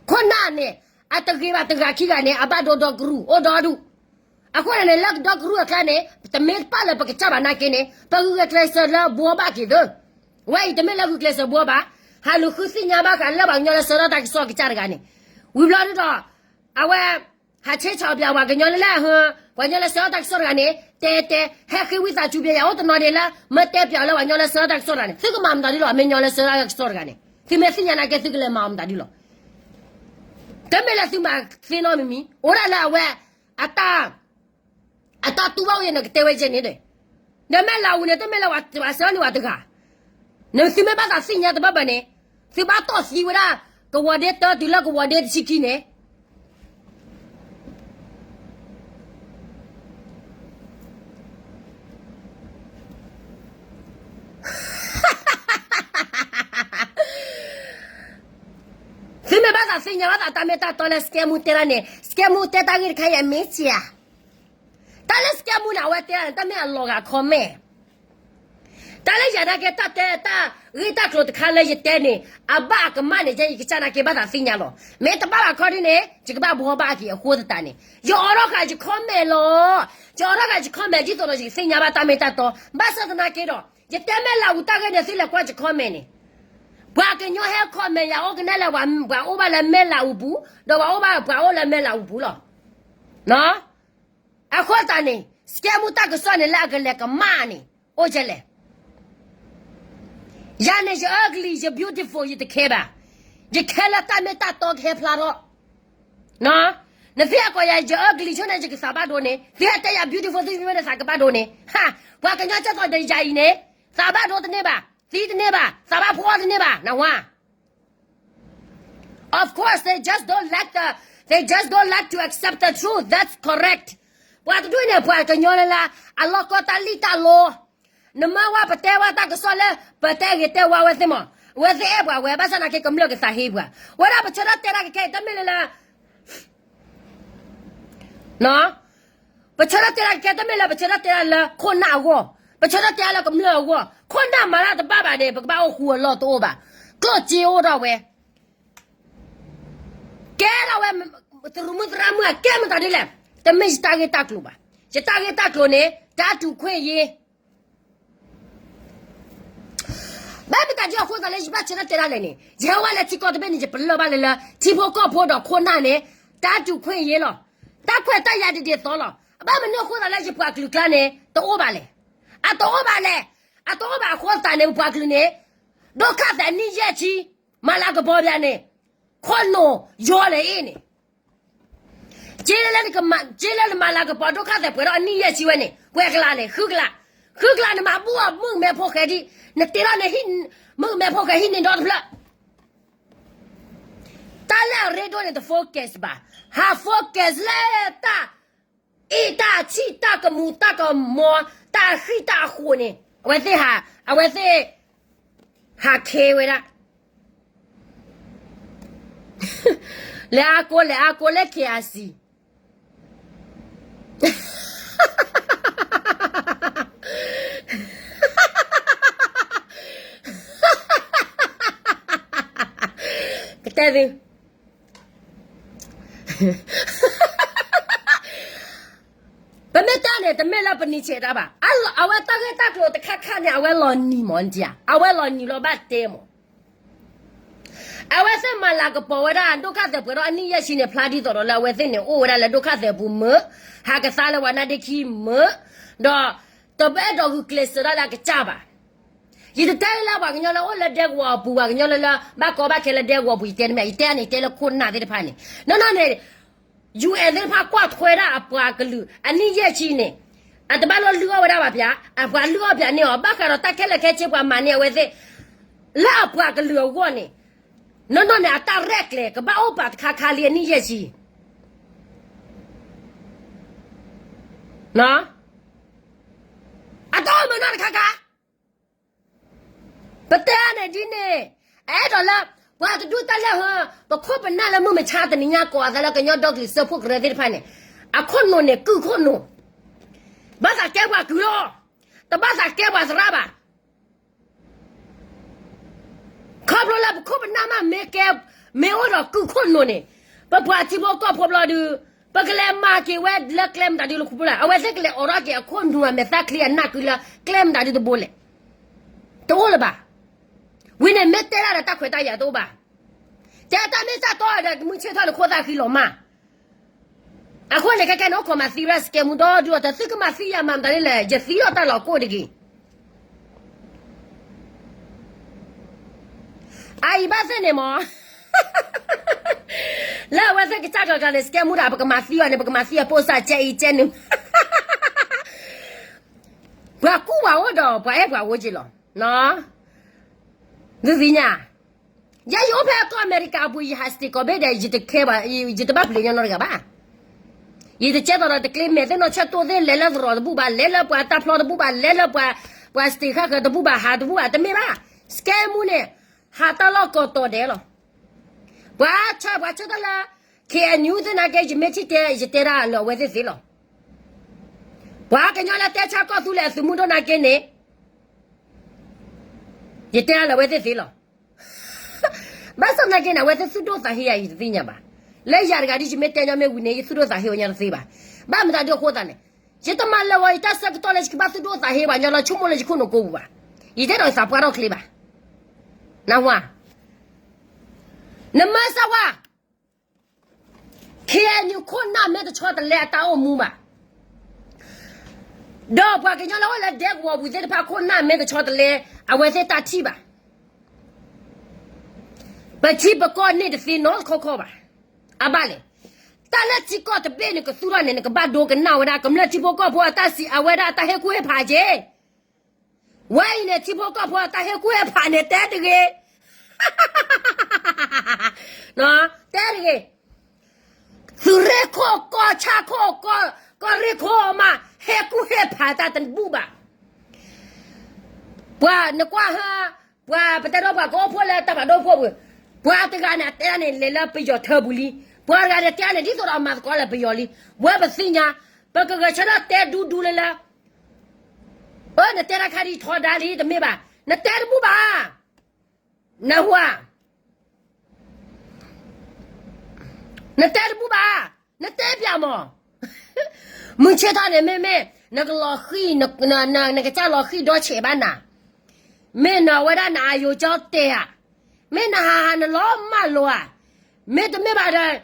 ခိၣ်နၢ်န့ၣ် အတဂ့ၤဘၣ်တဂၤခံဂၤန့ၣ် အဘၣ်ဒိဒီကရူၢ်အိၣ်ဒီဒူၣ်, အဃိန့ၣ် လၢကဒီကရူၢ်အကျါန့ၣ် တမ့ၢ်ပာ်လၢပကစၢ်ဘၣ်နာ်က့န့ၣ် ပဂုာ်ကျဲးစၢးလၢဘှီဘၣ်က့ၤသၢ, ဝဲအံၤတမ့ၢ်လၢဂုာ်ကျဲးစၢးဘှီဘၣ်, ဟးလူၤဃုသ့ၣ်ညါဘၣ်ဃးလၢပှၤကညီလၢဆှၢထီၣ်တၢ်ကစီၣ်ကစၢ်တဂၤန့ၣ်, ဝံၤဘျီဒ်ဒီး အဝဲ ဟးဆ့ဆီၣ်ပၠးပှၤကညီလၢလၢ ပှၤကညီလၢဆှၢထီၣ်တၢ်ကစီၣ်တဂၤန့ၣ် တဲတဲ ဟဲဃ့ဝံသးစူၤပျဲယၤအိၣ်တနီၤဒဲးလၢ မ့ၢ်တဲပၠးအီၤလၢပှၤကညီလၢဆှၢထီၣ်တၢ်ကစီၣ်တဂၤန့ၣ် သုကမၤမတၤဒ်လီၤ အမ့ၢ်ညီလၢဆှၢထီၣ်တၢ်ကစီၣ်တဂၤန့ၣ် သုမ့ၢ်သ့ၣ်ညါနာ်က့သုကလဲၤမၤအီၤမတၤဒ်လီၤ. တမ့ၢ်လၢသုမၤသ့နီတမံၤမံၤ အိၣ်ဒၣ်လၢအဝဲ အတၢ် အတၢ်တူၢ်ဘၣ်ဝဲန့ၣ် ကတဲဝဲကဲန့ၣ်ဒီး နမဲာ်လးအူန့ၣ် တမ့ၢ်လၢပှၤဆှၢန့ၢ်ပှၤတဂၤ, နသုမ့ၢ်ဘၣ်သးသ့ၣ်ညါတဘၣ်ဘၣ်န့ၣ် သုဘၣ်တီၢ်သံဝဲဒၣ် ကဝီၤဒ့တၢတုၤလၢကဝီၤဒ့တဆံခံန့ၣ် သုမ့ၢ်ဘၣ်သးသ့ၣ်ညါဘၣ်သးတၢ်မ့ၢ်တၢ်တီလၢစကဲမူတဲတၢ်န့ၣ် စကဲမူတဲတၢ်ဂ့ၢ်တခါအံၤအမ့ၢ်စ့ဧါ. တၢ်လၢစကဲမူန့ၣ် အဝဲတဲတၢ်န့ၣ် တၢ်မ့ၢ်အလီၤဂာ် comment. တၢ်လၢယၤနာ်က့ တၢ်တဲတၢ်ဂ့ၢ်တၢ်ကျိၤတခါလၢယတဲန့ၣ် အဘၣ်အကမၣ်န့ၣ် ယကစၢ်နာ်က့ဘၣ်သးသ့ၣ်ညါလီၤ. မ့ၢ်တဘၣ်ဘၣ်ခီဒ်န့ၣ် ယကဘၣ်ဘှီဘၣ်က့ၤအဃိသတးန့ၣ် ယအိးထီၣ်ဃာ်ယ comment လီၤ. ယအိးထီၣ်ဃာ်ယ comment ဒ်သိးဒီးယကသ့ၣ်ညါဘၣ်တၢ်မ့ၢ်တၢ်တီ ဘၣ်ဆၣ်သနာ်က့ဒီး ယတဲမဲာ်လးအူတၢ်ဂ့ၢ်န့ၣ် သုလဲၤကွၢ်ယ comment န့ၣ် ပှၤကညီဟဲ comment ယၤအိၣ်ကနဲလၢ ပှၤအိၣ်ဘၣ်လၢမဲာ်လးအူပူၤ ဒီးပှၤအိၣ်ဘၣ်ပှၤအိၣ်လၢမဲာ်လးအူပူၤလီၤ. အဃိသတးန့ၣ် စကဲမူတၢ်ကစီၣ်န့ၣ် လၢအကလဲၤကမၣ်န့ၣ် အိၣ်ကလဲၣ်. ယၤန့ၣ် ယ ugly ယ beautiful ယတခဲဘၣ်. ယခဲလၢတၢ်မ့ၢ်တၢ်တီကဟဲဖျါထီၣ် နသ့ၣ်အကိးယၤ ယ ugly ဆိန့ၣ် ယကသးဘၣ်ဒိန့ၣ် သုဟဲတဲယၤ beautiful သ့ၣ်မ့ၢ်န့ၣ် သးကဘၣ်ဒိန့ၣ် ဟး ပှၤကညီကဲသိးဒီးယၤအံၤန့ၣ် သးဘၣ်ဒိတန့ၢ်ဘၣ် သံတန့ၢ်ဘၣ် သးဘၣ်ဖှီၣ်တန့ၢ်ဘၣ် နဝါ Of course, they just don't like the, they just don't like to accept the truth. That's correct. ပှၤတဒူၣ်န့ၣ် ပှၤကညီလၢလၢ အလီၢ်ကီတၢ်လံၣ်တၢ်လီ, နမ့ၢ်ဝဲပတဲဝဲတၢ်ကစီၣ်လၢ ပတဲဂ့ၤတဲဝါဝဲသ့ၣ်မး, အဝဲသ့ၣ်အဲၣ်ပှၤဝဲ ဘၣ်ဆၣ်သနာ်က့ကမျၢၢ်ကသးဟ့ပှၤ, ဝဲဒၣ်ပဆၢထၢၣ်တဲဒၣ်ကကဲအံၤ တမ့ၢ်လၢလၢ ပဆၢထၢၣ်တဲဒၣ်ကကဲ တမ့ၢ်လၢပဆၢထၢၣ်တဲဒၣ်လၢခိၣ်နၢ်အဂီၢ်, ပဆၢထၢၣ်တဲဒၣ်လၢကမျၢၢ်အဂီၢ်, ခိၣ်နၢ်မၤတၢ်တဘၣ်ဘၣ်န့ၣ် ပကဘၣ်အိၣ်ဃူအလီၢ်တအိၣ်ဘၣ်, ကျိၣ်စ့အိၣ်ထီၣ်ဝဲ, ကဲထီၣ်ဝဲ, သရူးမုၣ်သရၣ်မုၣ်အကဲမတၤဒ်လဲၣ်, တမ့ၢ်ယတၢ်ဂ့ၢ်တၢ်ကျိၤဘၣ်, ယတၢ်ဂ့ၢ်တၢ်ကျိၤန့ၣ် တၢ်တူၢ်ခွင့်ရေး ဘၣ်မတၤဒ်အဃိသတးလၢယဘၣ်ဆၢထၢၣ်တဲဒၣ်လဲၣ်န့ၣ် ယဟဲဝဲလၢထံကီၢ်တဘ့ၣ်န့ၣ် ယပလၢၢ်ဘၣ်လၢလၢ ထံဖိကီၢ်ဖိဒီးခိၣ်နၢ်န့ၣ် တၢ်တူၢ်ခွင့်ရေးလီၤ, တၢ်ခွဲးတၢ်ယာ်ဒ်ဒ်သိးလီၤ, အဘၣ်မနုၤအဃိသတးလၢယပှၤကလုာ်ကျါန့ၣ် တအိၣ်ဘၣ်လဲၣ်, အတအိၣ်ဘၣ်လဲၣ်, အတအိၣ်ဘၣ်အဃိသတးန့ၣ် ပပှၤကလုာ်န့ၣ် ဒိၣ်ခါသဲးနံၣ်ယဲၢ်ဆံ, မၤလၤကပီၤပၠးန့ၣ်, ခိၣ်နူာ်ယီၤလဲၣ်အ့ၣ်န့ၣ် က့လၢနမၤလၤကပီၤဒိၣ်ခါသဲးပှဲၤထီၣ်အနံၣ်ယဲၢ်ဆံဝဲန့ၣ် ပှဲၤကလးလဲၣ်, ဃုကလး, ဃုကလးနမၤဘူၣ်အီၤမုၢ်ကမဲဖိဃဲဒံး, နတ့ထီၣ်န့ၣ် မုၢ်ကမဲဖိဃဲဟံးန့ၢ်ဒီတဖျၢၣ်, တၢ်လၢအရ့ဒိၣ်န့ၣ် တ focus ဘၣ်, ဟး focus လၢတၢ် အ့ၣ်တၢ်ဆံၣ်တၢ်ကမူၤတၢ်ကမီၤ တၢ်အဃံတၢ်အဃိးန့ၣ် အဝဲသ့ၣ်ဟး အဝဲသ့ၣ် ဟးခဲဝဲဒၣ် လဲၤအါကိး လဲၤအါကိး လဲၤ KRC ကတဲသု ပမ့ၢ်တဲန့ၣ် တမ့ၢ်လၢပနံၤဆဲးတၢ်ဘၣ်. အဝဲတၢ်ဂ့ၢ်တၢ်ကျိၤတခါခါန့ၣ် အဝဲလီၤနံၤမး နတၢ်, အဝဲလီၤနံၤလီၤဘၣ်တဲမး. အဝဲသ့ၣ်မၤလၤကပီၤဝဲဒၣ် ဒိၣ်ခါသဲးပှဲၤထီၣ်အနံၣ်ယဲၢ်ဆံန့ၣ် ဖျါဒ်သိးဒီးလၢအဝဲသ့ၣ်န့ၣ် အိၣ်ဝဲဒၣ်လၢဒိၣ်ခါသဲးပူၤမုာ်, ဟးကသါလၢပှၤနါဒ့ခံမုာ်, ဒီး တဘၣ်အဲၣ်ဒိးဂုာ်ကျဲးစၢးဒၣ်လၢအကစၢ်ဘၣ်. ယတတဲလၢပှၤကညီလၢအိၣ်လၢဒဲကဝီၤအပူၤ ပှၤကညီလၢလၢ ဘၣ်ကီဘၣ်ခဲလၢဒဲကဝီၤအပူၤ ယတဲတမ့ၢ်, ယတဲန့ၣ် တဲလၢခိၣ်နၢ်သ့ၣ်တဖၣ်န့ၣ်, နီၢ်နီၢ်န့ၣ် UN သ့ၣ်တဖၣ်ကွၢ်ထွဲဒၣ်အပှၤကလုာ် အနံၣ်ယဲၢ်ဆံန့ၣ်, အတဘၣ်လိၣ်လုၢ်အီၣ်ဝဲဒၣ်ဘၣ်ပၠး, အပှၤလုၢ်အီၣ်ပၠးန့ၢ်အီၤ ဘၣ်ဃးဒီးတၢ်ခဲလၢာ်ခဲဆ့ပှၤမၤန့ၢ်အဝဲသ့ၣ် လၢအပှၤကလုာ်အဂီၢ်န့ၣ်, နီၢ်နီၢ်န့ၣ် အတၢ်ရဲၣ်ကျဲၤ ကဘၣ်အိၣ်ပာ်တခါခါလံအနံၣ်ယဲၢ်ဆံ, အတအိၣ်မးနီတခါခါ. ပတဲန့ၣ်ဒ်န့ၣ်, အအဲၣ်ဒိးလၢ ပှၤတဒူၣ်တၢ်လၢဟၢ, ပခိၣ်ပနၢ်လၢမုၢ်မဆါတနံၤညါကိးအသးလၢ ကညီဒီကလုာ်စၢဖှိၣ်ကရၢသ့ၣ်တဖၣ်န့ၣ်, အခိၣ်နူာ်န့ၣ် ကုၢ်ခိၣ်နူာ်, ဘၣ်သးကဲပှၤကုၢ်လီၤ, တဘၣ်သးကဲပှၤသရၣ်ဘၣ်. ခီဖျိလၢပခိၣ်ပနၢ်မးမ့ၢ်ကဲ, မ့ၢ်အိၣ်ဒီးကုၢ်ခိၣ်နူာ်န့ၣ်, ပပှၤထံဖိကီၢ်ဖိဘျီဒုး, ပကလဲၤမၤက့ၤဝဲလၢကျဲမတၤဒုလီၤခူပူၤလၢ်, အဝဲသ့ၣ်ကလဲၤအိးထီၣ်က့ၤအခိၣ်နူာ်အမဲာ်သၣ်ချံအနၢ်ကုလၢ ကျဲမတၤဒုတဘိလဲၣ်. တအိၣ်လၢၤဘၣ်. ဝံၤန့ၣ်မ့ၢ်တဲဒၣ်ဒီးတၢ်ခွဲးတၢ်ယာ်တအိၣ်ဘၣ်. တဲတၢ်မ့ၢ်တၢ်တီဒီး မုၢ်ဆ့ၣ်ထီၣ်န့ၣ်ခိၣ်သၣ်ဃံလီၤမး. အဃိန့ၣ် ခဲခဲန့ၣ် အိၣ်ခိးမၤသံဝဲဒၣ် scam မူဒီဒူၣ်ဒီး သုကမၤသံယၤမၤမတၤဒ်လဲၣ်, ယသံထီၣ်တၢ်လီၤကိၢ်တဂ့ၤ. အအံၤဘၣ်သ့ၣ်န့ၣ်မး, လၢအဝဲသ့ၣ်ကစၢ်ကျီၤကျါန့ၣ် scam မူဒီး ပကမၤသံအီၤန့ၣ် ပကမၤသံအပိၢ်စၢ်ကဲအံၤကဲနုာ်, ပှၤကူၣ်ပှၤအိၣ်ဒီး ပှၤအဲၣ်ပှၤအိၣ်က့ၤလီၤ. သုသ့ၣ်ညါ, ယဲယအိၣ်ဖဲကီၢ်အမဲရကၤအပူၤ ယဟး state ကိးဘ့ၣ်ဒီး ယတခဲဘၣ်, ယတဘၣ်ပျံၤညီနီတဂၤဘၣ်. ယတကဲသိးဒီးတကျ့မဲာ်သ့ၣ်နီၢ်ဆၢၣ်တိၢ်သ့ၣ် လဲၤလၢသရိာ်တဘူၣ်ဘၣ်, လဲၤလၢပှၤတၢ်ဖျီတဘူၣ်ဘၣ်, လဲၤလၢပှၤ, ပှၤ state ဃၣ်ဃၢၤတဘူၣ်ဘၣ်, ဟးတဘူၣ်ဘၣ်, တမ့ၢ်ဘၣ်. scam မူန့ၣ် ဟးတၢ်လီၢ်ကီးတီၤဒဲးလီၤ. ပှၤဆၢ, ပှၤဆၢတၢ်လၢ KNU သ့ၣ်နာ်က့ ယမ့ၢ်ထံၣ်တဲ ယတဲဒၣ်လၢအဝဲသ့ၣ်သ့လီၤ. ပှၤကညီလၢတဲဆါကီၢ်သူလ့ၤ အသုးမုၢ်ဒိၣ်နာ်က့န့ၣ် ယတဲဒၣ်လၢအဝဲသ့ၣ်သ့လီၤ. ဘၣ်ဆၣ်သနာ်က့န့ၣ် အဝဲသ့ၣ်သူၣ်ဒိၣ်သးဟ့ယၤ ယတသ့ၣ်ညါဘၣ်. လၢယၤတဂၤဒ်ယမ့ၢ်တဲညီမ့ၢ်ဝံၤန့ၣ် ယသူၣ်ဒိၣ်သးဟ့ဝဲညီတသ့ဘၣ်. ဘၣ်မတၤဒ်အဃိသတးန့ၣ်, ယတမၤလၢာ်ဝဲယတၢ်ဆၢကတီၢ်လၢယကဘၣ်သူၣ်ဒိၣ်သးဟ့ဘၣ်ညီလၢဆိကမိၣ်လၢယခိၣ်နူာ်ကိးပူၤဘၣ်. ယတအဲၣ်ဒိးသးပှၢ်ထီၣ်ချ့ဘၣ်. နၢ်ဟူဧါ. နမၤစၢၤဝဲ KNU ခိၣ်နၢ်မ့ၢ်တဆီတလဲအတၢ်အိၣ်မူဘၣ်, ဒီးပှၤကညီလၢအိၣ်လၢဒဲကဝီၤပူၤသ့ၣ်တဖၣ်ခိၣ်နၢ်မ့ၢ်တဆီတလဲ အဝဲသ့ၣ်တၢ်ထံၣ်ဘၣ်. ပထံပကီၢ်န့ၣ်တသ့နီတခီခီဘၣ်. အဘၣ်လဲၣ်. တၢ်လၢထံကီၢ်တဘ့ၣ်န့ၣ်ကသူထီၣ်န့ၣ် နကဘၣ်ဒိကနၣ်ဝဲဒၣ် ကမျၢၢ်ထံဖိကီၢ်ဖိအတၢ်စံး အဝဲဒၣ်အတၢ်ဟ့ၣ်ကူၣ်ဟ့ၣ်ဖးက့ ဝဲအံၤန့ၣ် ထံဖိကီၢ်ဖိအတၢ်ဟ့ၣ်ကူၣ်ဟ့ၣ်ဖးန့ၣ် တဲတဂ့ၤ, တဲတဂ့ၤ. သုးရ့ၣ်ခိၣ် ကီၢ်ဆၣ်ခိၣ် ကီၢ်ရ့ၣ်ခိၣ်မး ဟ့ၣ်ကူၣ်ဟ့ၣ်ဖးတၢ်တဘူၣ်ဘၣ်. ပှၤနကွၢ်ဟါ, ပှၤပတဲဒီးပှၤကအိၣ်ဖှိၣ်လၢတၢ်ဖးဒိၣ်ဖှိၣ်ပူၤ, ပှၤတဂၤန့ၣ် အတဲန့ၣ် လဲၤလၢပယီၤထၢပူၤလံ, ပှၤတဂၤန့ၣ် တဲန့ၣ် ဒ်သိးဒီးအမၤသကိးလၢပယီၤလံ, ဝဲပသ့ၣ်ညါ, ပကဂဲၤဆၢထၢၣ်တဲဒူဒူလၢလၢ အၢ နတဲတၢ်ခါဒ်ထီဒါလံ တမ့ၢ်ဘၣ်, နတဲတဘူၣ်ဘၣ်, နဟူဧါ, နတဲတဘူၣ်ဘၣ်, နတဲပျးမး, မုၢ်ဆ့ၣ်ထီၣ်န့ၣ် မ့မ့ၢ် နကလီၤဃံၣ်, နကစၢ်လီၤဃံၣ်ဒီဆဲးဘၣ်နၤ, မ့ၢ်နဝဲဒၣ်နအယိၤကၠီတဲဧါ, မ့ၢ်နဟးဟးနလီၤမၢ်လိာ်ဧါ, မ့တမ့ၢ်ဘၣ်ဒီး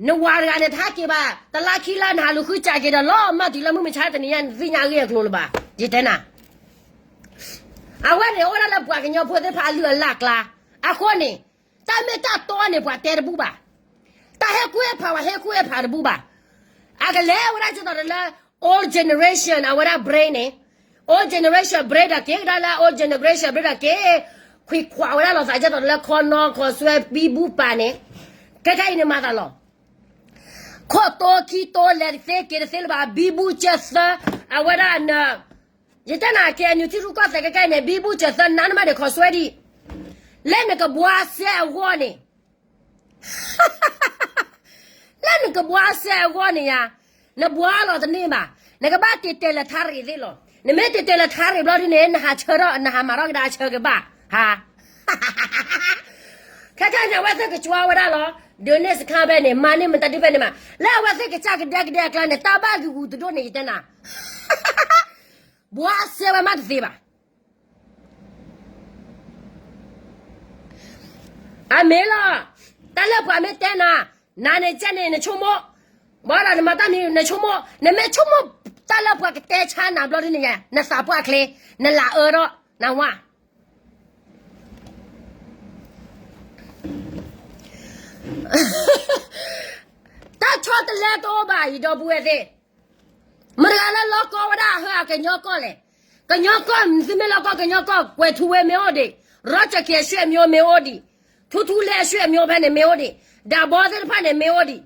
နဝၤတဂၤန့ၣ် တဟဲက့ၤဘၣ် တလါခံလါ နဟးလူၤဃုစးက့ၤဒီး လီၤမၢ်တုၤလၢမုၢ်မဆါတနံၤညါ နသ့ၣ်ညါအဂ့ၢ်အကျိၤလၢၤဘၣ်, ယတဲနၤ အဝဲန့ၣ် အိၣ်ဒၣ်လၢပှၤကညီဖိသ့ၣ်တဖၣ်အလုၢ်အလၢ်အကျါ, အဃိန့ၣ် တၢ်မ့ၢ်တၢ်တီန့ၣ် ပှၤတဲတဘူၣ်ဘၣ်, တၢ်ဟ့ၣ်ကူၣ်ဟ့ၣ်ဖး ပှၤဟ့ၣ်ကူၣ်ဟ့ၣ်ဖးတဘူၣ်ဘၣ်, အကလဲၤဝဲဒၣ်ကဒီးလၢ old generation အဝဲဒၣ် brain န့ၣ်, old generation brain ဒီးက့ၤကဒါလၢ old generation brain ဒီးက့ၤ ခွံခွးဝဲဒၣ်လီၤသးကဲသိးလၢ ခီနီ ခီဆွဲ ဘံဘူပၤန့ၣ်, ခဲခဲအံၤန့ၣ်မၤသးလီၤ ခိၣ်တိခံတိ လဲၤတသ့က့ၤတသ့လၢၤဘၣ် ဘံဘူစၢၤသၢ, အဝဲဒၣ်န, ယတဲနၤ KNU ထံရူၢ်ကီၢ်သဲးခဲခဲအံၤန့ၣ် ဘံဘူစၢၤသၢ နါနမးန့ၣ် ခီဆွဲဒံး, လၢနကဘှါစဲအဂီၢ်န့ၣ်, လၢနကဘှါစဲအဂီၢ်န့ၣ်ယါ, နဘှါလီၤတန့ၢ်ဘၣ်, နကဘၣ်တ့တဲလၢထါရံၣ်သ့ၣ်လီၤ, နမ့ၢ်တ့တဲလၢထါရံၣ်ဘျီဒ်န့ၣ် နဟးဆၢထီၣ် နဟးမၤထီၣ်ကဒါဆၢကဘၣ်, ဟါ ခဲခဲန့ၣ် အဝဲသ့ၣ်ကကွၢ်ဝဲဒၣ်လီၤ, ဒုးန့ၢ်စခါဖဲန့ၣ် မၤန့ၢ်မတၤဒုဖဲန့ၣ်မး, လၢအဝဲသ့ၣ်ကစၢ်ကဒဲကဒဲအကျါန့ၣ် တၢ်ဘၣ်ဂုာ်ဂုာ်တဒိၣ်န့ၣ် ယတဲနၤ, ဘှါစဲဝဲမးတသ့ဘၣ်. အမ့ၢ်လီၤ, တၢ်လၢပှၤမ့ၢ်တဲနၤ, နၤန့ၣ်ကဲန့ၣ် နဆိကမိၣ်, ဘၣ်ဒီးနမၤတၢ်မံၤ နဆိကမိၣ်, နမ့ၢ်ဆိကမိၣ်တၢ်လၢပှၤကတဲဆါနၤဘျီဒ်န့ၣ်ယါ, နသးပှၢ်ချ့, နလၤအၢထီၣ်, နဝါ တၢ်ဆီတလဲတအိၣ်ဘၣ် ယဒီပုၢ်ဝဲၢ်သ့ၣ်, မတၤတဂၤလၢလီၤကီဝဲဒၣ်ဟၢအကညီကီၢ်လဲၣ်, ကညီကီၢ် သုမ့ၢ်လီၤကီ ကညီကီၢ် ကွဲၤထူဝ့မ့ၢ်အိၣ်ဒံး, ရီၣ်ကၠၢၣ်ခ့အရှ့အမျိုးမ့ၢ်အိၣ်ဒံး, ထူထူလဲအရွှဲၣ်အမျိုးဖဲန့ၣ်မ့ၢ်အိၣ်ဒံး, ဒၣ်ဘီသ့ၣ်တဖၣ်န့ၣ်မ့ၢ်အိၣ်ဒံး,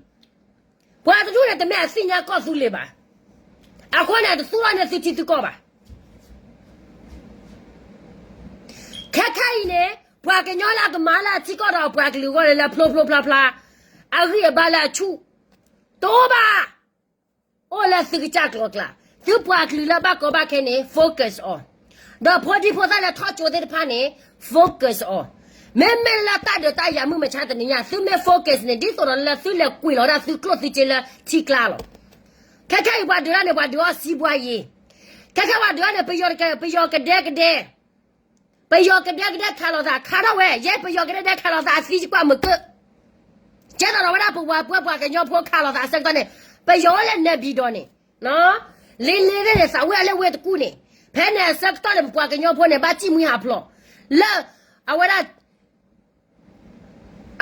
ပှၤတဒူၣ်န့ၣ် တမ့ၢ်အသ့ၣ်ညါကီၢ်သူလ့ၤဘၣ်. အဃိန့ၣ် တသူၣ်ထီၣ်န့ၢ်သုထံသုကီၢ်ဘၣ်. ခဲခဲအံၤန့ၣ် ပှၤကညီလၢအကမၤလၢအထံကီၢ်ဒီးပှၤကလုာ်အဂီၢ်န့ၣ် လၢဖျိဖျိဖျါဖျါ, အဂံၢ်အဘါလၢအဆူၣ်, တအိၣ်ဘၣ်. အိၣ်လၢသုကစၢ်ကျိၤကျါ, သုပှၤကလုာ်လၢဘၣ်ကီဘၣ်ခဲန့ၣ် focus အီၤ, ဒီးဖိဒံဖိသၣ်လၢထီၣ်ကၠိသ့ၣ်တဖၣ်န့ၣ် focus အီၤ, မ့မ့ၢ်လၢတၢ်ဒုးတၢ်ယၤမုၢ်မဆါတနံၤညါ သုမ့ၢ် focus န့ၣ် ဒ်သိးဒီးလၢသုလဲၤကွံာ်လီၤဒၣ်သုကျိၣ်သုစ့လၢထံကျါလီၤ. ခဲခဲအံၤပှၤဒုးတၢ်န့ၣ် ပှၤဒုးအီၣ်စံးဘှါယ့ၤ, ခဲခဲပှၤဒုးတၢ်န့ၣ် ပယီၤကဒဲကဒဲ ပယီၤကဒဲကဒဲခးလိာ်သး ခးထီၣ်ဝဲ, ယဲပယီၤကဒဲကဒဲခးလိာ်သးအသံကွၢ်မုာ်ကၢၢ်, ကဲသိးဒီးဝဲဒၣ်ပဝဲပှၤကညီဖိခးလိာ်သးအဆၢကတီၢ်န့ၣ်, ပယီၤအိၣ်လၢနဲဘံၤဒီးန့ၣ်, လ့လ့သ့ၣ်န့ၣ် သးဝဲအလၢဝ့ၢ်တကူၣ်န့ၣ်, ဖဲန့ၣ်အဆၢကတီၢ်န့ၣ် ပပှၤကညီဖိန့ၣ် ဘၣ်စံၣ်မှံဟးဖျိး, လၢ အဝဲဒၣ်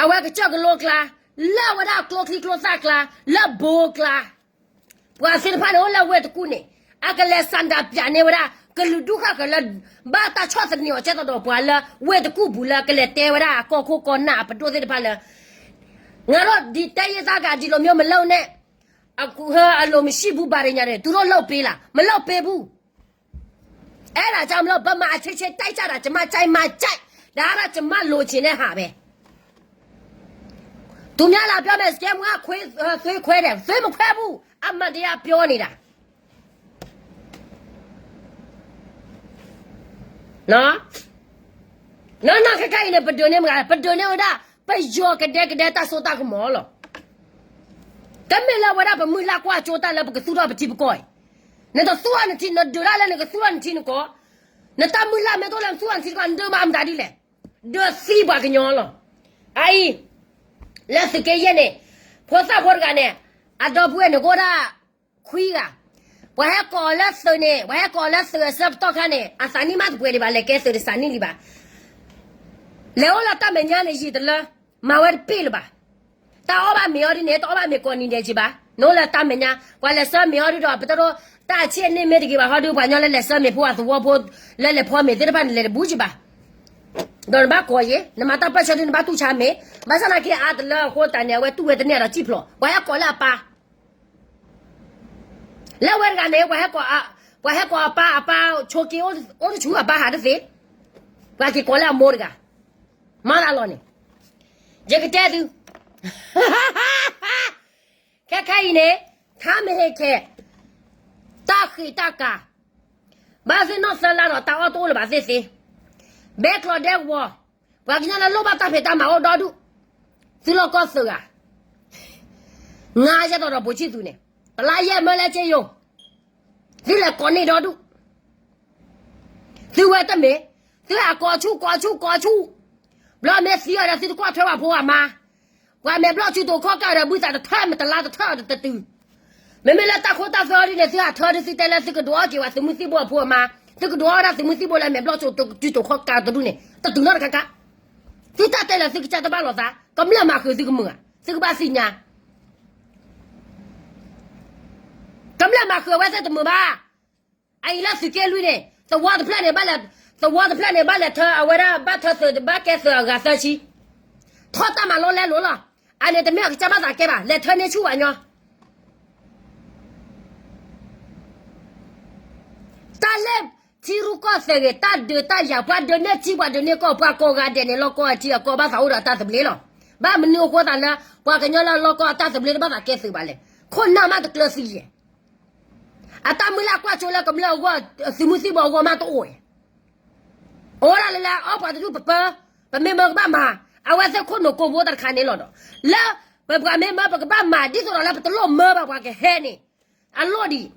အဝဲကစၢၢ်ကလိကျါ, လၢအဝဲဒၣ်ကျိချံကျိသၣ်ကျါ, လၢဘိကျါ, ပှၤသ့ၣ်တဖၣ်န့ၣ်အိၣ်လၢဝ့ၢ်တကူၣ်န့ၣ်, အကလဲၤစၣ်ဒၣ်ပၠးန့ၢ်ဝဲဒၣ် ကလုာ်ဒူၣ်ဃၣ်ဃၢၤလၢ ဘၣ်တၢ်ဆီၣ်သနံးအီၤကဲသိးဒီးပှၤလၢဝ့ၢ်တကူၣ်ပူၤလၢကလဲၤတဲဝဲဒၣ်အကီၢ်ခိၣ်ကီၢ်နၢ်အပဒိၣ်သ့ၣ်တဖၣ်လၢ ငါဒီးဒ်တဲယသးကဒီး ဒီးမ့ၢ်မ့ၢ်လၢန့ၣ်, အလိၤမ့ၢ်ဆံၣ်ဘူးဘၣ်ဒီးညါန့ၣ် တုၤထီၣ်လီၤပ့ၤလၢ် မ့ၢ်လီၤပ့ၤဘူး. အဲဒါကြောင့်မလို့ ဗမာအချင်းချင်း တိုက်ကြတာ ကျွန်မကြိုက် မှကြိုက်, ဒါကတော့ ကျွန်မလိုချင်တဲ့ဟာပဲ. သူများလာပြောမယ် စကဲမွေးခွေး သွေးခွဲတယ် သွေးမခွဲဘူး အမှန်တရားပြောနေတာ. နီၢ်နီၢ်ခဲခဲအံၤန့ၣ် ပဒုးန့ၢ်မ့ၢ်ဂ့ၤ ပဒုးန့ၢ်ဝဲဒၣ် ပယီၤကဒဲကဒဲတၢ်စိတၢ်ကမီၤလီၤ. တမ့ၢ်လၢဝဲဒၣ်ပမုၢ်လၢ်ကွၢ်ကၠိတၢ်လၢပကသူၣ်ထီၣ်ပထံပကီၢ်အံၤ, နတသူၣ်ထီၣ်နထံ နဒုးတၢ်လၢနကသူၣ်ထီၣ်နထံနကီၢ်, နတၢ်မုၢ်လၢ်မ့ၢ်တအိၣ်လၢနသူၣ်ထီၣ်နထံနကီၢ် နဒုးမၤမတၤဒ်လဲၣ်, ဒုးသံပှၤကညီလီၤ. အအံၤ လၢသုးက့ယဲၢ်န့ၣ် ဖိသၣ်ဖိတဂၤန့ၣ် အဒီပုၢ်ဝဲၢ်န့ၣ် ကအိၣ်ဒၣ်ခွံဂၤ, ပှၤဟဲကိးလၢသုးန့ၣ် ပှၤဟဲကိးလၢသုးအဆၢကတီၢ်ခါန့ၣ် အသးနံၣ်မးတပှဲၤဒံးဘၣ် လဲၤကဲသုးတသးနံၣ်လံဘၣ်. လဲၤအိၣ်လၢတၢ်မဲာ်ညါန့ၣ် ယံာ်တလၢ မၤဝဲတပ့ၢ်လၢၤဘၣ်. တၢ်အီၣ်ဘၣ်မ့ၤအီၤဒ်န့ၣ် တအီၣ်ဘၣ်မ့ၤကိးနံၤဒဲးက့ၤဘၣ်, နအိၣ်လၢတၢ်မဲာ်ညါ ပှၤလဲၤဆှၢမ့ၤအီၤဒ်ဒီး ပတၢ်တၢ်ဆံၣ်န့ၢ်မ့ၢ်တဂ့ၤဘၣ် ဟီဒုးပှၤညီလၢလဲၤဆှၢမ့ၤဖိအသဝီဖိ လၢလဲၤဖီမ့ၤသ့ၣ်တဖၣ်န့ၣ် လဲၤတဘူးက့ၤဘၣ်. ဒီးနဘၣ်ကိးယဲၤ နမၤတၢ်ပၢၢ်ဆၢဒ်နဘၣ်တူၢ်ဆါမ့ၤ, ဘၣ်ဆၣ်သနာ်က့အါတလၢအဃိသတးန့ၣ် အဝဲတူၢ်ဝဲတန့ၢ်ဒီးစံၣ်ဖျိး ပှၤဟဲကိးလၢအပၢ် လၢဝဲတဂၤန့ၣ် ပှၤဟဲကိးအပၢ် အပၢ်ဆိးက့အိၣ်တဆူအပၢ်ဟးတသ့, ပှၤက့ၤကိးလၢအမိၢ်တဂၤ, မၤသးလီၤန့ၣ်, ယကတဲသု, ခဲခဲအံၤန့ၣ် ခါမ့ၢ်ဟ့ၣ်ခဲ တၢ်ဃ့ၢ်တၢ်ကၤ ဘၣ်သ့ၣ်နီၣ်သၢလါဒီးတၢ်အီၣ်တအိၣ်လၢၤဘၣ်သ့ၣ်သ့, ဘဲကျိးဒဲကဝီၤ, ပှၤကညီလၢလိၣ်ဘၣ်တၢ်ဖံးတၢ်မၤအိၣ်ဒီဒူၣ်, သုလီၢ်ကီၢ်သၢဂၤ, ငါယဲၢ်ဒီးဒီးပိာ်ဆံၣ်သူန့ၣ် တလါယဲၢ်မၢလဲက့ယိၤ, သုလဲၤကိးန့ၢ်ဒီဒူၣ် သုဝဲတမ့ၢ်, သုဟးကိးဆူၣ်ကိးဆူၣ်ကိးဆူၣ်, ဘျီမ့ၢ်သံအီၤဒီးသုတကွၢ်ထွဲပှၤဖိအမါ, ပှၤမဲာ်ဘျီၣ်စုတိာ်ခီၣ်ကးဒီးဘုသးတထၢၣ် မ့ၢ်တလါတထၢၣ်တတုၤ, မ့မ့ၢ်လၢတၢ်ခိတၢ်သွဲအီၤဒ်န့ၣ် သုဟးထၢဒ်သုတဲလၢသုကဒုးအီၣ်က့ၤဝဲသုးမုၢ်သံၣ်ဘိအဖိအမါ, သုကဒုးအီၣ်ဝဲဒၣ်သုးမုၢ်သံၣ်ဘိလၢမဲာ်ဘျီၣ်စုတိာ်ခီၣ်ကးတဒူၣ်န့ၣ် တတုၤနီတခါခါ, သုတၢ်တဲလၢသုကစၢ်တဘၣ်လိာ်သး, ကမျၢၢ်မၤဃုာ်သုကမုာ်ဧါ, သုကဘၣ်သ့ၣ်ညါ ကမျၢၢ်မၤဃုာ်အဝဲသ့ၣ်တမုာ်ဘၣ်. အအံၤလၢသုးက့လွံၢ်န့ၣ် သဝီတဖျၢၣ်န့ၣ်ဘၣ်လဲၤ, သဝီတဖျၢၣ်န့ၣ် ဘၣ်လဲၤထၢအဝဲဒၣ် ဘၣ်ထၢသုးဘၣ်ကဲသုးအဂၤသၢဆံ, ထီၣ်တၢ်မၤလိလဲလိာ်လီၤ. အန့ၣ်တမ့ၢ်အကစၢ်ဘၣ်သးကဲဘၣ် လဲၤထၢန့ၢ်ဆူၣ်ဝဲညီ တၢ်လၢထံရူၢ်ကီၢ်သဲးဂ့ၤ တၢ်ဒုးတၢ်ယၤ ပှၤဒုးန့ၢ်ထံ ပှၤဒုးန့ၢ်ကီၢ် ပှၤကိးဂၤဒဲးန့ၣ် လီၢ်ကီၢ်အထံအကီၢ်ဘၣ်သးအိၣ်ဒီးတၢ်သဘျ့လီၤ. ဘၣ်မနုၤအဃိသးလၢ ပှၤကညီလၢလီၢ်ကီၢ်အတၢ်သဘျ့တဘၣ်သးကဲသုးဘၣ်လဲၣ်. ခိၣ်နၢ်မးတကျၢၤသံယဲၢ် အတၢ်မုၢ်လၢ်ကွၢ်စိလၢကမျၢၢ်အဂီၢ် သုးမုၢ်သံၣ်ဘိအဂီၢ်မးတအိၣ်ဝဲ အိၣ်ဒၣ်လၢလၢအီၣ်ပှၤတဒူၣ်ပပၢ ပမ့ၢ်မၢကဘၣ်မၤ အဝဲသ့ၣ်ခိၣ်နူာ်ကိာ်ဘိတၢ်တခါန့ၣ်လီၤဒီး လၢပပှၤမ့ၢ်မၢပကဘၣ်မၤ ဒ်သိးဒီးလၢပတလိၣ်မၢဘၣ်ပှၤကဟဲန့ၣ် အလိၣ်ဒံး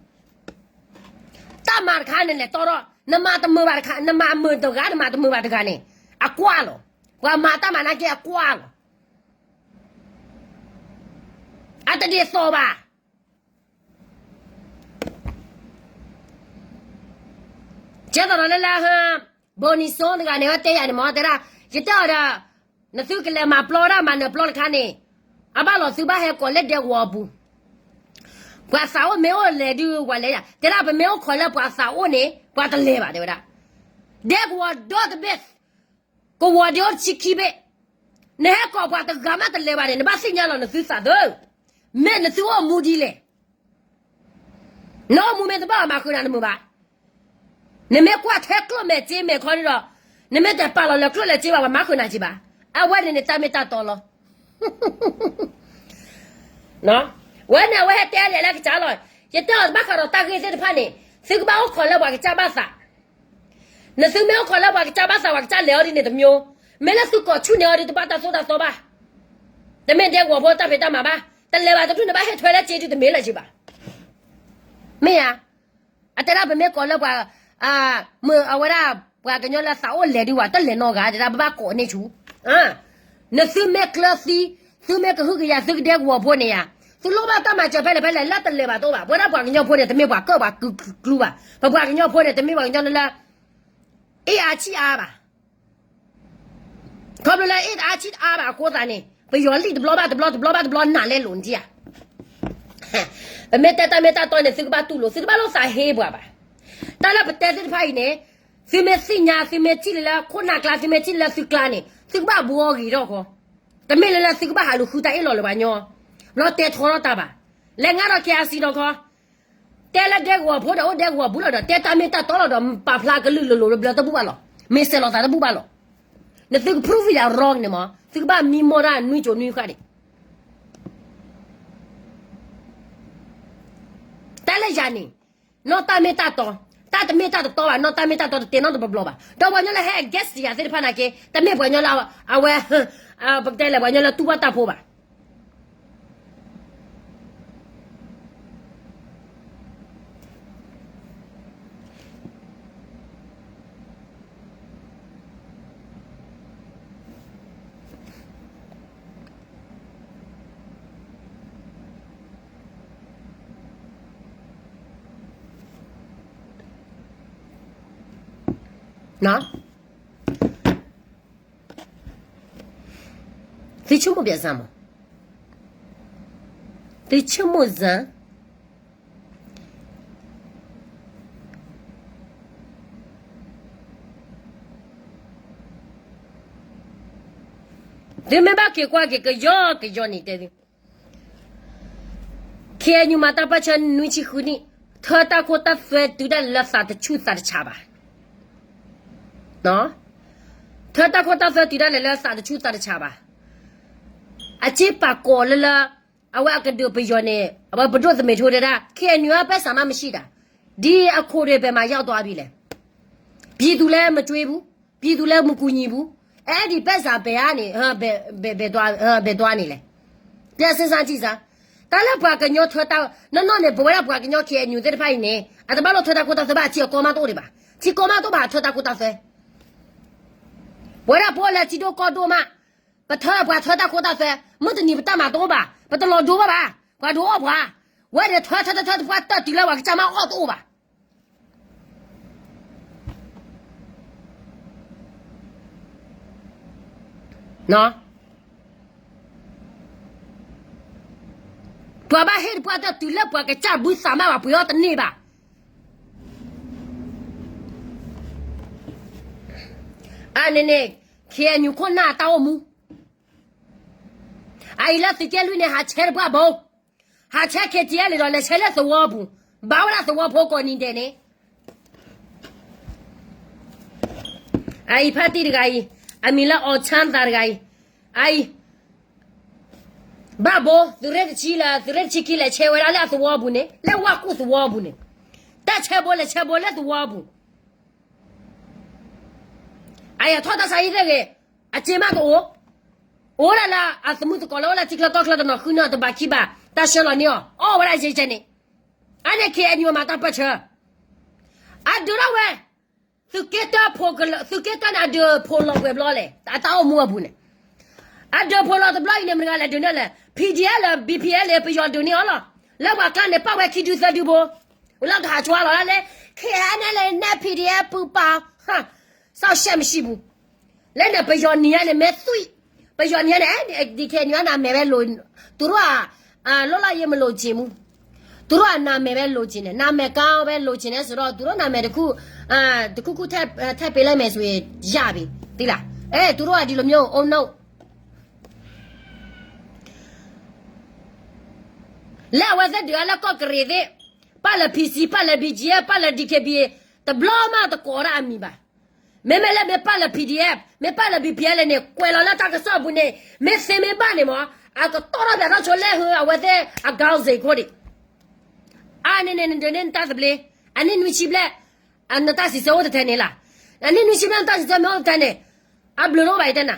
တၢ်မၤတခါန့ၣ်လဲၤတီထီၣ် နမၤတမုာ်ဘၣ်တခါ နမၤမုာ်တဂၤ နမၤတမုာ်ဘၣ်တဂၤန့ၣ် အကွၢ်လီၤ. ပှၤမၤတၢ်မၤနာ်က့အကွၢ်လီၤ. အတဒ်သိးဘၣ် ကဲသိးဒီးလၢလၢ ဘိနံၤစိတဂၤန့ၣ် တဲယၤန့ၣ်မ့ၢ်တဲဒၣ် ယတဲအီၤဒီး နသုကလဲၤမၤပျီဒၣ်မၤနၢၤပျီတခါန့ၣ် အဘၣ်လီၤသုဘၣ်ဟဲကိးလၢဒဲကဝီၤအပူၤ ပှၤသးအိၣ်မ့ၢ်အိၣ်လဲၤဒုးပှၤလဲၤယၤ တဲဒၣ်ပမ့ၢ်အိၣ်ခိးလၢပှၤသးအိၣ်န့ၣ် ပှၤတလဲၤဘၣ်တဲဝဲဒၣ် ဒဲကဝီၤဒီတဘ့ၣ် ကဝီၤဒ့အိၣ်တဆံခံဘ့ၣ် နဟဲကိးပှၤတဂၤမးတလဲၤဘၣ်န့ၣ် နဘၣ်သ့ၣ်ညါလီၤနသုသးသု, မ့ၢ်နသုအိၣ်မူဒ်လဲၣ်. နအိၣ်မူမ့ၢ်တဘၣ်ဘၣ် မၤဃုာ်နၤတမုာ်ဘၣ်. နမ့ၢ်ကွၢ်ထဲကျိၣ်မဲာ်စ့မဲာ်ခီန့ၣ်ဒီး, နမ့ၢ်တပာ်လီၤလၢကျိၣ်လၢစ့ဘၣ် ပှၤမၤဃုာ်နၤက့ၤဘၣ်. အဝဲန့ၣ်န့ၣ်တၢ်မ့ၢ်တၢ်တီလီၤ. ဝဲန့ၣ်အဝဲဟဲတဲလဲၣ်လၢကစၢ်လီၤ. ယတဲအီၤတဘၣ်ဃးဒီးတၢ်ဂ့ၢ်သ့ၣ်တဖၣ်န့ၣ်, သုကဘၣ်အိၣ်ခိးလၢပှၤကစၢ်ဘၣ်သး. နသုမ့ၢ်အိၣ်ခိးလၢပှၤကစၢ်ဘၣ်သး ပှၤကစၢ်လဲၤအီၤဒ်န့ၣ်တမျိုး, မ့ၢ်လၢသုကိးဆူၣ်န့ၢ်အီၤဒ်တဘၣ်တၢ်သိၣ်တၢ်သီဘၣ်. တမ့ၢ်ဒဲကဝီၤဖိတၢ်ဖံးတၢ်မၤဘၣ်, တလဲၤဘၣ်တဒူၣ်န့ၣ်ဘၣ်ဟ့ၣ်ထွဲလၢစ့ဒုတမ့ၢ်လၢၤက့ၤဘၣ်. မ့ၢ်ဧါ. အတဲဒၣ်ပမ့ၢ်ကိးလၢပှၤ, မ့ၢ်အဝဲဒၣ်ပှၤကညီလၢသးအိၣ်လဲၤဒုးဝဲ တလဲၤနီတဂၤ တဲဒၣ်ပဘၣ်ကိးန့ၢ်ဆူ, နသုမ့ၢ်ကျၢၤသံ, သုမ့ၢ်ကဟုကယာ်သုကဒဲကဝီၤဖိန့ၣ်ဧါ, သုလိၣ်ဘၣ်တၢ်မၤစၢၤဖဲလဲၣ်ဖဲလဲၣ် လၢတလဲၤဘၣ်တအိၣ်ဘၣ်. ပဝဲဒၣ်ပှၤကညီဖိန့ၣ် တမ့ၢ်ပှၤကၢၣ်ပှၤကျူဘၣ်. ပပှၤကညီဖိန့ၣ် တမ့ၢ်ပှၤကညီလၢ အ့ၣ်အါဆံးအါဘၣ်. ခီဖျိလၢအ့ၣ်အါဆံးအါဘၣ်အဃိသတးန့ၣ် ပယီၤလံၣ်တဘျီဘၣ်တဘျီ တဘျီဘၣ်တဘျီ နးလဲလိာ်နထံဧါ. ပမ့ၢ်တဲတၢ်မ့ၢ်တၢ်တီန့ၣ် သုကဘၣ်တူၢ်လိာ် သုတဘၣ်လိၣ်သးဟ့ပှၤဘၣ်. တၢ်လၢပတဲသ့ၣ်တဖၣ်အံၤန့ၣ်, သုမ့ၢ်သ့ၣ်ညါ သုမ့ၢ်ထံၣ်လၢလၢခိၣ်နၢ်ကျါ သုမ့ၢ်ထံၣ်လၢသုကျါန့ၣ် သုကဘၣ်ဘှီဂ့ၤထီၣ်ဃီ, တမ့ၢ်လၢလၢသုကဘၣ်ဟးလူၤဃုတၢ်အ့ၣ်လိာ်လၢပှၤကညီ, ဘျီတဲထီထီၣ်တၢ်ဘၣ်. လဲၤငါဒီး KIC ဒီးခီ တဲလၢဒဲကဝီၤဖိဒီးအိၣ်ဒဲကဝီၤဘူးလီၤဒီး တဲတၢ်မ့ၢ်တၢ်တီလီၤဒီး ပာ်ဖျါကလုာ်လိၤလိၤဘျၢဘျၢတဘူၣ်ဘၣ်လီၤ. မ့ၢ်စဲးလီၤသးတဘူၣ်ဘၣ်လီၤ. နသုက prove ယၤ wrong န့ၣ်မး သုကဘၣ်မံမီၢ်တၢ်နွံကၠိနွံဃၣ်ဒံး. တၢ်လၢယၤန့ၣ်, နီၢ်တၢ်မ့ၢ်တၢ်တီ, တၢ်တမ့ၢ်တၢ်တတီဘၣ် နီၢ်တၢ်မ့ၢ်တၢ်တီတတဲနီတဘျီဘျီဘၣ်. ဒီးပှၤကညီလၢဟဲ against ယၤသ့ၣ်တဖၣ်နာ်က့ တမ့ၢ်ပှၤကညီလၢအဝဲ, ပကတဲလဲၣ် ပှၤကညီလၢတူၢ်ဘၣ်တၢ်ဖိဘၣ်. သုဆိကမိၣ်ဘၣ်စၢ်မး, သုဆိကမိၣ်စၢ်. သုမ့ၢ်ဘၣ်က့ၤကွၢ်က့ၤကယီကယီန့ၣ်တဲသု, KNU မၤတၢ်ပၢၢ်ဆၢနွံဆံဃုနံၣ်, ထၢတၢ်ခိတၢ်သွဲတုၤဒၣ်လဲာ်လၢသးတဆူၣ်သးတဆးဘၣ်. ထၢတၢ်ခိတၢ်သွဲတုၤဒၣ်လဲာ်လၢသးတဆူၣ်သးတဆးဘၣ်. အစ့ပာ်ကိးလၢလၢ, အဝဲအကဒုးပယီၤန့ၣ် အဝဲပဒိၣ်သမဲးထိတဲဒၣ် KNU ကပိုက်ဆံမးမရှိတာ, ဒီအခိၣ်တွေဘယ်မှာရောက်သွားပြီလဲ, ပြည်သူလည်းမကြွေးဘူး, ပြည်သူလည်းမကူညီဘူး, အဲဒီပိုက်ဆံဘယ်ကနေ, ဘယ်သွားနေလဲ. ပြန်စဉ်းစားကြည့်စမ်း. တၢ်လၢပှၤကညီထၢတၢ်, နီၢ်နီၢ်န့ၣ် ပဝဲဒၣ်ပှၤကညီ KNU သ့ၣ်တဖၣ်အံၤန့ၣ် အတဘၣ်လိၣ်ထၢတၢ်ခိတၢ်သွဲဘၣ် ထံကီၢ်မးတအိၣ်ဒံးဘၣ်, ထံကီၢ်မးတအိၣ်ဘၣ်ထၢတၢ်ခိတၢ်သွဲ. ပဝဲဒၣ်ပအိၣ်လၢထံဒိၣ်ကီၢ်ဒိၣ်မး, ပထၢပှၤထၢတၢ်ခိတၢ်သွဲ, မုၢ်တနံၤပတၢ်မၤတအိၣ်ဘၣ်, ပတလီၤဒိဘၣ်ဘၣ်, ပှၤဒိအီၣ်ပှၤ, ဝဲန့ၣ်ထၢထၢထၢထၢတပှၢ်တၢၢ်တုၤလၢပှၤကစၢ်မးအီၣ်တအိၣ်ဘၣ်. ပှၤဘၣ်ဟ့ၣ်တပှၢ်တၢၢ်တုၤလၢပှၤကစၢ်ဘုသးမးဘၣ် ပှ့ၤအီၣ်တန့ၢ်ဘၣ်. အန့ၣ်န့ၣ် KNU ခိၣ်နၢ်တၢ်အိၣ်မူ, အအံၤလၢသုးက့လွံၢ်န့ၣ် ဟးဆဲးတပှၢ်ဘိ, ဟးဆဲး KTLA ဒီးလဲၤဆဲးလၢသဝီပူၤ, ဘၣ်ဝဲဒၣ်သဝီဖိကိးနံၤဒဲးန့ၣ် အအံၤဖါတံၢ်တဂၤအံၤ, အမံၤလၢအီၣ်ဆၣ်သးတဂၤအံၤ, အအံၤ, ဘၣ်ဘိ, သုးရ့ၣ်တဆံလၢ သုးရ့ၣ်တဆံခံလဲၤဆဲးဝဲဒၣ်လၢအသဝီပူၤန့ၣ်, လၢဝၣ်ကူၣ်သဝီပူၤန့ၣ်, တၢ်ဆဲးဘိလဲၤဆဲးဘိလၢသဝီပူၤ. အယထီၣ်တၢ်ဆါဟံၣ်သ့ၣ်ဂ့ၤ, အစ့မးတအိၣ်, အိၣ်ဒၣ်လၢအသမုၣ်သကိးလၢအိၣ်လၢထံချၢကီၢ်ချၢတနီၤဃုန့ၢ်အီၤတဘၣ်ခံဘၣ်, တၢ်ဆှၢလီၤန့ၢ်အီၤ, အီၣ်ဝဲဒၣ်ယဲၢ်ကဲန့ၣ်, အန့ၣ် KNU မၤတၢ်ပၢၢ်ဆၢ, အဒုးထီၣ်ဝဲ, သုးက့တၢ်ဖိကလၢာ်, သုးက့တၢ်န့ၣ် အဒုးဖိလီၤပှဲၤဘျီလဲၣ်, အတၢ်အိၣ်မူအပူၤန့ၣ်, အဒုးဖိလီၤတဘျီအံၤန့ၣ် မတၤဂၤလဲၤဒုးန့ၢ်လဲၣ်, PDF လၢ BPL ပယီၤဒုးန့ၢ်အီၤလီၤ, လၢပှၤကျါန့ၣ် ပာ်ဝဲခံဒုသၢဒုဘိ, လၢကဟးကွၢ်လီၤဒၣ်လၢ KNLA န့ၣ် PDF ပူၤပာ်, စောင့်ရှောက်မရှိဘူး. လၢန့ၣ် ပယီၤနံၤညါန့ၣ် မ့ၢ်သွံၣ်, ပယီၤနံၤညါန့ၣ် ဒီး KNU န့ၣ် အမဲာ်ဝဲလိၤ, သူတို့က လွတ်လပ်ရေးမလိုချင်ဘူး, သူတို့က နာမည်ပဲလိုချင်တယ်, နာမည်ကောင်းပဲလိုချင်တယ်ဆိုတော့ သူတို့နာမည်တစ်ခု, တစ်ခုခုထည့်, ထည့်ပေးလိုက်မယ်ဆိုရင်ရပြီ, သိလား, အဲ, သူတို့ကဒီလိုမျိုး, oh no, လၢအဝဲသ့ၣ်ဒုးအါလၢကီၢ်ကရံၣ်သ့ၣ်, ပာ်လၢ P C, ပာ်လၢ B G F, ပာ်လၢ D K B A, တဘျီမးတကိးဒၣ်အမံၤဘၣ်. မ့မ့ၢ်လၢမ့ၢ်ပာ်လၢ P D F, မ့ၢ်ပာ်လၢ B P L န့ၣ် ကွဲးလီၤလၢတၢ်ကစီၣ်အပူၤန့ၣ်, မ့ၢ်သ့မ့ၢ်ဘၣ်န့ၣ်မး, အကတီၢ်ထီၣ်ပၠးထီၣ်ဆိလၢဟုအဝဲသ့ၣ်အ ခေါင်းစဉ် ခိၣ်ဒံး. အါန့ၣ်န့ၣ် နဒုးန့ၢ်နတၢ်သဘျ့, အနံၣ်နွံဆံဘျဲၣ်, နတၢ်စံးဆၢအိၣ်တထဲန့ၣ်လီၤ. အနံၣ်နွံဆံဘျဲၣ်နတၢ်စံးဆၢမ့ၢ်အိၣ်တထဲန့ၣ်, အဘျုးတအိၣ်ဘၣ်ယတဲနၤ.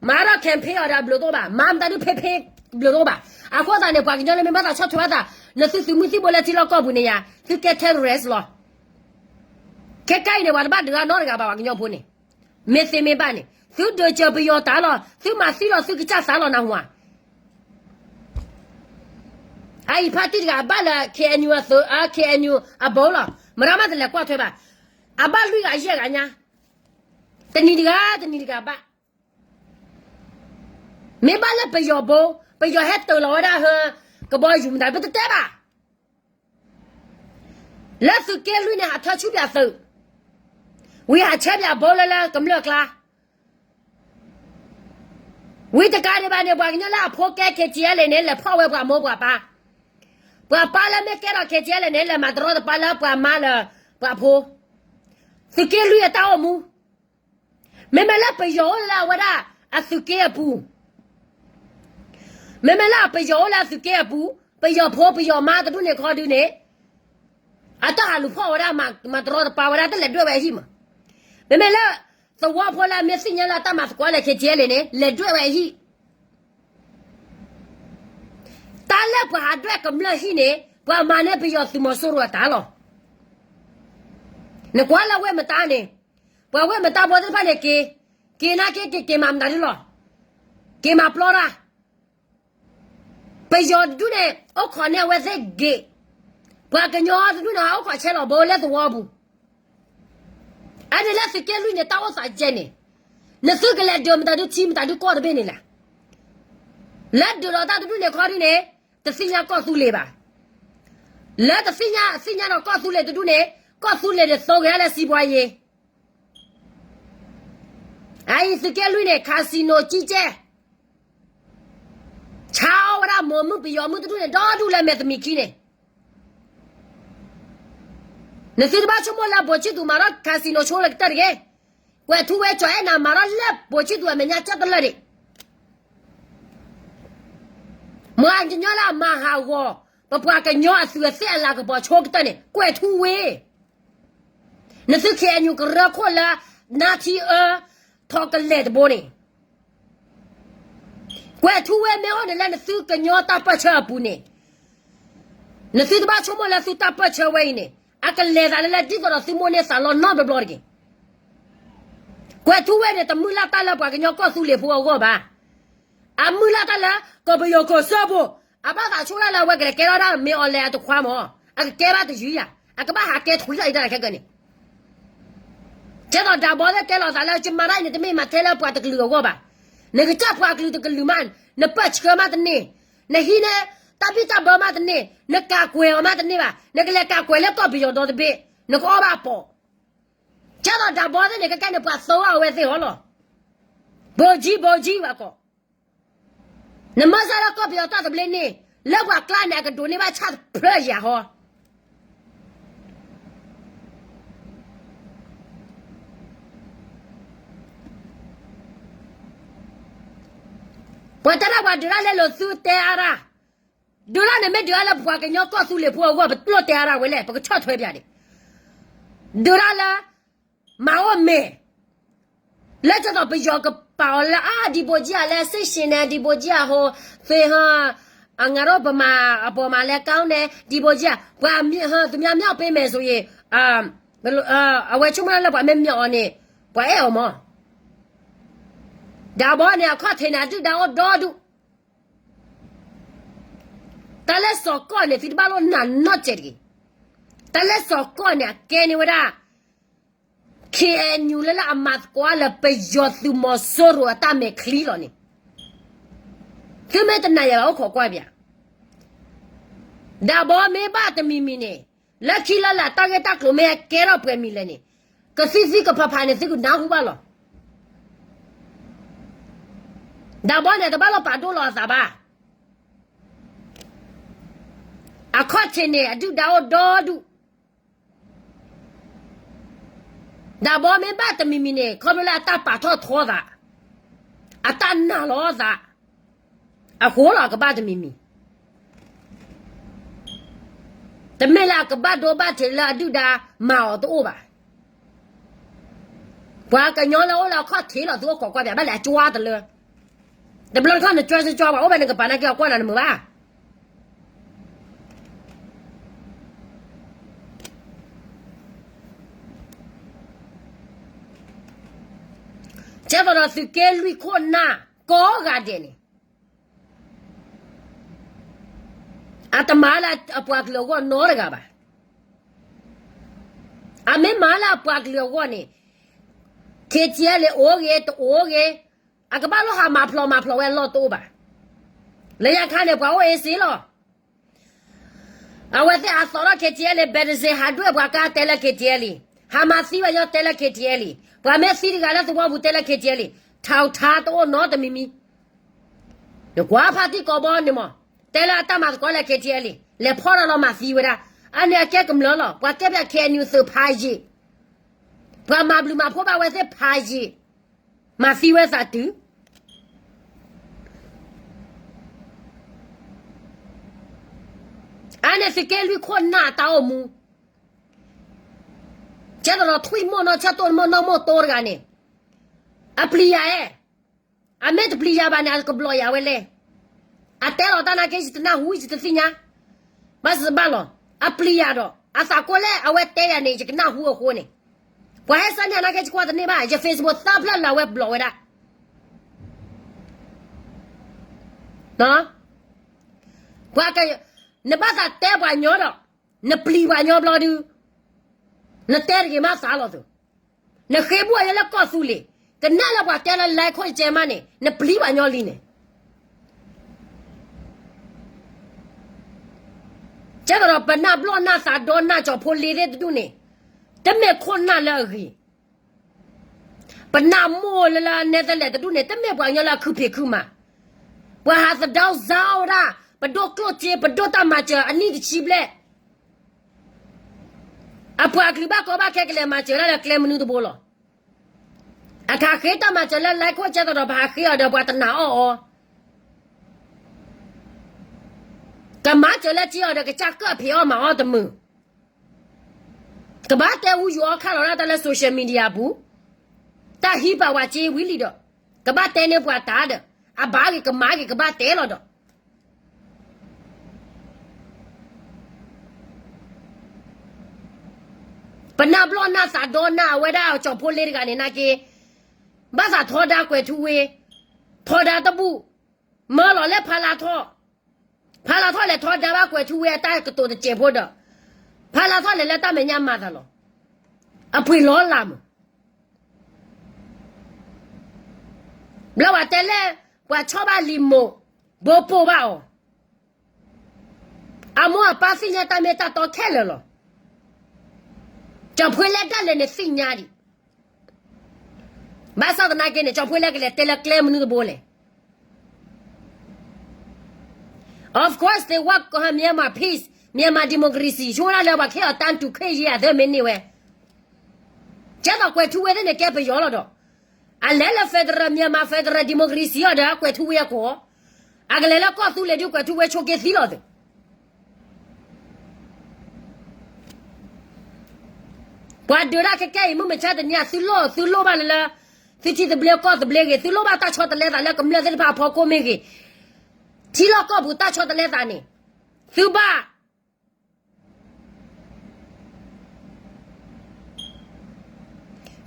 မၤဒီး campaign အီၤဒီးအဘျုးတအိၣ်ဘၣ်, မၤမတၤဒုး ဖဲဖဲ ဘျုးတအိၣ်ဘၣ်. အဃိသတးန့ၣ် ပှၤကညီလၢမ့ၢ်ဘၣ်သးဆီၣ်ထွဲဘၣ်သး, နသုသုးမုၢ်သံၣ်ဘိလၢထံလီၢ်ကီၢ်ပူၤန့ၣ်ယါ, သုကဲ terrorist လီၤ. ခဲကနံၣ်အံၤန့ၣ် ပှၤတဘၣ်ဒုးအါနီတဂၤဘၣ် ပှၤကညီဖိန့ၣ်, မ့ၢ်သ့မ့ၢ်ဘၣ်န့ၣ် သုဒုးစၢၤပယီၤတၢ်လီၤ, သုမၤသံလီၤသုကစၢ်သးလီၤနၢ်ဟူဧါ. အအံၤဖါတံၢ်တဂၤအဘၣ်လၢ K N U အသုး, အ K N U အဘိလီၤ, မတၤမးတလဲၤကွၢ်ထွဲဘၣ်. အဘၣ်လွံၢ်ဂၤယဲၢ်ဂၤညါ, တနံၤတဂၤ တနံၤတဂၤဘၣ်. မ့ၢ်ဘၣ်လၢပယီၤဘိ, ပယီၤဟဲတ့ၢ်လီၤဝဲဒၣ်ဟၢ, ကဘီယူၤမတၤ ပတတဲဘၣ်. လၢသုးက့လွံၢ်န့ၣ် ဟးထၢဆူၣ်ပၠးသုး, ဝံၤဟးဆဲးပၠးဘိလၢလၢကမျၢၢ်အကျါ. ဝံၤတကးဒံးဘၣ်န့ၣ် ပှၤကညီလၢအဖိကဲ K T L န့ၣ် လဲၤဖီၣ်ဝဲပှၤမိၢ်ပှၤပၢ်, ပှၤပၢ်လၢမ့ၢ်ကဲထီၣ် K T L န့ၣ် လဲၤမၤတရီတပါလၢပှၤမါလၢပှၤဖိ, သုးက့လွံၢ်အတၢ်အိၣ်မူ. မ့မ့ၢ်လၢပယီၤအိၣ်လၢအဝဲဒၣ်အသုးက့အပူၤ, မ့မ့ၢ်လၢပယီၤအိၣ်လၢအသုးက့အပူၤ, ပယီၤဖိပယီၤမါတဒူၣ်န့ၣ်ခီဒုန့ၣ်, အတၢ်ဟးလူၤဖီၣ်ဝဲဒၣ် မၤတရီတပါဝဲဒၣ် တလဲၤဒွဲၣ်ဝဲအဟံၣ်မး. မ့မ့ၢ်လၢသဝီဖိလၢအမ့ၢ်သ့ၣ်ညါလၢအတၢ်မၤသကိးလၢ K T L န့ၣ် လဲၤဒွဲၣ်ဝဲအဟံၣ်. တၢ်လၢပှၤဟးဒွဲၣ်ကမျၢၢ်ဟံၣ်န့ၣ် ပှၤမၤန့ၢ်ပယီၤသုးမီၤစိရိၤအတၢ်လီၤ. နကွၢ်လၢဝ့ၢ်မတါန့ၣ်, ပှၤဝ့ၢ်မတါဖိသ့ၣ်တဖၣ်န့ၣ်က့ၤ, က့ၤနာ်က့ၤက့ၤက့ၤမၤမတၤဒုလီၤ. က့ၤမၤပျီတၢ်. ပယီၤတဒူၣ်န့ၣ် အိၣ်ခိးန့ၢ်အဝဲသ့ၣ်ဂ့ၤ, ပှၤကညီတဒူၣ်န့ၣ် ဟးအိၣ်ခိးဆဲးလီၤဘိလၢသဝီပူၤ. အန့ၣ်လၢသုးက့လွံၢ်န့ၣ် တၢ်အိၣ်သးယဲၢ်န့ၣ်, နသုကလဲၤဒုးမတၤဒုထံမတၤဒုကီၢ်တဘ့ၣ်န့ၣ်လဲၣ်. လၢဒုးဒီးတၢ်တဒူၣ်န့ၣ်ခီဒုန့ၣ်, တသ့ၣ်ညါကီၢ်သူလ့ၤဘၣ်. လၢတသ့ၣ်ညါသ့ၣ်ညါဒီးကီၢ်သူလ့ၤတဒူၣ်န့ၣ်, ကီၢ်သူလ့ၤန့ၣ်သိဂ့ၤဒၣ်လၢစံးပှၤယ့ၤ အအံၤသုးက့လွံၢ်န့ၣ် casino ကံကဲ, ဆါအီၣ်ဝဲဒၣ်မိၢ်မုၣ်ပယီၤမုၣ်တဒူၣ်န့ၣ် ဒီဒူၣ်လၢမဲာ်သမံးခံန့ၣ်. နသုတဘၣ်ဆိကမိၣ်လၢဘိၣ်ဆံၣ်သူးမၤထီၣ် casino ဆိလၢကတၢၢ်တဂ့ၤ. ကွဲးထူဝ့ကၠီၤအဲၣ်နၤ မၤထီၣ်လၢဘိၣ်ဆံၣ်သူးအမဲာ်ညါကၢတလၢာ်ဒံး. မၤကညီလၢအမၤဟးဂီၤ ပပှၤကညီအသူးအသ့ၣ်အလၤကပီၤဆိကတၢၢ်န့ၣ် ကွဲးထူဝ့ နသု K N U ကရၢခိၣ်လၢ နါထံအၢ ထီၣ်ကလဲာ်တဘိန့ၣ်, ကွဲးထူဝ့မ့ၢ်အိၣ်န့ၣ်လၢနသုကညီတၢ်ပၢၢ်ဆၢအပူၤန့ၣ်, နသုတဘၣ်ဆိကမိၣ်လၢသုတၢ်ပၢၢ်ဆၢဝဲအံၤန့ၣ် အကလဲၤသးလၢလၢဒ်သိးဒီးသုမိၢ်န့ၢ်သးလီနီတဘျီတဂ့ၤ. ကွဲးထူဝ့န့ၣ် တမုၢ်လၢ်တၢ်လၢပှၤကညီကီၢ်သူလ့ၤဖိအဂီၢ်ဘၣ်. အမုၢ်လၢ်တၢ်လၢ ကီၢ်ပယီၤကီၢ်စၢဖှိၣ်, အဘၣ်သးဆိလၢလၢအဝဲကလဲၤကဲထီၣ်ဒၣ် မ့ၢ်အီၤလဲၤအတခွါမး, အကကဲဘၣ်တယုၢ်ယၤ, အကဘၣ်ဟးကဲထွံလီၤအံၤတၢ်ခဲကနံၣ်န့ၣ်, ကဲသိးဒၣ်ဘီသ့ၣ်ကဲလီၤသးလၢ ယမၤတၢ်အံၤန့ၣ် တမ့ၢ်မၤထဲလၢပှၤတကလုာ်အဂီၢ်ဘၣ်. နကစၢ်ပှၤကလုာ်တကလုာ်မး, နပၢၢ်ဆၢမးတန့ၢ်, နဟံးန့ၢ် တၢ်ဘံၣ်တၢ်ဘၢမးတန့ၢ်, နကးကွဲးအီၤမးတန့ၢ်ဘၣ်, နကလဲၤကးကွဲးလၢကီၢ်ပယီၤဒီတဘ့ၣ်, နကအီၣ်ဘၣ်အပိာ် ကဲသိးဒၣ်ဘီသ့ၣ်န့ၣ် ကကဲန့ၣ် ပှၤသိအဝဲသ့ၣ်ဟီလီၤ. ဘိၣ်ကၠံဘိၣ်ကၠံဘၣ်ကီး, နမၤစၢၤလၢကီၢ်ပယီၤတၢ်သဘျ့န့ၣ်, လၢပှၤကျါန့ၣ် အကဒိးန့ၢ်ဘၣ်ဆၣ်တဖျၢၣ်ယၤဟီ ပှၤတဲဒၣ်ပှၤဒုးတၢ်လဲလိာ်သုတဲအါရၣ်, ဒုးတၢ်န့ၣ်မ့ၢ်ဒုးတၢ်လၢပပှၤကညီကီၢ်သူလ့ၤဖိအဂီၢ် ပတလိၣ်တဲအါရၣ်ဝဲလဲၣ်, ပကဆီၣ်ထွဲပၠးဒံး, ဒုးတၢ်လၢ မၤအိၣ်မဲာ် လၢကသိးပယီၤကပာ်အီၤလၢ အါ ဒီဗိုလ်ကြီး အလဲ စစ်ဆင်နေ ဒီဗိုလ်ကြီး ဟို သ့ဟ အငါတို့ဗမာအပေါ်မှာလည်းကောင်းတယ်, ဒီဗိုလ်ကြီး ပှၤ သူများမြောက်ပေးမယ်ဆိုရင် အဝဲဆိကမိၣ်လၢပှၤမ့ၢ်မြောက်အီၤန့ၣ် ပှၤအဲၣ်အီၤမး, ဒၣ်ဘီန့ၣ် အခီၣ်ထံးန့ၣ် အဒုၣ်ဒါအိၣ်ဒီဒူၣ်, တၢ်လၢစီၤကီၢ်န့ၣ် သုတဘၣ်လိၣ်နာ်နီတစဲးတဂ့ၤ, တၢ်လၢစီၤကီၢ်န့ၣ် အကဲန့ၢ်ဝဲဒၣ် ခ့ၣ်အဲၣ်ယူၣ် လၢလၢအမၤသကိးလၢပယီၤသုးမီၤစိရိၤအတၢ်မဲာ်ချံလီၤန့ၣ်, သုမ့ၢ်တနာ်ယၤဘၣ်အိၣ်ခိးကွၢ်ပၠး, ဒၣ်ဘီမ့ၢ်ဘၣ်တမံၤမံၤန့ၣ်, လၢခံလၢလာ်တၢ်ဂ့ၢ်တၢ်ကျိၤမ့ၢ်ကဲထီၣ်ပှဲၤမံၤလဲၣ်န့ၣ်, ကသံၣ်သံကဖးဖးန့ၣ် သုကနၢ်ဟူဘၣ်လီၤ. ဒၣ်ဘီန့ၣ် တဘၣ်လိၣ်ပာ်ဒိၣ်လီၤအသးဘၣ်. အခီၣ်ထံးန့ၣ် အဒုၣ်ဒါအိၣ်ဒီဒူၣ်, ဒီးဘီမ့ၢ်ဘၣ်တမံၤမံၤန့ၣ် ခီဖျိလၢအတၢ်ပာ်ထီၣ်ထီသး, အတၢ်နာ်လီၤသး, အဃိလီၤအကဘၣ်တမံၤမံၤ, တမ့ၢ်လၢအကဘၣ်ဒိဘၣ်ထံးလၢအဒုၣ်ဒါမၤအီၤတအိၣ်ဘၣ်. ပှၤကညီလၢအိၣ်လၢအခီၣ်ထံးလီၤ သုအိၣ်ခိးကွၢ်ပၠး ဘၣ်လဲၤအကၠွါတလၢ, တဘျီတခီၣ်နကၠွဲကၠွါပှၤအိၣ်ဘၣ်န့ၣ် ကပာ်နာ်က့ၤအီၤကွၢ်နၤနမုာ်ဘၣ်. ကဲသိးဒီးသုးက့လွံၢ်ခိၣ်နၢ် ကိးဂၤဒဲးန့ၣ် အတမၤလၢအပှၤကလုာ်အဂီၢ်နီတဂၤဘၣ်. အမ့ၢ်မၤလၢအပှၤကလုာ်အဂီၢ်န့ၣ် KTLA အိၣ်ဂ့ၤ တအိၣ်ဂ့ၤ, အကဘၣ်လိၣ်ဟးမၤဖျိးမၤဖျိးဝဲအလီၢ်တအိၣ်ဘၣ်. လၢညါခါန့ၣ် ပှၤအိၣ်အ့စ့လီၤ. အဝဲသ့ၣ်ဟးသိးထီၣ် KTLA ဘဲးတစ့း ဟးဒွဲၣ်ပှၤကါတဲလၢ KTLA, ဟးမၤသံပှၤကညီတဲလၢ KTLA, ပှၤမ့ၢ်သံတဂၤလၢသဝီပူၤတဲလၢ KTLA, ထးထါတအိၣ်နီတမံၤမံၤ. နကွၢ်ဖါတံၢ်ကိးဘီန့ၣ်မး, တဲလၢအတၢ်မၤသကိးလၢ KTLA, လဲၤဖီၣ်တၢ်လီၤမၤသံဝဲဒၣ်, အန့ၣ်အကဲကမျၢၢ်လီၤ. ပှၤကဲပၠး KNU သုးဖးယံာ်, ပှၤမၤဘျုးမၤဖှိၣ်ဘၣ်ဝဲသ့ၣ်ဖးယံာ်, မၤသံဝဲသးတုၤ အန့ၣ်သုးက့လွံၢ်ခိၣ်နၢ်အတၢ်အိၣ်မူ, ကဲသိးဒီးထွံၣ်မိၢ်နီၢ်ဆၢၣ်တိၢ်မိၢ်နီၢ်မိၢ်တိတဂၤန့ၣ်, အပျံၤယၤဧါ, အမ့ၢ်တပျံၤယၤဘၣ်န့ၣ် အကဘျီၣ်ယၤဝဲလဲၣ်. အတဲလီၤတၢ်နာ်က့ ယတနၢ်ဟူ ယတသ့ၣ်ညါ, ဘၣ်စဘၣ်လီၤ. အပျံၤယၤဒီး အသးကိးလၢအဝဲတဲယၤန့ၣ် ယကနၢ်ဟူအဃိန့ၣ်, ပှၤဟဲစၢန့ၢ်နာ်က့ ယကွၢ်တန့ၢ်ဘၣ်, ယ Facebook သၢဖျၢၣ်လၢအဝဲဘျီၣ်ဝဲဒၣ် ပှၤက, နဘၣ်သးတဲပှၤညီဒီး, နပျံၤပှၤညီဘျီဒု, နတဲတဂ့ၤမးသးလီၤသု, နဃ့ဘိၣ်အီၤလၢကီၢ်သူလ့ၤ, ကနၣ်လၢပှၤတဲလၢ လဲခိၣ်ကဲမးန့ၣ် နပျံၤပှၤညီလံန့ၣ် ကဲသိးဒီးပနၢ်ဘျီၣ်နၢ်သးဒီနၢ်ကၠီၤဖိလ့သ့ၣ်တဒူၣ်န့ၣ်, တမ့ၢ်ခိၣ်နၢ်လၢအဂ့ၤ, ပနၢ်မိၢ်လၢလၢနဲသလဲၣ်တဒူၣ်န့ၣ် တမ့ၢ်ပှၤကညီလၢအခုဖံးခုမၤ, ပှၤဟးသဒၢစါဝဲဒၣ်, ပဒိၣ်ကျိၣ်စ့ ပဒိၣ်တၢ်မၤစၢၤအနံၣ်တဆံဘျဲၣ် အပှၤကလုာ်ဘၣ်ကီဘၣ်ခဲကလဲၤမၤစၢၤဒၣ်လၢကျဲမနုၤတဘိလီၤ. အကဟးဃ့တၢ်မၤစၢၤလၢ လဲခိၣ် ကဲသိးဒီးပဟးဃ့အီၤဒီးပှၤတနာ်အီၣ်အီၤ, ကမၤစၢၤလၢက့အီၤဒီးကစၢ်ကၢၣ်ဖံးအီၣ်မၤအီၣ်တမုာ်, ကဘၣ်တဲအူယအိၣ်ခါလီၤဒၣ်တၢ်လၢ social media ပူၤ, တၢ်ဟံးပာ်ဝဲက့ဝံၤလံဒီး, ကဘၣ်တဲန့ၢ်ပှၤတၢ်ဒီး, အဘၣ်ဂ့ၤကမၤဂ့ၤကဘၣ်တဲလီၤဒီး ပနၢ်ဘျီၣ်နၢ်သးဒီနၢ်အဝဲဒၣ်ကၠီၤဖိလ့တဂၤန့ၣ်နာ်က့, ဘၣ်သးထီဒါကွဲၤထူဝ့, ထီဒါတဘူၣ်, မၢလီၤလၢဖါလါထီၣ်, ဖါလါထီၣ်လဲၤထီဒါဘၣ်ကွဲၤထူဝ့အတၢ်ကတိၤတစဲးဖိဒီး, ဖါလါထီၣ်လဲၤလၢတၢ်မဲာ်ညါမၤသးလီၤ, အပှ့ၤလီၤလးမုၢ် ဘျီပှၤတဲလၢ ပှၤဆီၣ်ဘၣ်လံာ်မိၢ်, ဘိပိၢ်ဘၣ်အီၤ, အမိၢ်အပၢ်သ့ၣ်ညါတၢ်မ့ၢ်တၢ်တီခဲလၢာ်လီၤ. ကၠီၤဖိလ့ဒၣ်လဲာ်န့ၣ်သ့ၣ်ညါဒံး, ဘၣ်ဆၣ်သနာ်က့န့ၣ် ကၠီၤဖိလ့ကလဲၤတဲလၢကျဲမနုၤတဘိလဲၣ်. Of course they want Myanmar peace, Myanmar democracy, ဆိကမိၣ်လၢပှၤခဲအီၤတၢ်တူၢ်ခ့ယဲၢ်အသၢမ့ၢ်န့ၢ်ဝဲ, ကဲသိးကွဲၤထူဝ့သ့ၣ်န့ၣ်ကဲပယီၤလီၤဒီး, အလဲၤလၢ federal Myanmar federal democracy အီၤဒီးကွဲၤထူဝ့အကိး, အကလဲၤလၢကီၢ်သူလ့ၤဒုးကွဲၤထူဝ့ဆိးက့သံလီၤသု ပှၤဒုးဒၣ်ခဲကဲအံၤ မုၢ်မဆါတနံၤ သုလိၣ် သုလိၣ်ဘၣ်လၢလၢ သုထံသဘျ့ကီၢ်သဘျ့ဂ့ၤ, သုလိၣ်ဘၣ်တၢ်ဆီတလဲသးလၢကမျၢၢ်သ့ၣ်တဖၣ်အဖီခိၣ်မ့ၢ်ဂ့ၤ, ထံလီၢ်ကီၢ်ပူၤတၢ်ဆီတလဲသးန့ၣ်, သုဘၣ်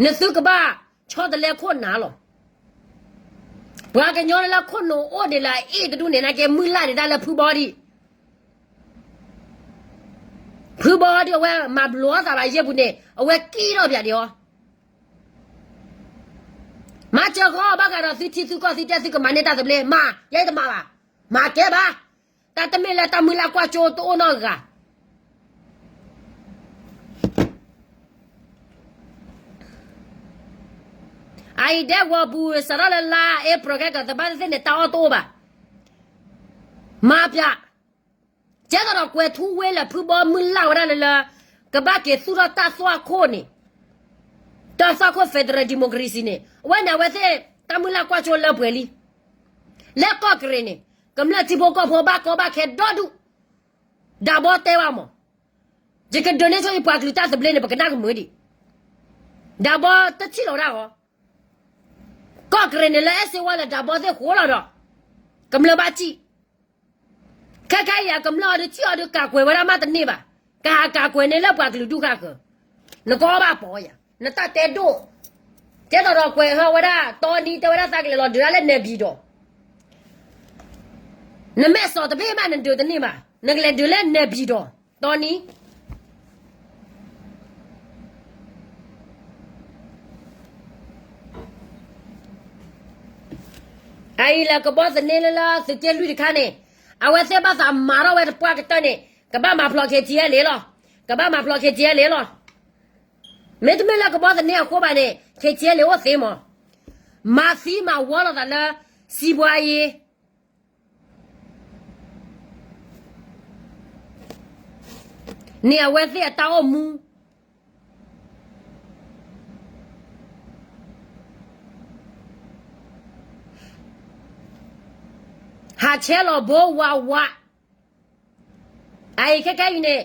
နသုကဘၣ်ဆီတလဲခိၣ်နၢ်လီၤ. ပှၤကညီလၢခိၣ်နူာ်အိၣ်ဒံးလၢအအ့ၣ်တဒူၣ်န့ၣ် နာ်က့မုၢ်လၢ်ဒံးတၢ်လၢဖုဘီဒံး, ဖုဘီဒံးအဝဲမၤဘျီသးဘၣ်ယဲၢ်ပူၤန့ၣ် အဝဲကံၣ်ထီၣ်ပၠးဒံးအီၤ, မၤစၢၤဃီဘၣ်ဃးဒီးသုထံသုကီၢ်သုတဲ သုကမၤန့ၢ်တၢ်သဘျ့ မၤ, ယဲတမၤဘၣ်, မၤကဲဘၣ်, တၢ်တမ့ၢ်လၢတၢ်မုၢ်လၢ်ကွၢ်ကၠိတအိၣ်နီတဂၤ အအံၤဒဲကဝီၤပူၤ စးထီၣ်လၢလါအ့ဖြ့ၣ် ကသဘၣ်သ့ၣ်န့ၣ် တၢ်အီၣ်တအိၣ်ဘၣ်. မၤပၠး, ကဲသိးဒီးကွဲၤထူဝ့လၢဖုဘီမုၢ်လၢ်ဝဲဒၣ်လၢလၢ ကဘၣ်က့ၤသူၣ်ထီၣ်တၢ်သွၣ်ခိၣ်န့ၣ်, တၢ်သွၣ်ခိၣ် federal democracy န့ၣ် အဝဲန့ၣ် အဝဲသ့ၣ်တၢ်မုၢ်လၢ်ကွၢ်ကၠိလၢပှဲၤလံ. လၢကီၢ်ကရ့ၣ်န့ၣ် ကမျၢၢ်ထံဖိကီၢ်ဖိဘၣ်ကီဘၣ်ခဲဒီဒူၣ်, ဒၣ်ဘီတဲဘၣ်မး, ယကဒုးန့ၢ်ဆိယပှၤကလုာ်တၢ်သဘျ့န့ၣ် ပကနၣ်ကမုာ်ဒံး, ဒၣ်ဘီတထံၣ်လီၤဒၣ်အီၤ, ကီၢ်ကရ့ၣ်န့ၣ်လၢအဲၣ်စ့ဝါလၢဒၣ်ဘီသ့ၣ်ဃိလီၤဒီး ကမျၢၢ်ဘၣ်စံၣ် ခဲခဲအံၤအကမျၢၢ်အီၤဒုးစံၣ်အီၤဒုးကးကွဲးဝဲဒၣ်မးတန့ၢ်ဘၣ်, ကဟးကးကွဲးန့ၢ်လၢပှၤကလုာ်ဒူၣ်ဃၣ်ဃၢၤ, နကအီၣ်ဘၣ်ပီယၤ, နတၢ်တဲဒိၣ်, ကဲသိးဒီးကွဲးဟီဝဲဒၣ် တီနံ တဲဝဲဒၣ်သးကလဲၤလီၤဒုးဒၣ်လၢနဲၣ်ဘံၣ်ဒီး, နမဲာ်စီၤတဘ့ၣ်မးနဒုးတန့ၢ်ဘၣ်, နကလဲၤဒုးလၢနဲၣ်ဘံၣ်ဒီး, တီနံ အအံၤလၢကဘီသန့လၢလၢသုးက့လွံၢ်တခါန့ၣ်, အဝဲသ့ၣ်ဘၣ်သးမၤထီၣ်ဝဲတပှၢ်ကတၢၢ်န့ၣ် ကဘၣ်မၤဖျိး K T L A လီၤ, ကဘၣ်မၤဖျိး K T L A လီၤ. မ့တမ့ၢ်လၢကဘီသန့အဃိဘၣ်န့ၣ် K T L A အိၣ်သ့မး, မၤသံမၤဝီလိာ်သးလၢ စံးဘှါယ့ န့ၣ်အဝဲသ့ၣ်အတၢ်အိၣ်မူ ဟးဆဲးလီၤဘိဝးဝး, အအံၤခဲခဲအံၤန့ၣ်,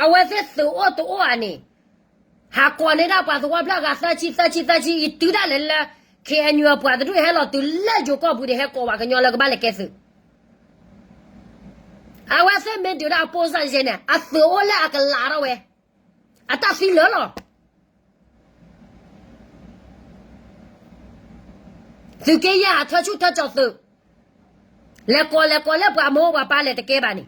အဝဲသ့ၣ်သုးအိၣ်တအိၣ်ဧါန့ၣ်, ဟးကိးန့ၢ်ဒၣ်ပှၤသဝီဖျၢၣ်ဂၤသၢဆံသၢဆံသၢဆံ ယတုၤဒၣ်လဲာ်လၢ K N U အပှၤတဒူၣ်ဟဲလီၤတုၤလၢယိၤကီၢ်ပူၤန့ၣ် ဟဲကိးပှၤကညီလၢကဘၣ်လဲၤကဲသုး အဝဲသ့ၣ်မ့ၢ်ဒုးဒၣ်အပိၢ်စၢ်ယဲန့ၣ် အသုးအိၣ်လၢအကလးထီၣ်ဝဲ, အတၢ်သံလၢာ်လီၤ. သုးက့ယဲၢ်ဟးထၢဆူၣ်ထၢကၠီၤသုး, လဲၤကိးလဲၤကိးလၢပှၤမိၢ်ပှၤပၢ်လဲၤတကဲဘၣ်န့ၣ်,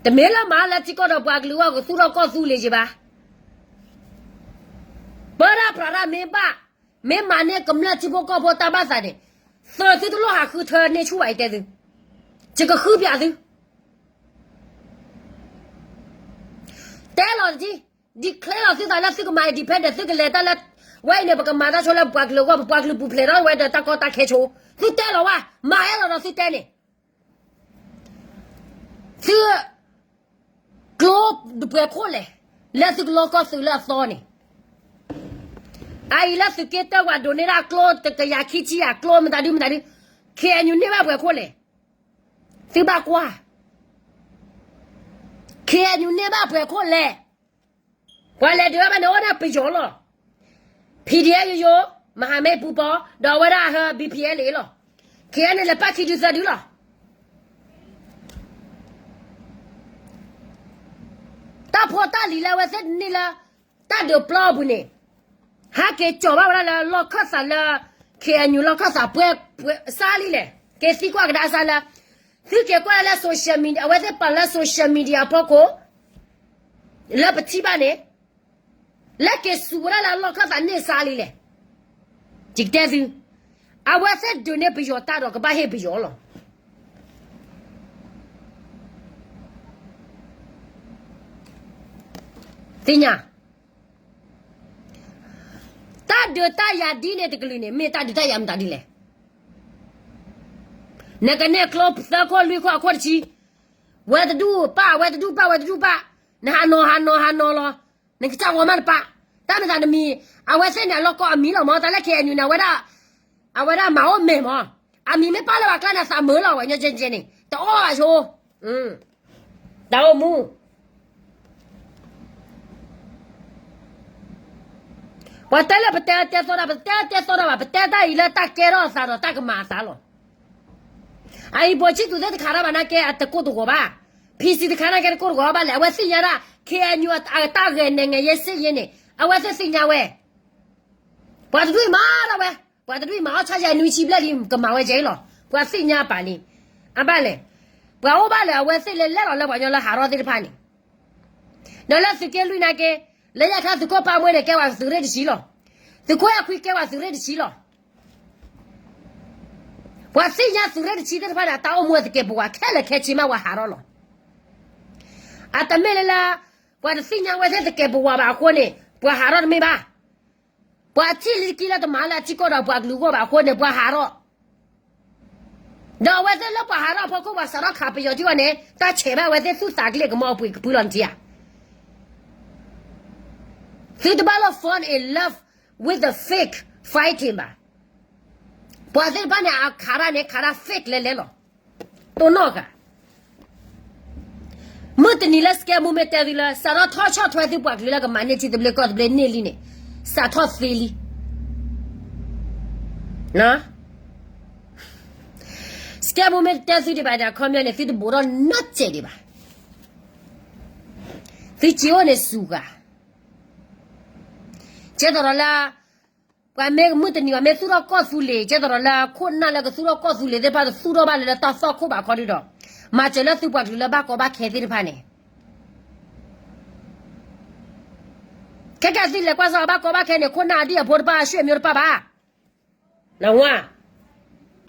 တမ့ၢ်လၢမၤလၢထံကီၢ်ဒီးပှၤကလုာ်အဂီၢ်ကသူၣ်ထီၣ်ကီၢ်သူလ့ၤက့ၤဘၣ်. ပၢဒၣ်ပြးဒၣ်မ့ၢ်ဘၣ်, မ့ၢ်မၤန့ၢ်ကမျၢၢ်ထံဖိကီၢ်ဖိတၢ်ဘၣ်သးန့ၣ်, သုးသုတလိၣ်ဟးဃုထၢန့ၢ်ဆူၣ်ဘၣ်အံၤတဲသု, ယကဃုပၠးသု တဲလီၤတက့ၢ်, declare လီၤသုသးလၢသုကမၤ independent သုကလဲၤတၢ်လၢ, ဝဲအံၤန့ၣ် ပကမၤတၢ်ဆိလၢပပှၤကလုာ်အဂီၢ် ပပှၤကလုာ်ပူၤဖျဲးထီၣ်ဝဲဒီးတၢ်ကီတၢ်ခဲဆိ, သုတဲလီၤဝဲ, မၤအဲၣ်လီၤဒီးသုတဲန့ၣ်, သု ကျိတပှဲၤခိၣ်လဲၣ်, လၢသုကလီကီၢ်သုးလၢအသီန့ၣ်, အအံၤလၢသုးက့တၢၢ်ဝဲဒိးန့ၢ်ဒၣ်ကျိတကယၤခံဆံယၤကျိမတၤဒုမတၤဒု, K N U န့ၢ်ဘၣ်ပှဲၤခိၣ်လဲၣ်, သုဘၣ်ကွၢ်, K N U န့ၢ်ဘၣ်ပှဲၤခိၣ်လဲၣ်, ပှၤလဲၤဒုးဝဲဘၣ်န့ၣ်အိၣ်ဒၣ်ပယီၤလီၤ, P D F ယိယိ, မဟာမိတ်ပူၤပီၤ, ဒီးအဝဲဒၣ်ဟဲ B P L လီၤ, K N L ပၣ်ခံဒုသၢဒုလီၤ. တၢ်ဖိတၢ်လံၤလၢအဝဲသ့ၣ်န့ၢ်လၢ တၢ်ဒုးပျီအပူၤန့ၣ်, ဟဲက့ၤကၠီၤဘၣ်ဝဲဒၣ်လၢလီၢ်ခၢၣ်သးလၢ K N U လီၢ်ခၢၣ်သးပှဲၤ, စါလံလဲၣ်, က့ၤသံကွၢ်ကဒါစါလၢ, သုက့ၤကွၢ်လၢ social media အဝဲသ့ၣ်ပာ်လၢ social media အဖီခိၣ်, လၢပထံၣ်ဘၣ်န့ၣ်, လၢက့ၤစူၤဝဲဒၣ်လၢလီၢ်ခၢၣ်သးန့ၢ်စါလံလဲၣ်, ယကတဲသု, အဝဲသ့ၣ်ဒုးန့ၢ်ပယီၤတၢ်ဒီးကဘၣ်ဟ့ၣ်ပယီၤလီၤ. သ့ၣ်ညါ, တၢ်ဒုးတၢ်ယၤဒ်န့ၣ်တကလုာ်န့ၣ် မ့ၢ်တၢ်ဒုးတၢ်ယၤမတၤဒ်လဲၣ်. နကန့ၢ်ကျိသၢခိၣ်လွံၢ်ခိၣ်အခိၣ်တဆံ, ဝဲတဒူၣ်ပၣ် ဝဲတဒူၣ်ပၣ် ဝဲတဒူၣ်ပၣ်, နဟးနီၤဟးနီၤဟးနီၤလီၤ, နကစၢ်ဂီၤမးတပၣ်, တၢ်မ့ၢ်သးနမံၤ, အဝဲသ့ၣ်န့ၣ်အလီၢ်ကီၢ်အမံၤလီၤမး တၢ်လၢ K N U န့ၣ် အဝဲဒၣ်, အဝဲဒၣ်မၤအိၣ်မဲာ်မး, အမံၤမ့ၢ်ပာ်လၢပှၤကျါန့ၣ် သးမုာ်လီၤဝဲညီကဲကဲန့ၣ် တအီၣ်ဘၣ်ဆိ တၢ်အိၣ်မူ ပှၤတဲလၢပတဲတဲသီတၢ် ပတဲတဲသီတၢ်ဘၣ် ပတဲတဲသီတၢ်ဘၣ် ပတဲတၢ်အံၤလၢတၢ်ကဲထီၣ်အသးဒီးတၢ်ကမၤအသးလီၤ. အအံၤ ဗိုလ်ချစ်သူ သ့ၣ်တခါတၢ်ဘၣ်နာ်က့ အတကိၢ်တဂီၤဘၣ်, PC တခါနာ်က့တကိၢ်တဂီၤဘၣ်လဲၣ်, အဝဲသ့ၣ်ညါဒၣ် K N U အတၢ်ဂဲၤ နိုင်ငံရေးစစ်ရေး န့ၣ် အဝဲသ့ၣ်သ့ၣ်ညါဝဲ ပှၤတဒူၣ်အံၤမၤထီၣ်ဝဲ, ပှၤတဒူၣ်အံၤမၤအီၣ်ဆၣ်ယဲၢ်နွံဆံဘျဲၣ်လံ ကမၤဝဲကဲအံၤလီၤ. ပှၤသ့ၣ်ညါပာ်လံ. အဘၣ်လဲၣ်, ပှၤအိၣ်ဘၣ်လၢအဝဲသ့ၣ်လၢလဲၣ်လီၤလၢပှၤကညီလၢဟးထီၣ်သ့ၣ်တဖၣ်န့ၣ်, ဒီးလၢသုးက့လွံၢ်နာ်က့, လၢယခါသုးခိၣ်ဖးမွဲန့ၣ် ကဲဝဲသုးရ့ၣ်တဆံလီၤ. သုးခိၣ်အဲၣ်ခွံကဲဝဲသုးရ့ၣ်တဆံလီၤ. ပှၤသ့ၣ်ညါသုးရ့ၣ်တဆံသ့ၣ်တဖၣ်န့ၣ် အတၢ်အိၣ်မူအသကဲးပဝးခဲလၢာ်ခဲဆ့မး ပှၤဟးထီၣ်လီၤ. အတမ့ၢ်လၢလၢ ပှၤတသ့ၣ်ညါဝဲသ့ၣ်သကဲးပဝးဘၣ်အဃိန့ၣ် ပှၤဟးထီၣ်တမ့ၢ်ဘၣ်. ပှၤထံၣ်လံတကံလၢတမၤလၢအထံကီၢ်ဒီးပှၤကလုာ်အဂီၢ်ဘၣ်အဃိန့ၣ် ပှၤဟးထီၣ်. ဒီးအဝဲသ့ၣ်လၢပှၤဟးထီၣ်အဖီခိၣ် ပှၤစးထီၣ်ခးပယီၤထံအီၤန့ၣ် တၢ်ဆဲးဘၣ်အဝဲသ့ၣ်သူၣ်သးကလ့ၢ်ကမီၤအပှ့ၤကဖုလီၤနထံဧါ. သုတဘၣ်လီၤ fall in love with the fake fighting ဘၣ်. ပှၤသ့ၣ်တဖၣ်န့ၣ် အခးတၢ်န့ၣ် ခးတၢ် fake လဲၤလဲၤလီၤ. တိၢ်နီၣ်ဃာ် မုၢ်တနံၤလၢ စကဲမူ မ့ၢ်တဲသုလၢ စးထီၣ်ထီၣ်ဆီၣ်ထွဲသုပှၤကလုာ်လၢကမၤန့ၢ်ထံသဘျ့ကီၢ်သဘျ့န့ၢ်လံန့ၣ် စးထီၣ်သ့လံ. စကဲမူ မ့ၢ်တဲသုဒံးဘၣ်န့ၣ် အခီပညီန့ၣ် သုတဘူးထီၣ်နီတစဲးဒံးဘၣ်. သုစ့အိၣ်န့ၣ်စူၤဃာ် ကဲသရီးလၢ ပှၤမ့ၢ်မုၢ်တနံၤ ပှၤမ့ၢ်သူၣ်ထီၣ်ကီၢ်သူလ့ၤ ကဲသရီးလၢခိၣ်နၢ်လၢကသူၣ်ထီၣ်ကီၢ်သူလ့ၤသ့ၣ်တဖၣ် တသူၣ်ထီၣ်ဘၣ်လၢလၢတၢ်သီၣ်ခိၣ်ဘၣ်ခီဒုဒီး မၤစၢၤလၢသုပှၤကလုာ်လၢဘၣ်ကီဘၣ်ခဲသ့ၣ်တဖၣ်န့ၣ် ခဲကဲသုလဲၤကွၢ်စၢ်အီၤဘၣ်ကီဘၣ်ခဲန့ၣ် ခိၣ်နၢ်အဒံၣ်အဖိတဖၣ် အဆွေမျိုးတဖၣ်ဘၣ်. နဝါ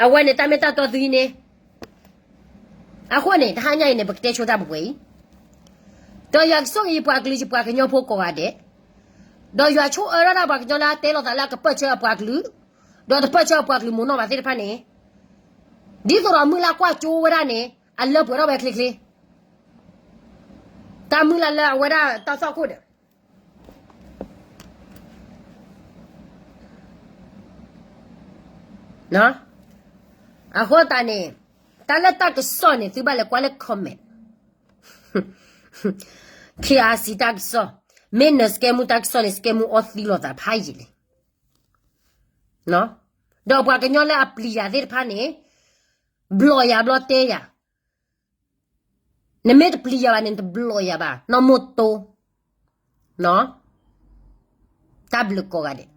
အဝဲန့ၣ်တၢ်မ့ၢ်တၢ်တီသုအံၤန့ၣ် အဃိန့ၣ် တဟါညါအံၤန့ၣ် ပကတဲဆိတၢ်ပှဲၤပှဲၤအံၤ, ဒီးယွၤကဆိၣ်ဂ့ၤယပှၤကလုာ်ယပှၤကညီဖိကိးဂၤဒဲး, ဒီးယွၤဆိၣ်အၢဒၣ်ပှၤကညီလၢအတဲလိာ်သးလၢအကပၢၢ်ဆၢအပှၤကလုာ်, ဒီးတပၢၢ်ဆၢအပှၤကလုာ်မုၢ်နီၢ်ဘၣ်သ့ၣ်တဖၣ်န့ၣ်, ဒ်သိးဒီးမုၢ်လၢ်ကွၢ်ကၠိဝဲဒၣ်န့ၣ် အလၢပှဲၤထီၣ်ဝဲချ့ချ့, တၢ်မုၢ်လၢ်လၢအဝဲဒၣ်တၢ်သီၣ်ခိၣ်ဒီး အဃိသတးန့ၣ် တၢ်လၢတၢ်ကစီၣ်န့ၣ် သုဘၣ်လဲၤကွၢ်လၢ comment, KRC တၢ်ကစီၣ်, မ့ၢ်နစကဲမူတၢ်ကစီၣ်န့ၣ် စကဲမူအီသံလိာ်သးဖးယံာ်လံ. ဒီးပှၤကညီလၢအပျံၤယၤသ့ၣ်တဖၣ်န့ၣ် ဘျီယၤဘျီတဲယၤ, နမ့ၢ်တပျံၤယၤဘၣ်န့ၣ် နတဘျီယၤဘၣ် နီၢ်မိၢ်တိ တၢ်ဘျုးကိးဂၤဒဲး.